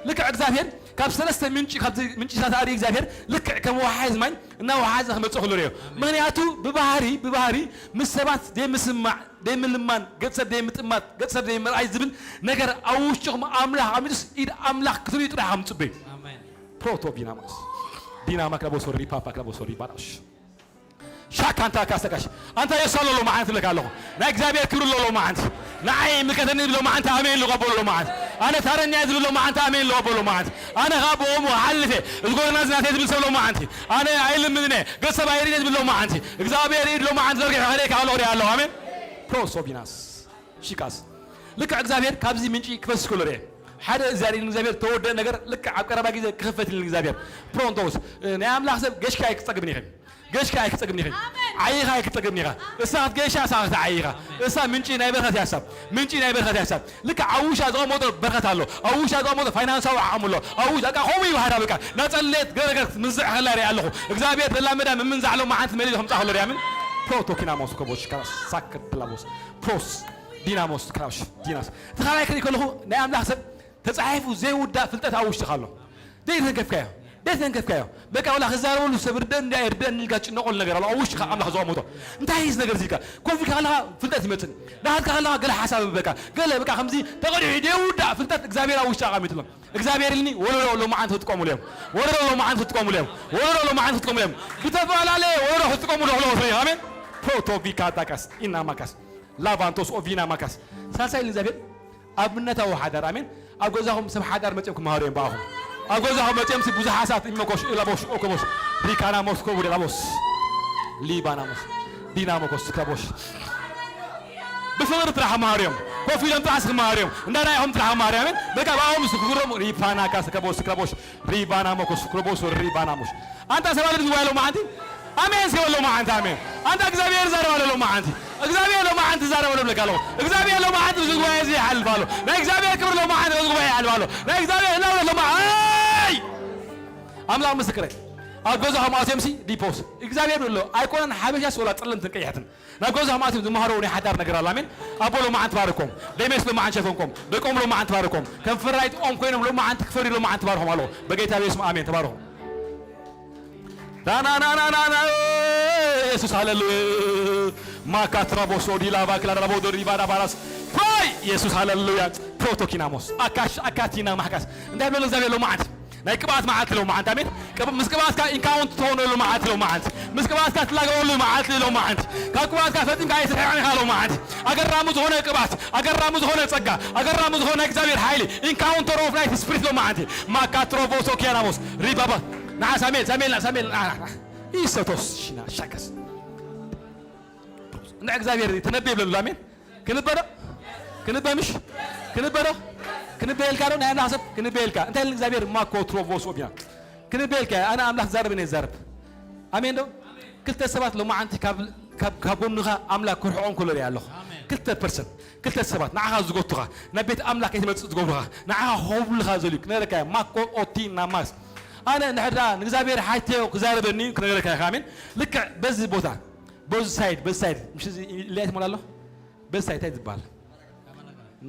ልክዕ እግዚኣብሔር ካብ ሰለስተ ምንጪ፣ ካብዚ ምንጭታት ኣርኢ እግዚኣብሔር ልክዕ ከም ወሓዝ ማይ እናወሓዘ ክመጽእ ከሎ ርእዮ። ምኽንያቱ ብባህሪ፣ ብባህሪ ምስ ሰባት ዘይምስማዕ፣ ዘይምልማን፣ ገጽ ሰብ ዘይምጥማት፣ ገጽ ሰብ ዘይምርኣይ ዝብል ነገር ኣብ ውሽጥኹም ኣምላኽ ኣሚቱስ ኢድ ኣምላኽ ክትርእዩ ጥራሕ ከም ጽበዩ። ኣሜን። ፕሮቶ ቢናማስ ዲናማ ክለቦ ሶሪ ፓፓ ክለቦ ሶሪ ባራሽ ሻካ ኣንታ ካስተካሽ ኣንታ የሱ ኣሎ ሎማዓንቲ እብለካ ኣለኹ። ናይ እግዚኣብሔር ክብሪ ኣሎ ሎማዓንቲ። ንዓይ ይምልከተኒ ዝብል ሎማዓንቲ ኣሜን ልቐበሎ ሎማዓንቲ። ኣነ ታረኛ እየ ዝብል ሎማዓንቲ ኣሜን ልቐበሎ ሎማዓንቲ። ኣነ ኻብ ብኦሙ ሓልፈ፣ እዚ ጎደና እዚ ናተይ ዝብል ሰብ ሎማዓንቲ። ኣነ ኣይልምንን እየ፣ ገጽ ሰብ ኣይርእን እየ ዝብል ሎማዓንቲ። እግዚኣብሔር ኢድ ሎማዓንቲ ዘርጊሑ ከርእየካ ከሎ ክርኢ ኣለኹ። ኣሜን። ፕሮሶቢናስ ሺካስ ልክዕ እግዚኣብሔር ካብዚ ምንጪ ክፈስስ ከሎ ርኤ። ሓደ እግዚኣብሔር፣ እግዚኣብሔር ተወደአ ነገር ልክዕ ኣብ ቀረባ ግዜ ክኽፈት ኢሉ እግዚኣብሔር። ፕሮንቶስ፣ ናይ ኣምላኽ ሰብ ገሽካ ኣይክትጸግብን ኢኺ። ገሽካ ኣይክትጸግብን ኢኺ። ኣሜን። ዓይኻ ኣይክትጸግብን ኢኻ። ኣሜን። እሳ ክትገይሻ፣ እሳ ክትዓይ ኢኻ። ኣሜን። እሳ ምንጪ ናይ በረኸት እያ እሳ። ምንጪ ናይ በረኸት እያ እሳ። ልክዕ ኣብ ውሻ ዘቐመጦ በረኸት ኣሎ። ኣብ ውሻ ዘቐመጦ ፋይናንሳዊ ዓቕሚ ኣሎ። ኣብ ውሻ፣ በቃ ከምኡ እዩ ባህዳ በቃ። ናጸሌት ገለ ነገር ምንዝዕ ከላ ርኣ ኣለኹ። እግዚኣብሔር ዘላመዳ ምምንዛዕ ሎማዓንቲ መሊኡ ከምጻእ ከሎ ርኣ። ኣሜን። ፕሮቶኪናሞስ ኮቦች ካራስ ሳክር ፕላቦስ ፕሮስ ዲናሞስ ክራሽ ዲናስ። እቲ ካልኣይ ክርኢ ከለኹ ናይ ኣምላኽ ሰብ ተጻሒፉ ዘይውዳእ ፍልጠት ኣብ ውሽጥኻ ኣሎ። ደይተንከፍካዮ፣ ደይተንከፍካዮ። በቃ ወላ ክዛረበሉ ሰብ ርደእ እንዳ ርደእ እንልካ ትጭነቐሉ ነገር ኣሎ። ኣብ ውሽጥኻ ኣምላኽ ዘቐመጦ። እንታይ እዩ እዚ ነገር እዚ ኢልካ? ኮፍ ኢልካ ከለኻ ፍልጠት ይመጽእ። ዳሃልካ ከለኻ ገለ ሓሳብ በቃ፣ ገለ በቃ ከምዚ ተቐዲሑ ዘይውዳእ ፍልጠት እግዚኣብሔር ኣብ ውሽጥኻ ኣቐሚጥሎ። እግዚኣብሔር ኢልኒ ወለዶ ሎማዓንቲ ክትጥቀሙሉ እዮም። ወለዶ ሎማዓንቲ ክትጥቀሙሉ እዮም። ወለዶ ሎማዓንቲ ክትጥቀሙሉ እዮም። ብተፈላለየ ወለዶ ክትጥቀሙሉ ኣለዎ። ኣሜን። ፕሮቶቪካ ታካስ ኢናማካስ ላቫንቶስ ኦቪና ማካስ። ሳልሳይ ኢልኒ እግዚኣብሔር ኣብነታዊ ሓዳር። ኣሜን። ኣብ ገዛኹም ሰብ ሓዳር መጺኦም ክመሃሩ እዮም ብኣኹም። ኣብ ገዛኹም መጺኦም ሲ ብዙሓት ሰባት ኢመኮሽ ኢላቦሽ ኦኮቦሽ ሪካና ሞስኮ ቡደ ላቦስ ሊባና ሞስ ዲናሞኮስ ክላቦሽ ብፍቕሪ ጥራሕ ክመሃሩ እዮም። ኮፍ ኢሎም ጥራሕ ክመሃሩ እዮም። እንዳ ራእይኹም ጥራሕ ክመሃሩ እዮም። ኣሜን። በቃ ብኣኹም ዝፍቅሮም ሪፋና ካስ ክላቦስ ክላቦሽ ሪባና ሞኮስ ክላቦስ ሪባና ሞሽ ኣንታ ሰባት ዝዋይ ሎማዓንቲ ኣሜን እስኪ በል ሎማዓንቲ ኣሜን። ኣንታ እግዚኣብሔር ዛረብ ኣሎ ሎማዓንቲ። እግዚኣብሔር ሎማዓንቲ ዛረብ ኣሎ ብለካ ኣለኹ። እግዚኣብሔር ሎማዓንቲ እዚ ጉባኤ እዚ ይሓልፍ ኣሎ። ናይ እግዚኣብሔር ክብሪ ሎማዓንቲ እዚ ጉባኤ ይሓልፍ ኣሎ። ናይ እግዚኣብሔር ህላወ ሎማ-፣ ኣይ! ኣምላኽ ምስክረይ። ኣብ ገዛኹም ኣትዮም ሲ ዲፖስ። እግዚኣብሔር ኣሎ። ኣይኮነን ሓበሻስ ወላ ጸለምትን ቀያሕትን። ናብ ገዛኹም ኣትዮም ዝመሃሮ ናይ ሓዳር ነገር ኣሎ። ኣሜን። ኣቦ ሎማዓንቲ ባርኮም። ደሜስ ሎማዓንቲ ሸፈንኮም። ደቆም ሎማዓንቲ ባርኮም። ከም ፍራይት ኦም ኮይኖም ሎማዓንቲ ክፈርዩ ሎማዓንቲ ባርኮም ኣለኹ። በጌታ በኢየሱስ ኣሜን። ተባረኹ። ዳናናናናና ኢየሱስ ሃሌሉያ። ማካትራቦሶ ዲላባ ክላዳቦ ዶሪባዳ ባራስ ፕራይ ኢየሱስ ሃሌሉያ። ፕሮቶኪናሞስ ኣካሽ ኣካቲና ማሕካስ እንታይ ብሎ እግዚኣብሔር ሎማዓንቲ ናይ ቅብኣት መዓልቲ ሎማዓንቲ ኣሜን። ቅብ-፣ ምስ ቅብኣትካ ኢንካውንት ትኾነሉ መዓልቲ ሎማዓንቲ። ምስ ቅብኣትካ ትላገበሉ መዓልቲ ሎማዓንቲ። ካብ ቅብኣትካ ፈጺምካ ኣይትርሕቕን ኢኻ ሎማዓንቲ። ኣገራሚ ዝኾነ ቅብኣት፣ ኣገራሚ ዝኾነ ጸጋ፣ ኣገራሚ ዝኾነ ናይ እግዚኣብሔር ሓይሊ ኢንካውንተር ኦፍ ናይት ስፕሪት ሎማዓንቲ። ማካትሮፎሶ ኪያናሞስ ሪባባ ንዓ ሳሜል ሳሜል ሳሜል ንዓ ንዓ ንዓ ኢሰቶስ ሽና ሻከስ እንዳ እግዚኣብሔር ተነብየ ይብለሉ ኣሜን። ክንበ ዶ ክንበ ምሽ ክንበ ዶ ክንበ ኢልካ ዶ ናይ ኣምላኽ ሰብ ክንበ ኢልካ እንታይ ኢልን እግዚኣብሔር ማኮ ትሮቮስ ኦቢና ክንበ ኢልካ ኣነ ኣምላኽ ዛረብ እኔ ዛረብ ኣሜን ዶ ክልተ ሰባት ሎማዓንቲ ካብ ካብ ካብ ጎንኻ ኣምላኽ ክርሕቖም ከሎ ሪኣ ኣለኹ። ኣሜን። ክልተ ፐርሰንት ክልተ ሰባት ንዓኻ ዝጎቱኻ ናብ ቤት ኣምላኽ ከይትመጽእ ዝገብሩኻ ንዓኻ ክኸብሉኻ ዘልዩ ክነረካ ማኮ ኦቲ ናማስ ኣነ ንሕድራ ንእግዚኣብሔር ሓይተዮ ክዛረበኒ ክነገረካ ኢኻ ኣሜን። ልክዕ በዚ ቦታ በዚ ሳይድ በዚ ሳይድ ምሽ እዚ ኢልያ ትሞላ ኣሎ በዚ ሳይድ እንታይ ዝበሃል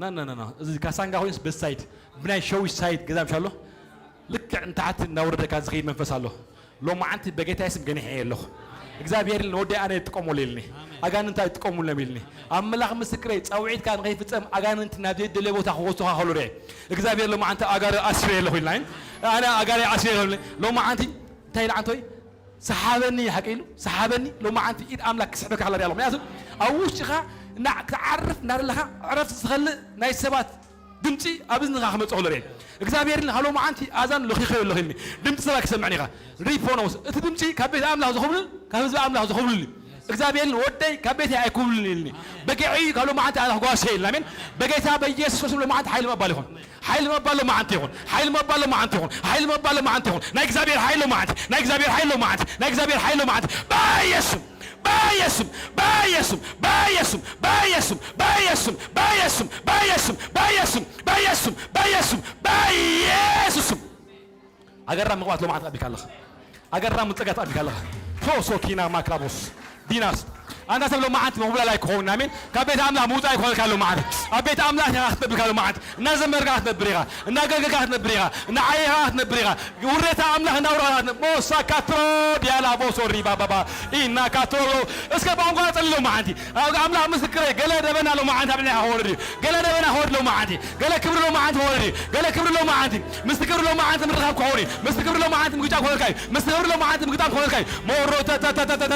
ና ና ና ና እዚ ካሳንጋ ኮይንስ በዚ ሳይድ ብናይ ሸዊሽ ሳይድ ገዛ ምሽ ኣሎ ልክዕ ንታሕቲ እናወረደካ ዝኸይድ መንፈስ ኣሎ። ሎማዓንቲ በጌታ ስም ገኒሐ ኣለኹ። እግዚኣብሔር ንወደይ ኣነ ይጥቀመሉ ኢልኒ። ኣጋንንት ኣይጥቀሙሎም ኢልኒ። ኣምላኽ ምስክረይ ጻውዒትካ ንኸይፍጸም ኣጋንንት ናብ ዘይደለየ ቦታ ክወስዱኻ ከሎ ርኤ። እግዚኣብሔር ሎማዓንቲ ኣጋር ኣስረ ኣለኹ ኢልና። ኣነ ኣጋር ኣስረ ኣለኹ ኢልኒ። ሎማዓንቲ እንታይ ኢሉ ዓንቶይ? ሰሓበኒ ሓቂ ኢሉ ሰሓበኒ። ሎማዓንቲ ኢድ ኣምላኽ ክስሕበካ ከላ ርያ ኣለኹ። ምክንያቱ ኣብ ውሽጥኻ እና ክትዓርፍ እናደለኻ ዕረፍቲ ዝኸልእ ናይ ሰባት ድምፂ ኣብ እዝንኻ ክመፅእ ከሎ ርኤ እግዚኣብሔር ኢልና ካብ ሎማዓንቲ ኣዛን ለኺኸዮ ኣለኹ ኢልኒ። ድምፂ ሰባ ክሰምዕን ኢኻ። ሪፖኖስ እቲ ድምፂ ካብ ቤት ኣምላኽ ዝኹብልል ካብ ህዝቢ ኣምላኽ ዝኹብልል እዩ። እግዚኣብሔር ኢልኒ ወደይ ካብ ቤተይ ኣይኩብልልን ኢልኒ። በጊዐይ ካብ ሎማዓንቲ ኣነ ክጓሰ ኢልና ኣሜን። በጌታ በኢየሱስ ክርስቶስ ሎማዓንቲ ሓይሊ መባል ይኹን። ሓይሊ መባል ሎማዓንቲ ይኹን። ሓይሊ መባል ሎማዓንቲ ይኹን። ሓይሊ መባል ሎማዓንቲ ይኹን። ናይ እግዚኣብሔር ሓይሊ ሎማዓንቲ ናይ እግዚኣብሔር ሓይሊ ሎማዓንቲ ናይ እግዚኣብሔር ሓይሊ ሎማዓንቲ በኢየሱስ በኢየሱስ በኢየሱስ በኢየሱስ በኢየሱስ በኢየሱስ በኢየሱስ በኢየሱስ በኢየሱስ በኢየሱስ በኢየሱስ በኢየሱስ ኣገራሚ ቅብኣት ሎማዓንቲ ተቐቢልካ ኣለኻ። ኣገራሚ ጸጋ ተቐቢልካ ኣለኻ። ፖሶኪና ማክላቦስ ዲናስ ኣንታ ሰብ ሎማዓንቲ ምኹብላል ኣይክኸውን። ኣሜን። ካብ ቤት ኣምላኽ ምውጻእ ኣይኮነልካ ሎማዓንቲ። ኣብ ቤት ኣምላኽ ኢኻ ክትነብር ኢኻ ሎማዓንቲ። እናዘመርካ ክትነብር ኢኻ። እናገልገልካ ክትነብር ኢኻ። እናዓየኻ ክትነብር ኢኻ። ውሬታ ኣምላኽ እናውረኻ ክትነብር። ሞሳ ካትሮ ዲያላ ቦሶ ሪባ ባባ። ኢና ካትሮ። እስከ ብቋንቋ ጸሊ ሎማዓንቲ። ኣብ ኣምላኽ ምስክረይ፣ ገለ ደበና ሎማዓንቲ ኣብ ልዕሌኻ ክወርድ እዩ። ገለ ደበና ክወርድ ሎማዓንቲ። ገለ ክብሪ ሎማዓንቲ ክወርድ እዩ። ገለ ክብሪ ሎማዓንቲ። ምስቲ ክብሪ ሎማዓንቲ ምርኻብ ክኸውን እዩ። ምስቲ ክብሪ ሎማዓንቲ ምግጫ ክኾነልካ እዩ። ምስቲ ክብሪ ሎማዓንቲ ምግጣም ክኾነልካ እዩ። ሞሮ ተተተተተተ።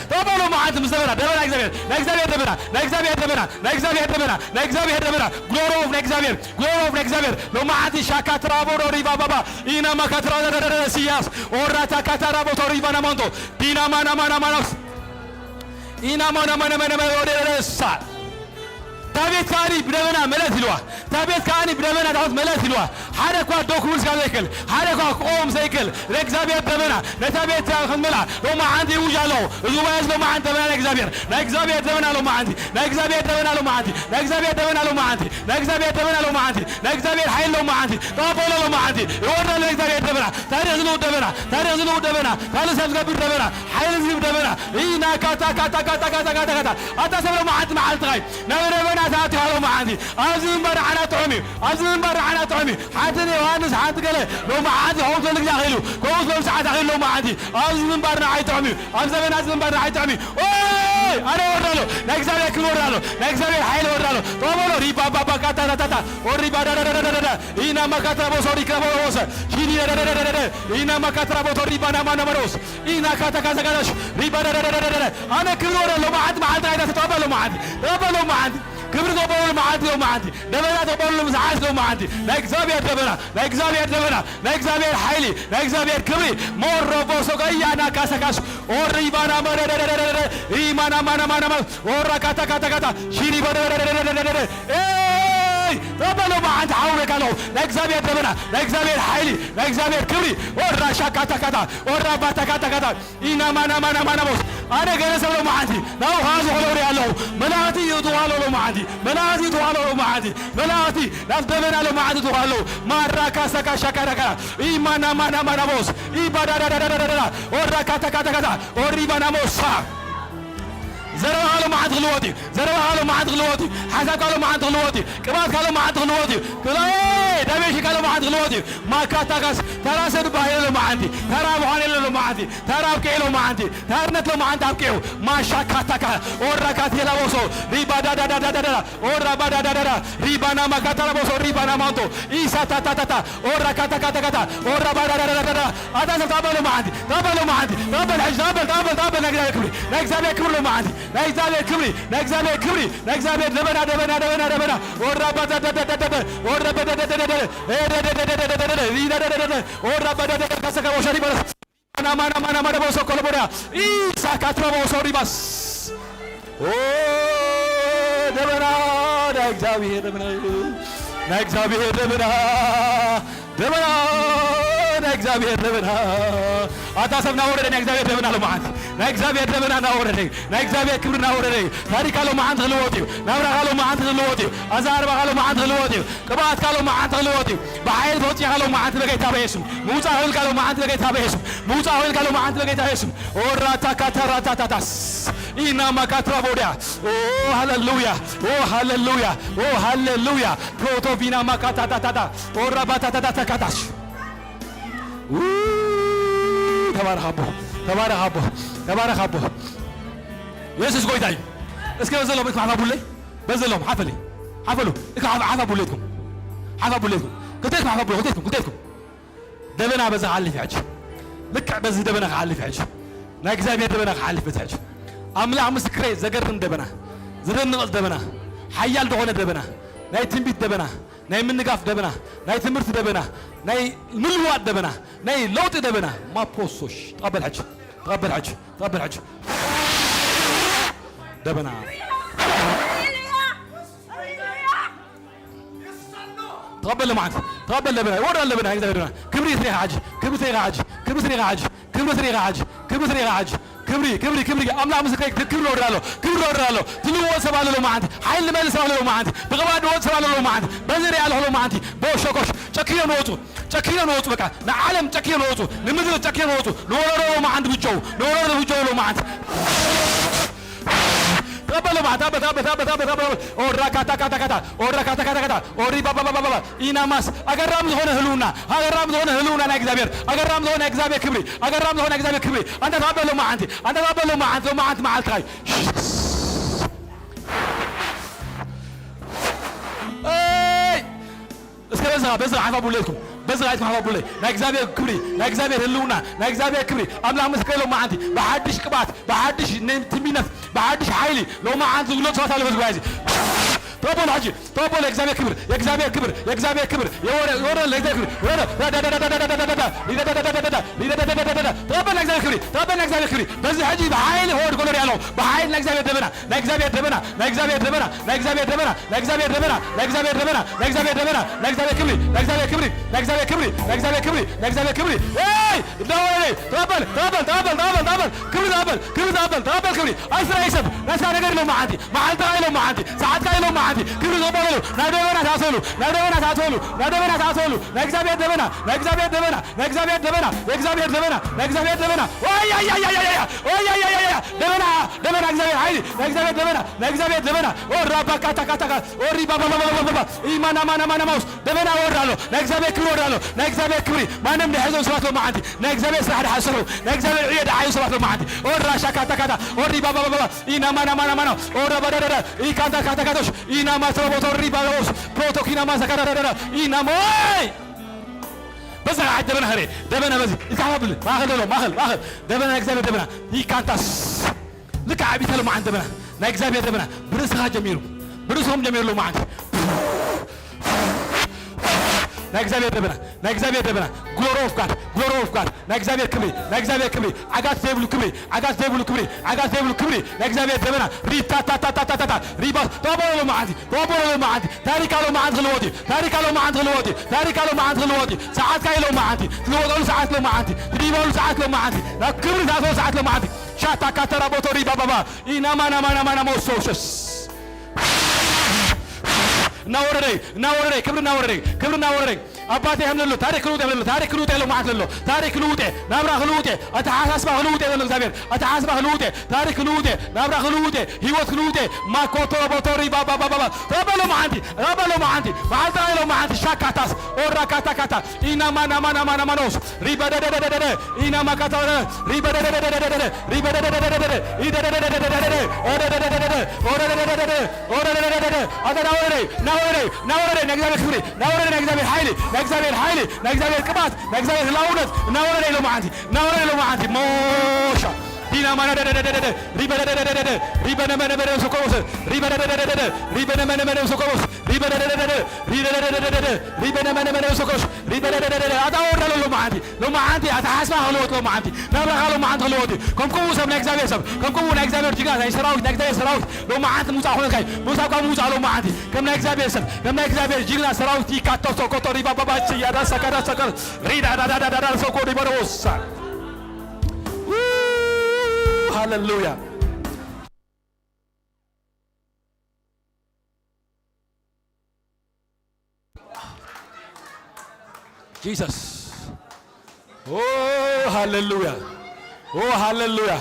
ተቐበሎ መዓልቲ ምስ ደበና፣ ደበና እግዚኣብሔር፣ ናይ እግዚኣብሔር ደበና፣ ናይ እግዚኣብሔር ደበና፣ ናይ እግዚኣብሔር ደበና፣ ናይ እግዚኣብሔር ደበና፣ ናይ እግዚኣብሔር ደበና፣ ግሎሪ ኦፍ ናይ እግዚኣብሔር፣ ግሎሪ ኦፍ ናይ እግዚኣብሔር። ሎመዓልቲ ሻካ ትራቦ ዶሪ ባባባ፣ ኢና ማካ ትራ ደደደደ ሲያስ፣ ኦራ ታካ ታራቦ ቶሪ ባና ማንቶ፣ ዲና ማና ማና ማናስ፣ ኢና ማና ማና ማና ማና ወደ ደሳ። እታ ቤት ከኣኒ ብደበና መለስ ኢልዋ። እታ ቤት ከኣኒ ብደበና ዳዊት መለስ ኢልዋ። ሓደ እኳ ደው ክብል ስጋ ዘይክእል፣ ሓደ እኳ ክቆም ዘይክእል፣ ንእግዚኣብሔር ደበና፣ ነታ ቤት እዚኣ ክንምልኣ ሎማዓንቲ ይውጅ ኣለኹ። እዚ ጉባኤ እዚ ሎማዓንቲ ደበና ናይ እግዚኣብሔር፣ ናይ እግዚኣብሔር ደበና ሎማዓንቲ፣ ናይ እግዚኣብሔር ደበና ሎማዓንቲ፣ ናይ እግዚኣብሔር ደበና ሎማዓንቲ፣ ናይ እግዚኣብሔር ደበና ሎማዓንቲ፣ ናይ እግዚኣብሔር ሓይሊ ሎማዓንቲ፣ ተቐበሎ ሎማዓንቲ፣ ይወርድ ኣሎ ናይ እግዚኣብሔር ደበና፣ ታሪኽ ዝልውጥ ደበና፣ ታሪኽ ዝልውጥ ደበና፣ ካልእ ሰብ ዝገብር ደበና፣ ሓይሊ ዝህብ ደበና፣ ኢና ካታ ካታ ካታ ካታ ካታ ካታ። ኣታ ሰብ ሎማዓንቲ መዓልትኻ እዩ። ናብ ደበና ተኣቲኻ ሎመዓንቲ። ኣብዚ ምንባር ንዓና ጥዑም እዩ። ኣብዚ ምንባር ንዓና ጥዑም እዩ። ሓንቲ ንዮሃንስ ሓንቲ ገለ ሎመዓንቲ ከምኡ ዝበለ ግዜ ኣኺሉ፣ ከምኡ ዝበለ ሰዓት ኣኺሉ ሎመዓንቲ። ኣብዚ ምንባር ንዓይ ጥዑም እዩ። ኣብ ዘበን ኣብዚ ምንባር ንዓይ ጥዑም እዩ። ኦይ! ኣነ ወርዳሎ። ናይ እግዚኣብሔር ክብሪ ወርዳሎ። ናይ እግዚኣብሔር ሓይሊ ወርዳሎ። ተቐበሎ። ሪባ ባባ ካታ ታታ ታታ። ኦሪባ ዳዳዳዳዳዳ። ኢና ማካትራ ቦሶ ሪክራ ቦሶ። ሺኒ ዳዳዳዳዳዳ። ኢና ማካትራ ቦሶ ሪባ ናማ ናማ ሮስ። ኢና ካታ ካታ ካታሽ። ሪባ ዳዳዳዳዳዳ። ኣነ ክብሪ ወርዳሎ። መዓልቲ መዓልቲ ኣይዳ ተቐበሎ መዓልቲ። ተቐበሎ መዓልቲ። ክብሪ ተቐበሉ መዓልቲ ሎ መዓልቲ። ደበና ተቐበሉ ሰዓት ሎ መዓልቲ። ናይ እግዚኣብሔር ደበና፣ ናይ እግዚኣብሔር ደበና፣ ናይ እግዚኣብሔር ሓይሊ፣ ናይ እግዚኣብሔር ክብሪ። ሞሮ ቦሶ ቀያና ካሰካሽ። ኦሪ ባና መረደደደደደ። ኢማና ማና ማና ማና። ኦራ ካታ ካታ ካታ። ሺሪ በረደደደደደደ። ኤይ! ተቐበሎ መዓልቲ ሓው በቃ ኣለኹ። ናይ እግዚኣብሔር ደበና፣ ናይ እግዚኣብሔር ሓይሊ፣ ናይ እግዚኣብሔር ክብሪ። ኦራ ሻካታ ካታ። ኦራ ባታ ካታ ካታ። ኢና ማና ማና ማና ቦስ። ኣነ ገለ ሰብ ሎመዓንቲ ናብኡ ከኣ ዝኾነ ወረ ኣለኹ። መላእኽቲ ይእትዋ ኣለዉ ሎመዓንቲ። መላእኽቲ ይእትዋ ኣለዉ ሎመዓንቲ። መላእኽቲ ናብ ደበና ሎመዓንቲ ይእትዋ ኣለዉ። ማራ ካሳ ካሻ ካራ ካራ። ኢማና ማና ማና ቦስ። ኢባዳዳዳዳዳዳ። ኦራ ካታ ካታ ካታ። ኦሪባና ሞሳ። ዘረባኻ ሎመዓንቲ ክልወጥ እዩ። ዘረባኻ ሎመዓንቲ ክልወጥ እዩ። ሓሳብካ ሎመዓንቲ ክልወጥ እዩ። ቅብኣትካ ሎመዓንቲ ክልወጥ እዩ። ክላ-፣ ኤ፣ ዳቤሽካ ሎመዓንቲ ክልወጥ እዩ። ማካታካስ ተራ ሰብ ዝበሃል የለ ሎመዓንቲ። ተራ ምዃን የለ ሎመዓንቲ። ተራ ኣብቂዑ ሎመዓንቲ። ታርነት ሎመዓንቲ ኣብቂዑ። ማሻካታካ። ኦራካት የላቦሶ። ሪባዳዳዳዳዳዳ። ኦራባዳዳዳዳ። ሪባና ማካታላቦሶ። ሪባና ማንቶ። ኢሳታታታታ። ኦራካታካታካታ። ኦራባዳዳዳዳዳ። ኣታ ሰብ ተቐበል ሎመዓንቲ። ተቐበል ሎመዓንቲ። ተቐበል ሕጂ። ተቐበል፣ ተቐበል፣ ተቐበል። ናይ እግዚኣብሔር ክብሪ። ናይ እግዚኣብሔር ክብሪ ሎመዓንቲ። ናይ እግዚኣብሔር ክብሪ። ናይ እግዚኣብሔር ክብሪ። ናይ እግዚኣብሔር ደበና፣ ደበና፣ ደበና፣ ደበና። ኦራባዳዳዳዳዳ። ኦራባዳዳዳዳዳ። ኤደደደደደደደ። ኢደደደደደ። ኦራባዳዳዳ። ካሰካ ወሸሪ በረስ። ማና፣ ማና፣ ማና፣ ማና፣ ቦሶ ኮሎቦዳ። ኢሳ ካትሮ ቦሶ ሪባስ። ኦ፣ ደበና ናይ እግዚኣብሔር ደበና። ናይ እግዚኣብሔር ደበና። ደበና ናይ እግዚኣብሔር ደበና። ኣታ ሰብ ናወረደ ናይ እግዚኣብሔር ደበና ሎመዓንቲ። ናይ እግዚኣብሔር ደበና ናወረደ። ናይ እግዚኣብሔር ክብሪ ናወረደ። ታሪካ ሎመዓንቲ ክልወጥ እዩ። ናብራኻ ሎመዓንቲ ክልወጥ እዩ። ኣዛርባኻ ሎመዓንቲ ክልወጥ እዩ። ቅብኣትካ ሎመዓንቲ ክልወጥ እዩ። ብሓይሊ ተወፂእካ ሎመዓንቲ በጌታ በየሱም። ምውፃእ ኮይንካ ሎመዓንቲ በጌታ በየሱም። ምውፃእ ኮይንካ ሎመዓንቲ በጌታ በየሱም። ኦራታካታራታታታስ። ኢና ማካትራ ቦድያ። ኦ ሃሌሉያ። ኦ ሃሌሉያ። ኦ ሃሌሉያ። ፕሮቶቪና ማካታታታታ። ኦራባታታታታካታሽ። ው፣ ተባረኽ ኣቦ። ተባረኽ ኣቦ። ተባረኽ ኣቦ። የሱስ ጎይታ እዩ። እስከ በዘሎም እካ ሓፋ ቡለይ። በዘሎም ሓፈለይ። ሓፈሉ። እካ ሓፋ፣ ሓፋ ቡለይትኩም። ሓፋ ቡለይትኩም። ክልቴትኩም ሓፋ ቡለይ፣ ክልቴትኩም፣ ክልቴትኩም። ደበና በዚ ክሓልፍ እዩ ሕጂ። ልክዕ በዚ ደበና ክሓልፍ እዩ ሕጂ። ናይ እግዚኣብሔር ደበና ክሓልፍ በዚ ሕጂ። ኣምላኽ ምስክረይ ዘገርም ደበና። ዘደንቕ ደበና። ሓያል ዝኾነ ደበና። ናይ ትንቢት ደበና። ናይ ምንጋፍ ደበና። ናይ ትምህርቲ ደበና። ናይ ምልዋጥ ደበና። ናይ ለውጢ ደበና። ማፖሶሽ። ተቐበል ሕጂ። ተቐበል ሕጂ። ተቐበል ሕጂ። ተቐበል ሕጂ። ደበና። ተቐበል ለማዓት፣ ተቐበል ለበና፣ ይወርድ ለበና፣ እግዚኣብሔር ለበና። ክብሪ ስሪኻ ሕጂ፣ ክብሪ ስሪኻ ሕጂ፣ ክብሪ ስሪኻ ሕጂ፣ ክብሪ ስሪኻ ሕጂ፣ ክብሪ ስሪኻ ሕጂ። ክብሪ፣ ክብሪ፣ ክብሪ፣ ኣምላኽ ምስክረይ፣ ክብሪ ወርድ ኣሎ፣ ክብሪ ወርድ ኣሎ። ትልወጥ ሰብ ኣሎ ለማዓት፣ ሓይሊ ልመልእ ሰብ ኣሎ ለማዓት፣ ብቕብኣት ልወጥ ሰብ ኣሎ ለማዓት፣ በዚ ሪኣ ኣለኹ ለማዓት፣ ቦሾኮሽ፣ ጨኪኖም ወፁ፣ ጨኪኖም ወፁ። በቃ ንዓለም ጨኪኖም ወፁ፣ ንምድሪ ጨኪኖም ወፁ። ንወለዶ ሎማዓንቲ ብጀው፣ ንወለዶ ብጀው ሎማዓንቲ። ተበሎ ማዓንታ፣ በታ፣ በታ፣ በታ፣ በታ፣ በታ። ኦራ ካታ፣ ካታ፣ ካታ። ኦራ ካታ፣ ካታ፣ ካታ። ኦሪ ባባ፣ ባባ፣ ባባ። ኢናማስ። ኣገራሚ ዝኾነ ህልውና፣ ኣገራሚ ዝኾነ ህልውና ናይ እግዚኣብሔር፣ ኣገራሚ ዝኾነ ናይ እግዚኣብሔር ክብሪ፣ ኣገራሚ ዝኾነ ናይ እግዚኣብሔር ክብሪ። ኣንታ ተቐበል ሎማዓንቲ፣ ኣንታ ተቐበል ሎማዓንቲ፣ ሎማዓንቲ መዓልትኻ እዩ። እይ! እስከ በዝኻ፣ በዝኻ ሓፋ ቡለይኩም። በዝኻ ኢድኩም ሓፋ ቡለይ። ናይ እግዚኣብሔር ክብሪ፣ ናይ እግዚኣብሔር ህልውና፣ ናይ እግዚኣብሔር ክብሪ። ኣምላኽ ምስክር ሎማዓንቲ ብሓድሽ ቅብኣት፣ ብሓድሽ ነ-፣ ትንቢት፣ ብሓድሽ ሓይሊ ሎማዓንቲ ዝግለጹ ሰባት ኣለዉ ኣብዚ ጉባኤ እዚ። ተቐበሉ ሕጂ፣ ተቐበሉ የእግዚኣብሔር ክብር፣ የእግዚኣብሔር ክብር፣ የእግዚኣብሔር ክብር። የወረ-፣ የወረ-፣ ለእግዚኣብሔር ክብር። ወረ-፣ ተቐበል ናይ እግዚኣብሔር ክብሪ፣ ተቐበል ናይ እግዚኣብሔር ክብሪ። በዚ ሕጂ ብሓይሊ ሆድ ጎሎር ያለው፣ ብሓይሊ ናይ እግዚኣብሔር ደመና፣ ናይ እግዚኣብሔር ደመና፣ ናይ እግዚኣብሔር ደመና፣ ናይ እግዚኣብሔር ደመና፣ ናይ እግዚኣብሔር ደመና፣ ናይ እግዚኣብሔር ደመና፣ ናይ እግዚኣብሔር ደመና፣ ናይ እግዚኣብሔር ክብሪ፣ ናይ እግዚኣብሔር ክብሪ፣ ናይ እግዚኣብሔር ክብሪ፣ ናይ እግዚኣብሔር ክብሪ፣ ናይ እግዚኣብሔር ክብሪ። ኤይ! እንዳወረደ፣ ተቐበል፣ ተቐበል፣ ተቐበል፣ ተቐበል፣ ተቐበል። ክብሪ ተቐበል፣ ክብሪ ተቐበል፣ ተቐበል ክብሪ። ኣስራ ይሰብ፣ ናስካ ነገር ኢሎም መዓንቲ፣ መዓልትኻ ኢሎም መዓንቲ፣ ሰዓትካ ኢሎም መዓንቲ። ክብሪ ተቐበሉ፣ ናብ ደመና ተኣሰሉ፣ ናብ ደመና ተኣሰሉ፣ ናብ ደመና ተኣሰሉ። ናይ እግዚኣብሔር ደመና፣ ናይ እግዚኣብሔር ደመና፣ ናይ እግዚኣብሔር ደመና፣ ናይ እግዚኣብሔር ደመና፣ ናይ እግዚኣብሔር ደመና። ኦይ፣ ኣይ፣ ኣይ፣ ኣይ፣ ኣይ፣ ኣይ፣ ኦይ፣ ኣይ፣ ኣይ፣ ኣይ፣ ኣይ፣ ደመና፣ ደመና፣ እግዚኣብሔር ሓይሊ፣ ናይ እግዚኣብሔር ደመና፣ ናይ እግዚኣብሔር ደመና። ኦ፣ ራባ፣ ካታ፣ ካታ፣ ካታ፣ ኦ፣ ሪባ፣ ባ፣ ባ፣ ባ፣ ባ፣ ባ፣ ባ፣ ኢማና፣ ማና፣ ማና፣ ማውስ፣ ደመና ወርድ ኣሎ። ናይ እግዚኣብሔር ክብሪ ወርድ ኣሎ። ናይ እግዚኣብሔር ክብሪ ማንም ድሕዞም ሰባት ሎማዓንቲ። ናይ እግዚኣብሔር ስራሕ ድሓሰሩ። ናይ እግዚኣብሔር ዕዮ ድሓዩ ሰባት ሎማዓንቲ። ኦራ ሻካታ ካታ። ኦሪ ባባ ባባ ባባ። ኢና ማና ማና ማና። ኦራ ባዳዳዳ። ኢካንታ ካታ ካቶሽ። ኢና ማትሮ ቦቶ ሪ ባባስ። ፕሮቶኪና ማሳ ካታ ዳዳዳ። ኢና ሞይ። በዛ ዓድ ደበና ኸሬ። ደበና በዚ። ኢልካ ሓባብል። ማኸል ደሎ። ማኸል። ማኸል። ደበና ናይ እግዚኣብሔር ደበና። ኢካንታስ። ልክዕ ዓቢታ ሎማዓንቲ ደመና፣ ናይ እግዚኣብሔር ደመና ብርእስኻ ጀሚሩ፣ ብርእስኹም ጀሚሩ ሎማዓንቲ። ናይ እግዚኣብሔር ደመና፣ ናይ እግዚኣብሔር ደመና፣ glory of God፣ glory of God፣ ናይ እግዚኣብሔር ክብሪ፣ ናይ እግዚኣብሔር ክብሪ፣ ዓጋት ዘይብሉ ክብሪ፣ ዓጋት ዘይብሉ ክብሪ፣ ዓጋት ዘይብሉ ክብሪ፣ ናይ እግዚኣብሔር ደመና፣ ሪታታታታታታ፣ ሪባ፣ ተቐበሎ ሎማዓንቲ፣ ተቐበሎ ሎማዓንቲ፣ ታሪካ ሎማዓንቲ ክልወጥ እዩ፣ ታሪካ ሎማዓንቲ ክልወጥ እዩ፣ ታሪካ ሎማዓንቲ ክልወጥ እዩ፣ ሰዓትካ እዩ ሎማዓንቲ፣ ትልወጠሉ ሰዓት ሎማዓንቲ፣ ትድይበሉ ሰዓት ሎማዓንቲ፣ ናብ ክብሪ ትኣትዎ ሰዓት ሎማዓንቲ። ሻታ ካተራ ቦቶሪ ባባባ ኢና ማና ማና ማና መወሰውሸስ እናወረደ እዩ፣ እናወረደ እዩ፣ ክብሪ እናወረደ እዩ፣ ክብሪ እናወረደ እዩ። ኣባቴ ከም ዘሎ ታሪክ ክልውጥ እየ፣ ታሪክ ክልውጥ እየ፣ ሎማዓንቲ ዘሎ ታሪክ ክልውጥ እየ፣ ናብራ ክልውጥ እየ፣ ኣተሓሳስባ ክልውጥ እየ፣ ዘሎ እግዚኣብሔር ኣተሓሳስባ ክልውጥ እየ፣ ታሪክ ክልውጥ እየ፣ ናብራ ክልውጥ እየ፣ ህይወት ክልውጥ እየ። ማኮቶሮ ቦቶሪ ባባባባባ ተበሎ መዓንቲ፣ ተበሎ መዓንቲ፣ መዓልታ ኢሎ መዓንቲ ሻካታስ ኦራ ካታ ካታ ኢና ማና ማና ማና ማኖስ ሪበደደደደደ ኢና ማካታ ሪበደደደደደ ሪበደደደደደ ኢደደደደደደ ኦደደደደደደ ኦደደደደደደ ኦደደደደደደ ኣተ ናወረደ ናወረደ ናወረደ ናይ እግዚኣብሔር ክብሪ ናወረደ ናይ እግዚኣብሔር ሓይሊ ናይ እግዚኣብሔር ሓይሊ ናይ እግዚኣብሔር ቅባት ናይ እግዚኣብሔር ህላውነት ናወረደ ኢሎ መዓንቲ ናወረደ ኢሎ መዓንቲ ሞሻ ዲና ማና ደደደደደደ ሪበደደደደደ ሪበነመነበረ ሶኮሮሰ ሪበደደደደደ ሪበነመነበረ ሶኮሮስ ሪበደደደደደ ሪበደደደደደ ሪበነመነበረ ሶኮሮስ ሪበደደደደደ ኣታ ወርዳ ሎማዓንቲ ሎማዓንቲ ኣታ ሓስባ ክልወጥ ሎማዓንቲ ናብራኻ ሎማዓንቲ ክልወጥ እዩ። ከም ከምኡ ሰብ ናይ እግዚኣብሔር ሰብ ከም ከምኡ ናይ እግዚኣብሔር ጅግና ናይ ሰራዊት ናይ እግዚኣብሔር ሰራዊት ሎማዓንቲ ምውፃእ ኮይንካ እዩ። ምውፃእ እኳ ምውፃእ ሎማዓንቲ ከም ናይ እግዚኣብሔር ሰብ ከም ናይ እግዚኣብሔር ጅግና ሰራዊት ይካተቶ ኮቶ ሪባባባች ያዳ ሰከዳ ሰከር ሪዳ ዳዳዳዳዳ ሰኮ ሪበረቦሳ ሃሌሉያ። ጂሰስ ኦ ሃሌሉያ ኦ ሃሌሉያ።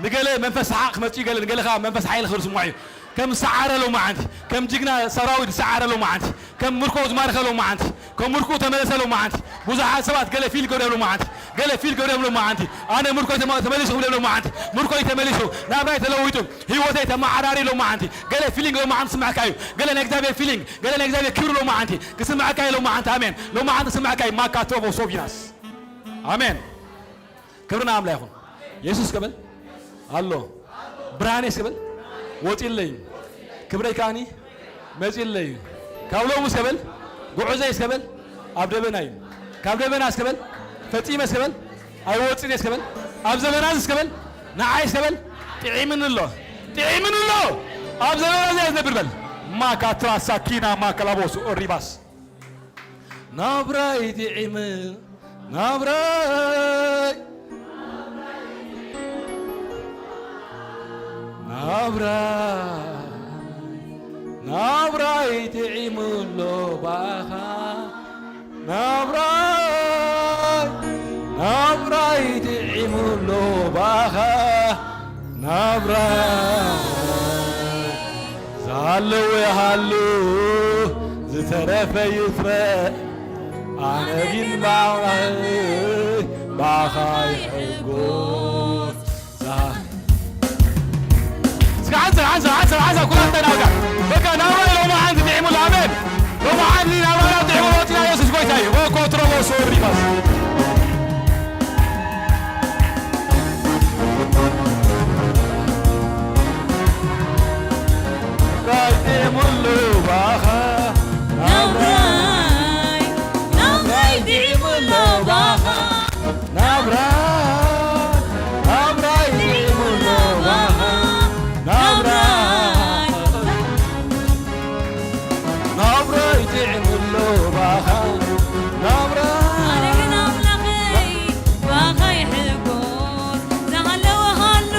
ንገለ መንፈስ ሰሓቕ ክመጽእ ገለ ንገለ ከዓ መንፈስ ሓይሊ ክብል ስምዖ እዩ። ከም ሰዓረ ሎማዓንቲ ከም ጅግና ሰራዊት ዝሰዓረ ሎማዓንቲ ከም ምርኮ ዝማርኸ ሎማዓንቲ ከም ምርኮ ተመለሰ ሎማዓንቲ ብዙሓት ሰባት ገለ ፊል ገብረ ሎማዓንቲ ገለ ፊል ገብረ ሎማዓንቲ ኣነ ምርኮ ተመ- ተመሊሱ ክብለ ሎማዓንቲ ምርኮ ተመሊሱ ናብራይ ተለዊጡ ህይወተይ ተመዓራሪ ሎማዓንቲ ገለ ፊሊንግ ሎማዓንቲ ስምዕካ እዩ ገለ ናይ እግዚኣብሔር ፊሊንግ ገለ ናይ እግዚኣብሔር ክብሪ ሎማዓንቲ ክስምዐካ እዩ ሎማዓንቲ ኣሜን ሎማዓንቲ ክስምዐካ እዩ ማካ ቶቦ ሶቪናስ ኣሜን ክብሪ ንኣምላ ይኹን የሱስ ከበል ኣሎ ብርሃኔ እስከበል ወፂለይ ክብረይ ከዓኒ መፂለይ ካብ ሎሙ እስከበል ጉዕዘይ እስከበል ኣብ ደበና እዩ ካብ ደበና እስከበል ፈፂመ እስከበል ኣይወፅን እስከበል ኣብ ዘመናዚ እስከበል ንዓይ እስከበል ጥዒምኒ ኣሎ ጥዒምኒ ኣሎ ኣብ ዘመናዚ እየ ዝነብር በል ማካትራ ሳኪና ማከላቦስ ኦሪባስ ናብራይ ጥዒም ናብራይ ናብራይ ናብራይ ጥዒሙ ኣሎ ባኻ ኣብራይ ዝሃለወ ይሃሉ፣ ዝተረፈ ይትረፍ፣ ኣነ ግን ብኣምላኸይ ብኣኻ ይሕጎስ። ዝሃ-፣ እስከ ሓንሳብ፣ ሓንሳብ፣ ሓንሳብ፣ ሓንሳብ ኩላትና ናብራ። በቃ ናብራ ሎሚ ዓንዲ ጥዒሙሉ፣ ኣሜን። ሎሚ ዓንዲ ናብራ ጥዒሙሉ ወፂና፣ የሱስ ጎይታ እዩ። ወኮትሮ ወሶሪ ባስ። ናብራይ ጥዒሙሉ ባኻ። ናብራይ፣ ናብራይ ጥዒሙሉ ባኻ። ናብራይ፣ ናብራይ ጥዒሙሉ ባኻ። ናብራይ፣ ናብራይ ጥዒሙሉ ባኻ። ናብራይ። ኣነ ግን ኣምላኸይ ባኻ ይሕጎስ። ዝሃለወ ሃሉ፣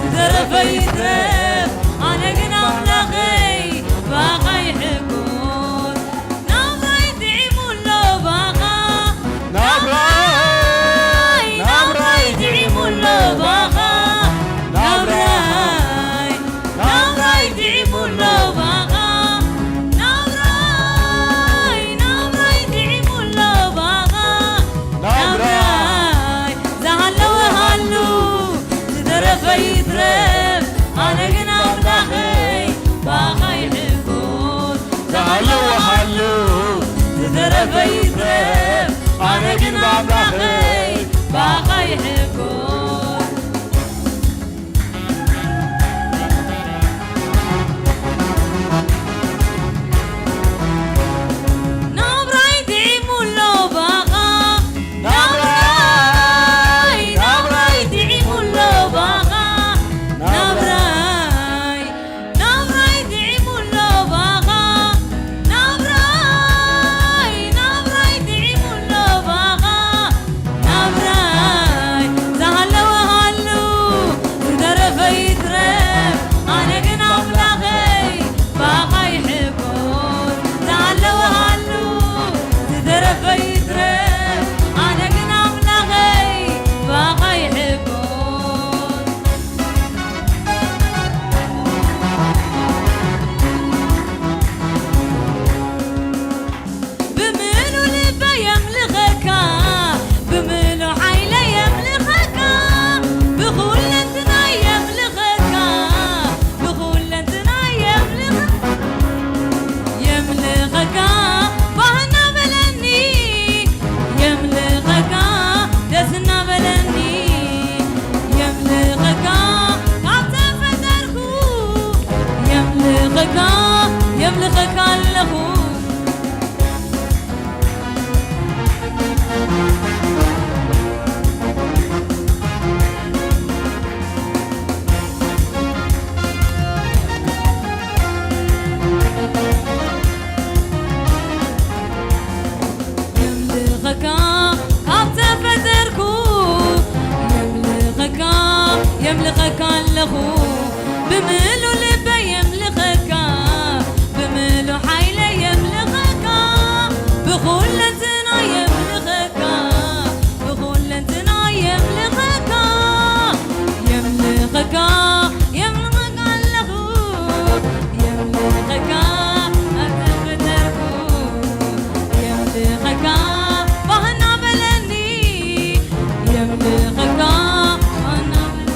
ዝተረፈ ይትረፍ። ኣነ ግን ኣምላኸይ ባኻ ይሕጎስ። ናብራይ ጥዒሙ ኣሎ ባኻ። ናብራይ፣ ናብራይ ጥዒሙ ኣሎ ባኻ። ናብራይ፣ ናብራይ ጥዒሙ ኣሎ ባኻ። ናብራይ፣ ናብራይ ጥዒሙ ኣሎ ባኻ። ናብራይ፣ ዝሃለወ ሃሉ፣ ዝተረፈ ይትረፍ። ኣነ ግን ኣምላኸይ ባኻ ይሕጎስ። ዝሃለወ ሃሉ፣ ዝተረፈ ይትረፍ። ኣነ ግን ብኣምላኸይ ባኻ ይሕጎስ። ናብራይ ጥዒሙ ኣሎ ባኻ። ናብራይ፣ ናብራይ ጥዒሙ ኣሎ ባኻ። ናብራይ፣ ናብራይ ጥዒሙ ኣሎ ባኻ። ናብራይ፣ ናብራይ ጥዒሙ ኣሎ ባኻ። ናብራይ ዝሃለወ ሃሉ፣ ዝተረፈ ይትረፍ። ኣነ ግን ኣምላኸይ ባኻ ይሕጎስ። ዝሃለወ ሃሉ፣ ዝተረፈ ይትረፍ። ኣነ ግን ኣምላኸይ ባኻ ይሕጎስ። ብምሉእ ልበይ የምልኸካ፣ ብምሉእ ሓይለይ የምልኸካ፣ ብኹለንትናይ የምልኸካ፣ ብኹለንትናይ የምልኸካ። የምልኸካ ባህና በለኒ፣ የምልኸካ ደስና በለኒ፣ የምልኸካ ካብ ተፈጠርኩ፣ የምልኸካ፣ የምልኸካ ኣለኹ። የምልኸካ ካብ ተፈጠርኩ፣ የምልኸካ፣ የምልኸካ ኣለኹ። ብምሉእ ልበይ የምልኸካ፣ ብምሉእ ሓይለይ የምልኸካ፣ ብኹለንትና የምልኸካ፣ ብኹለንትና የምልኸካ፣ የምልኸካ፣ የምልኸካ ኣለኹ፣ የምልኸካ ኣብ ተፈጠርኩ፣ የምልኸካ ባህና በለኒ፣ የምልኸካ ባህና በለኒ።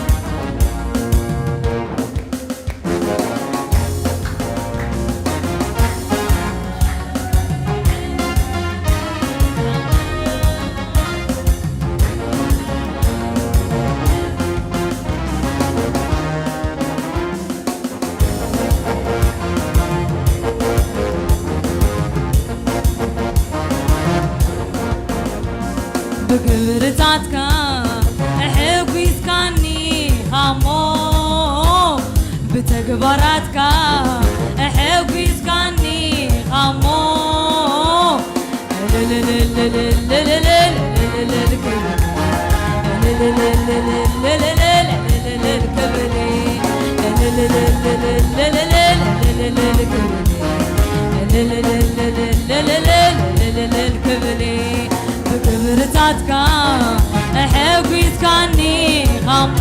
ብግብርታትካ ኣሐጒስካኒ ኢኻ እሞ፣ ብተግባራትካ ኣሐጒስካኒ ኢኻ እሞ፣ ክብሪ ብግብርታትካ ኣሐጒስካኒ ኢኻ እሞ፣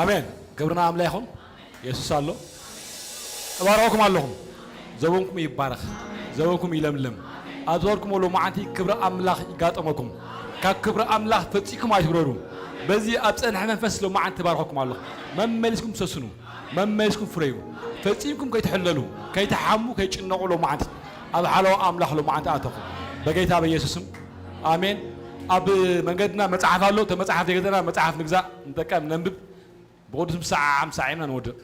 ኣሜን። ክብርና ኣምላኽ ይኹን። የሱስ ኣሎ። እባርኸኩም ኣለኹም። ዘበንኩም ይባረኽ። ዘበንኩም ይለምልም። ኣብ ዝበርኩም ሎማዓንቲ ክብሪ ኣምላኽ ይጋጠመኩም። ካብ ክብሪ ኣምላኽ ፈጺኩም ኣይትውረዱ። በዚ ኣብ ጸንሐ መንፈስ ሎማዓንቲ ባርኸኩም ኣለኹ። መመሊስኩም ሰስኑ። መመሊስኩም ፍረዩ። ፈጺምኩም ከይትሕለሉ፣ ከይትሓሙ፣ ከይትጭነቑ ሎማዓንቲ ኣብ ሓለዋ ኣምላኽ ሎማዓንቲ ኣተኹም። በጌታ በኢየሱስም ኣሜን። ኣብ መንገድና መጽሓፍ ኣሎ። እተ መጽሓፍ ዘይገዛእና መጽሓፍ ንግዛእ፣ ንጠቀም፣ ነንብብ። ብቕዱስ ምሳዕ ሓምሳ ኢና ንወድእ።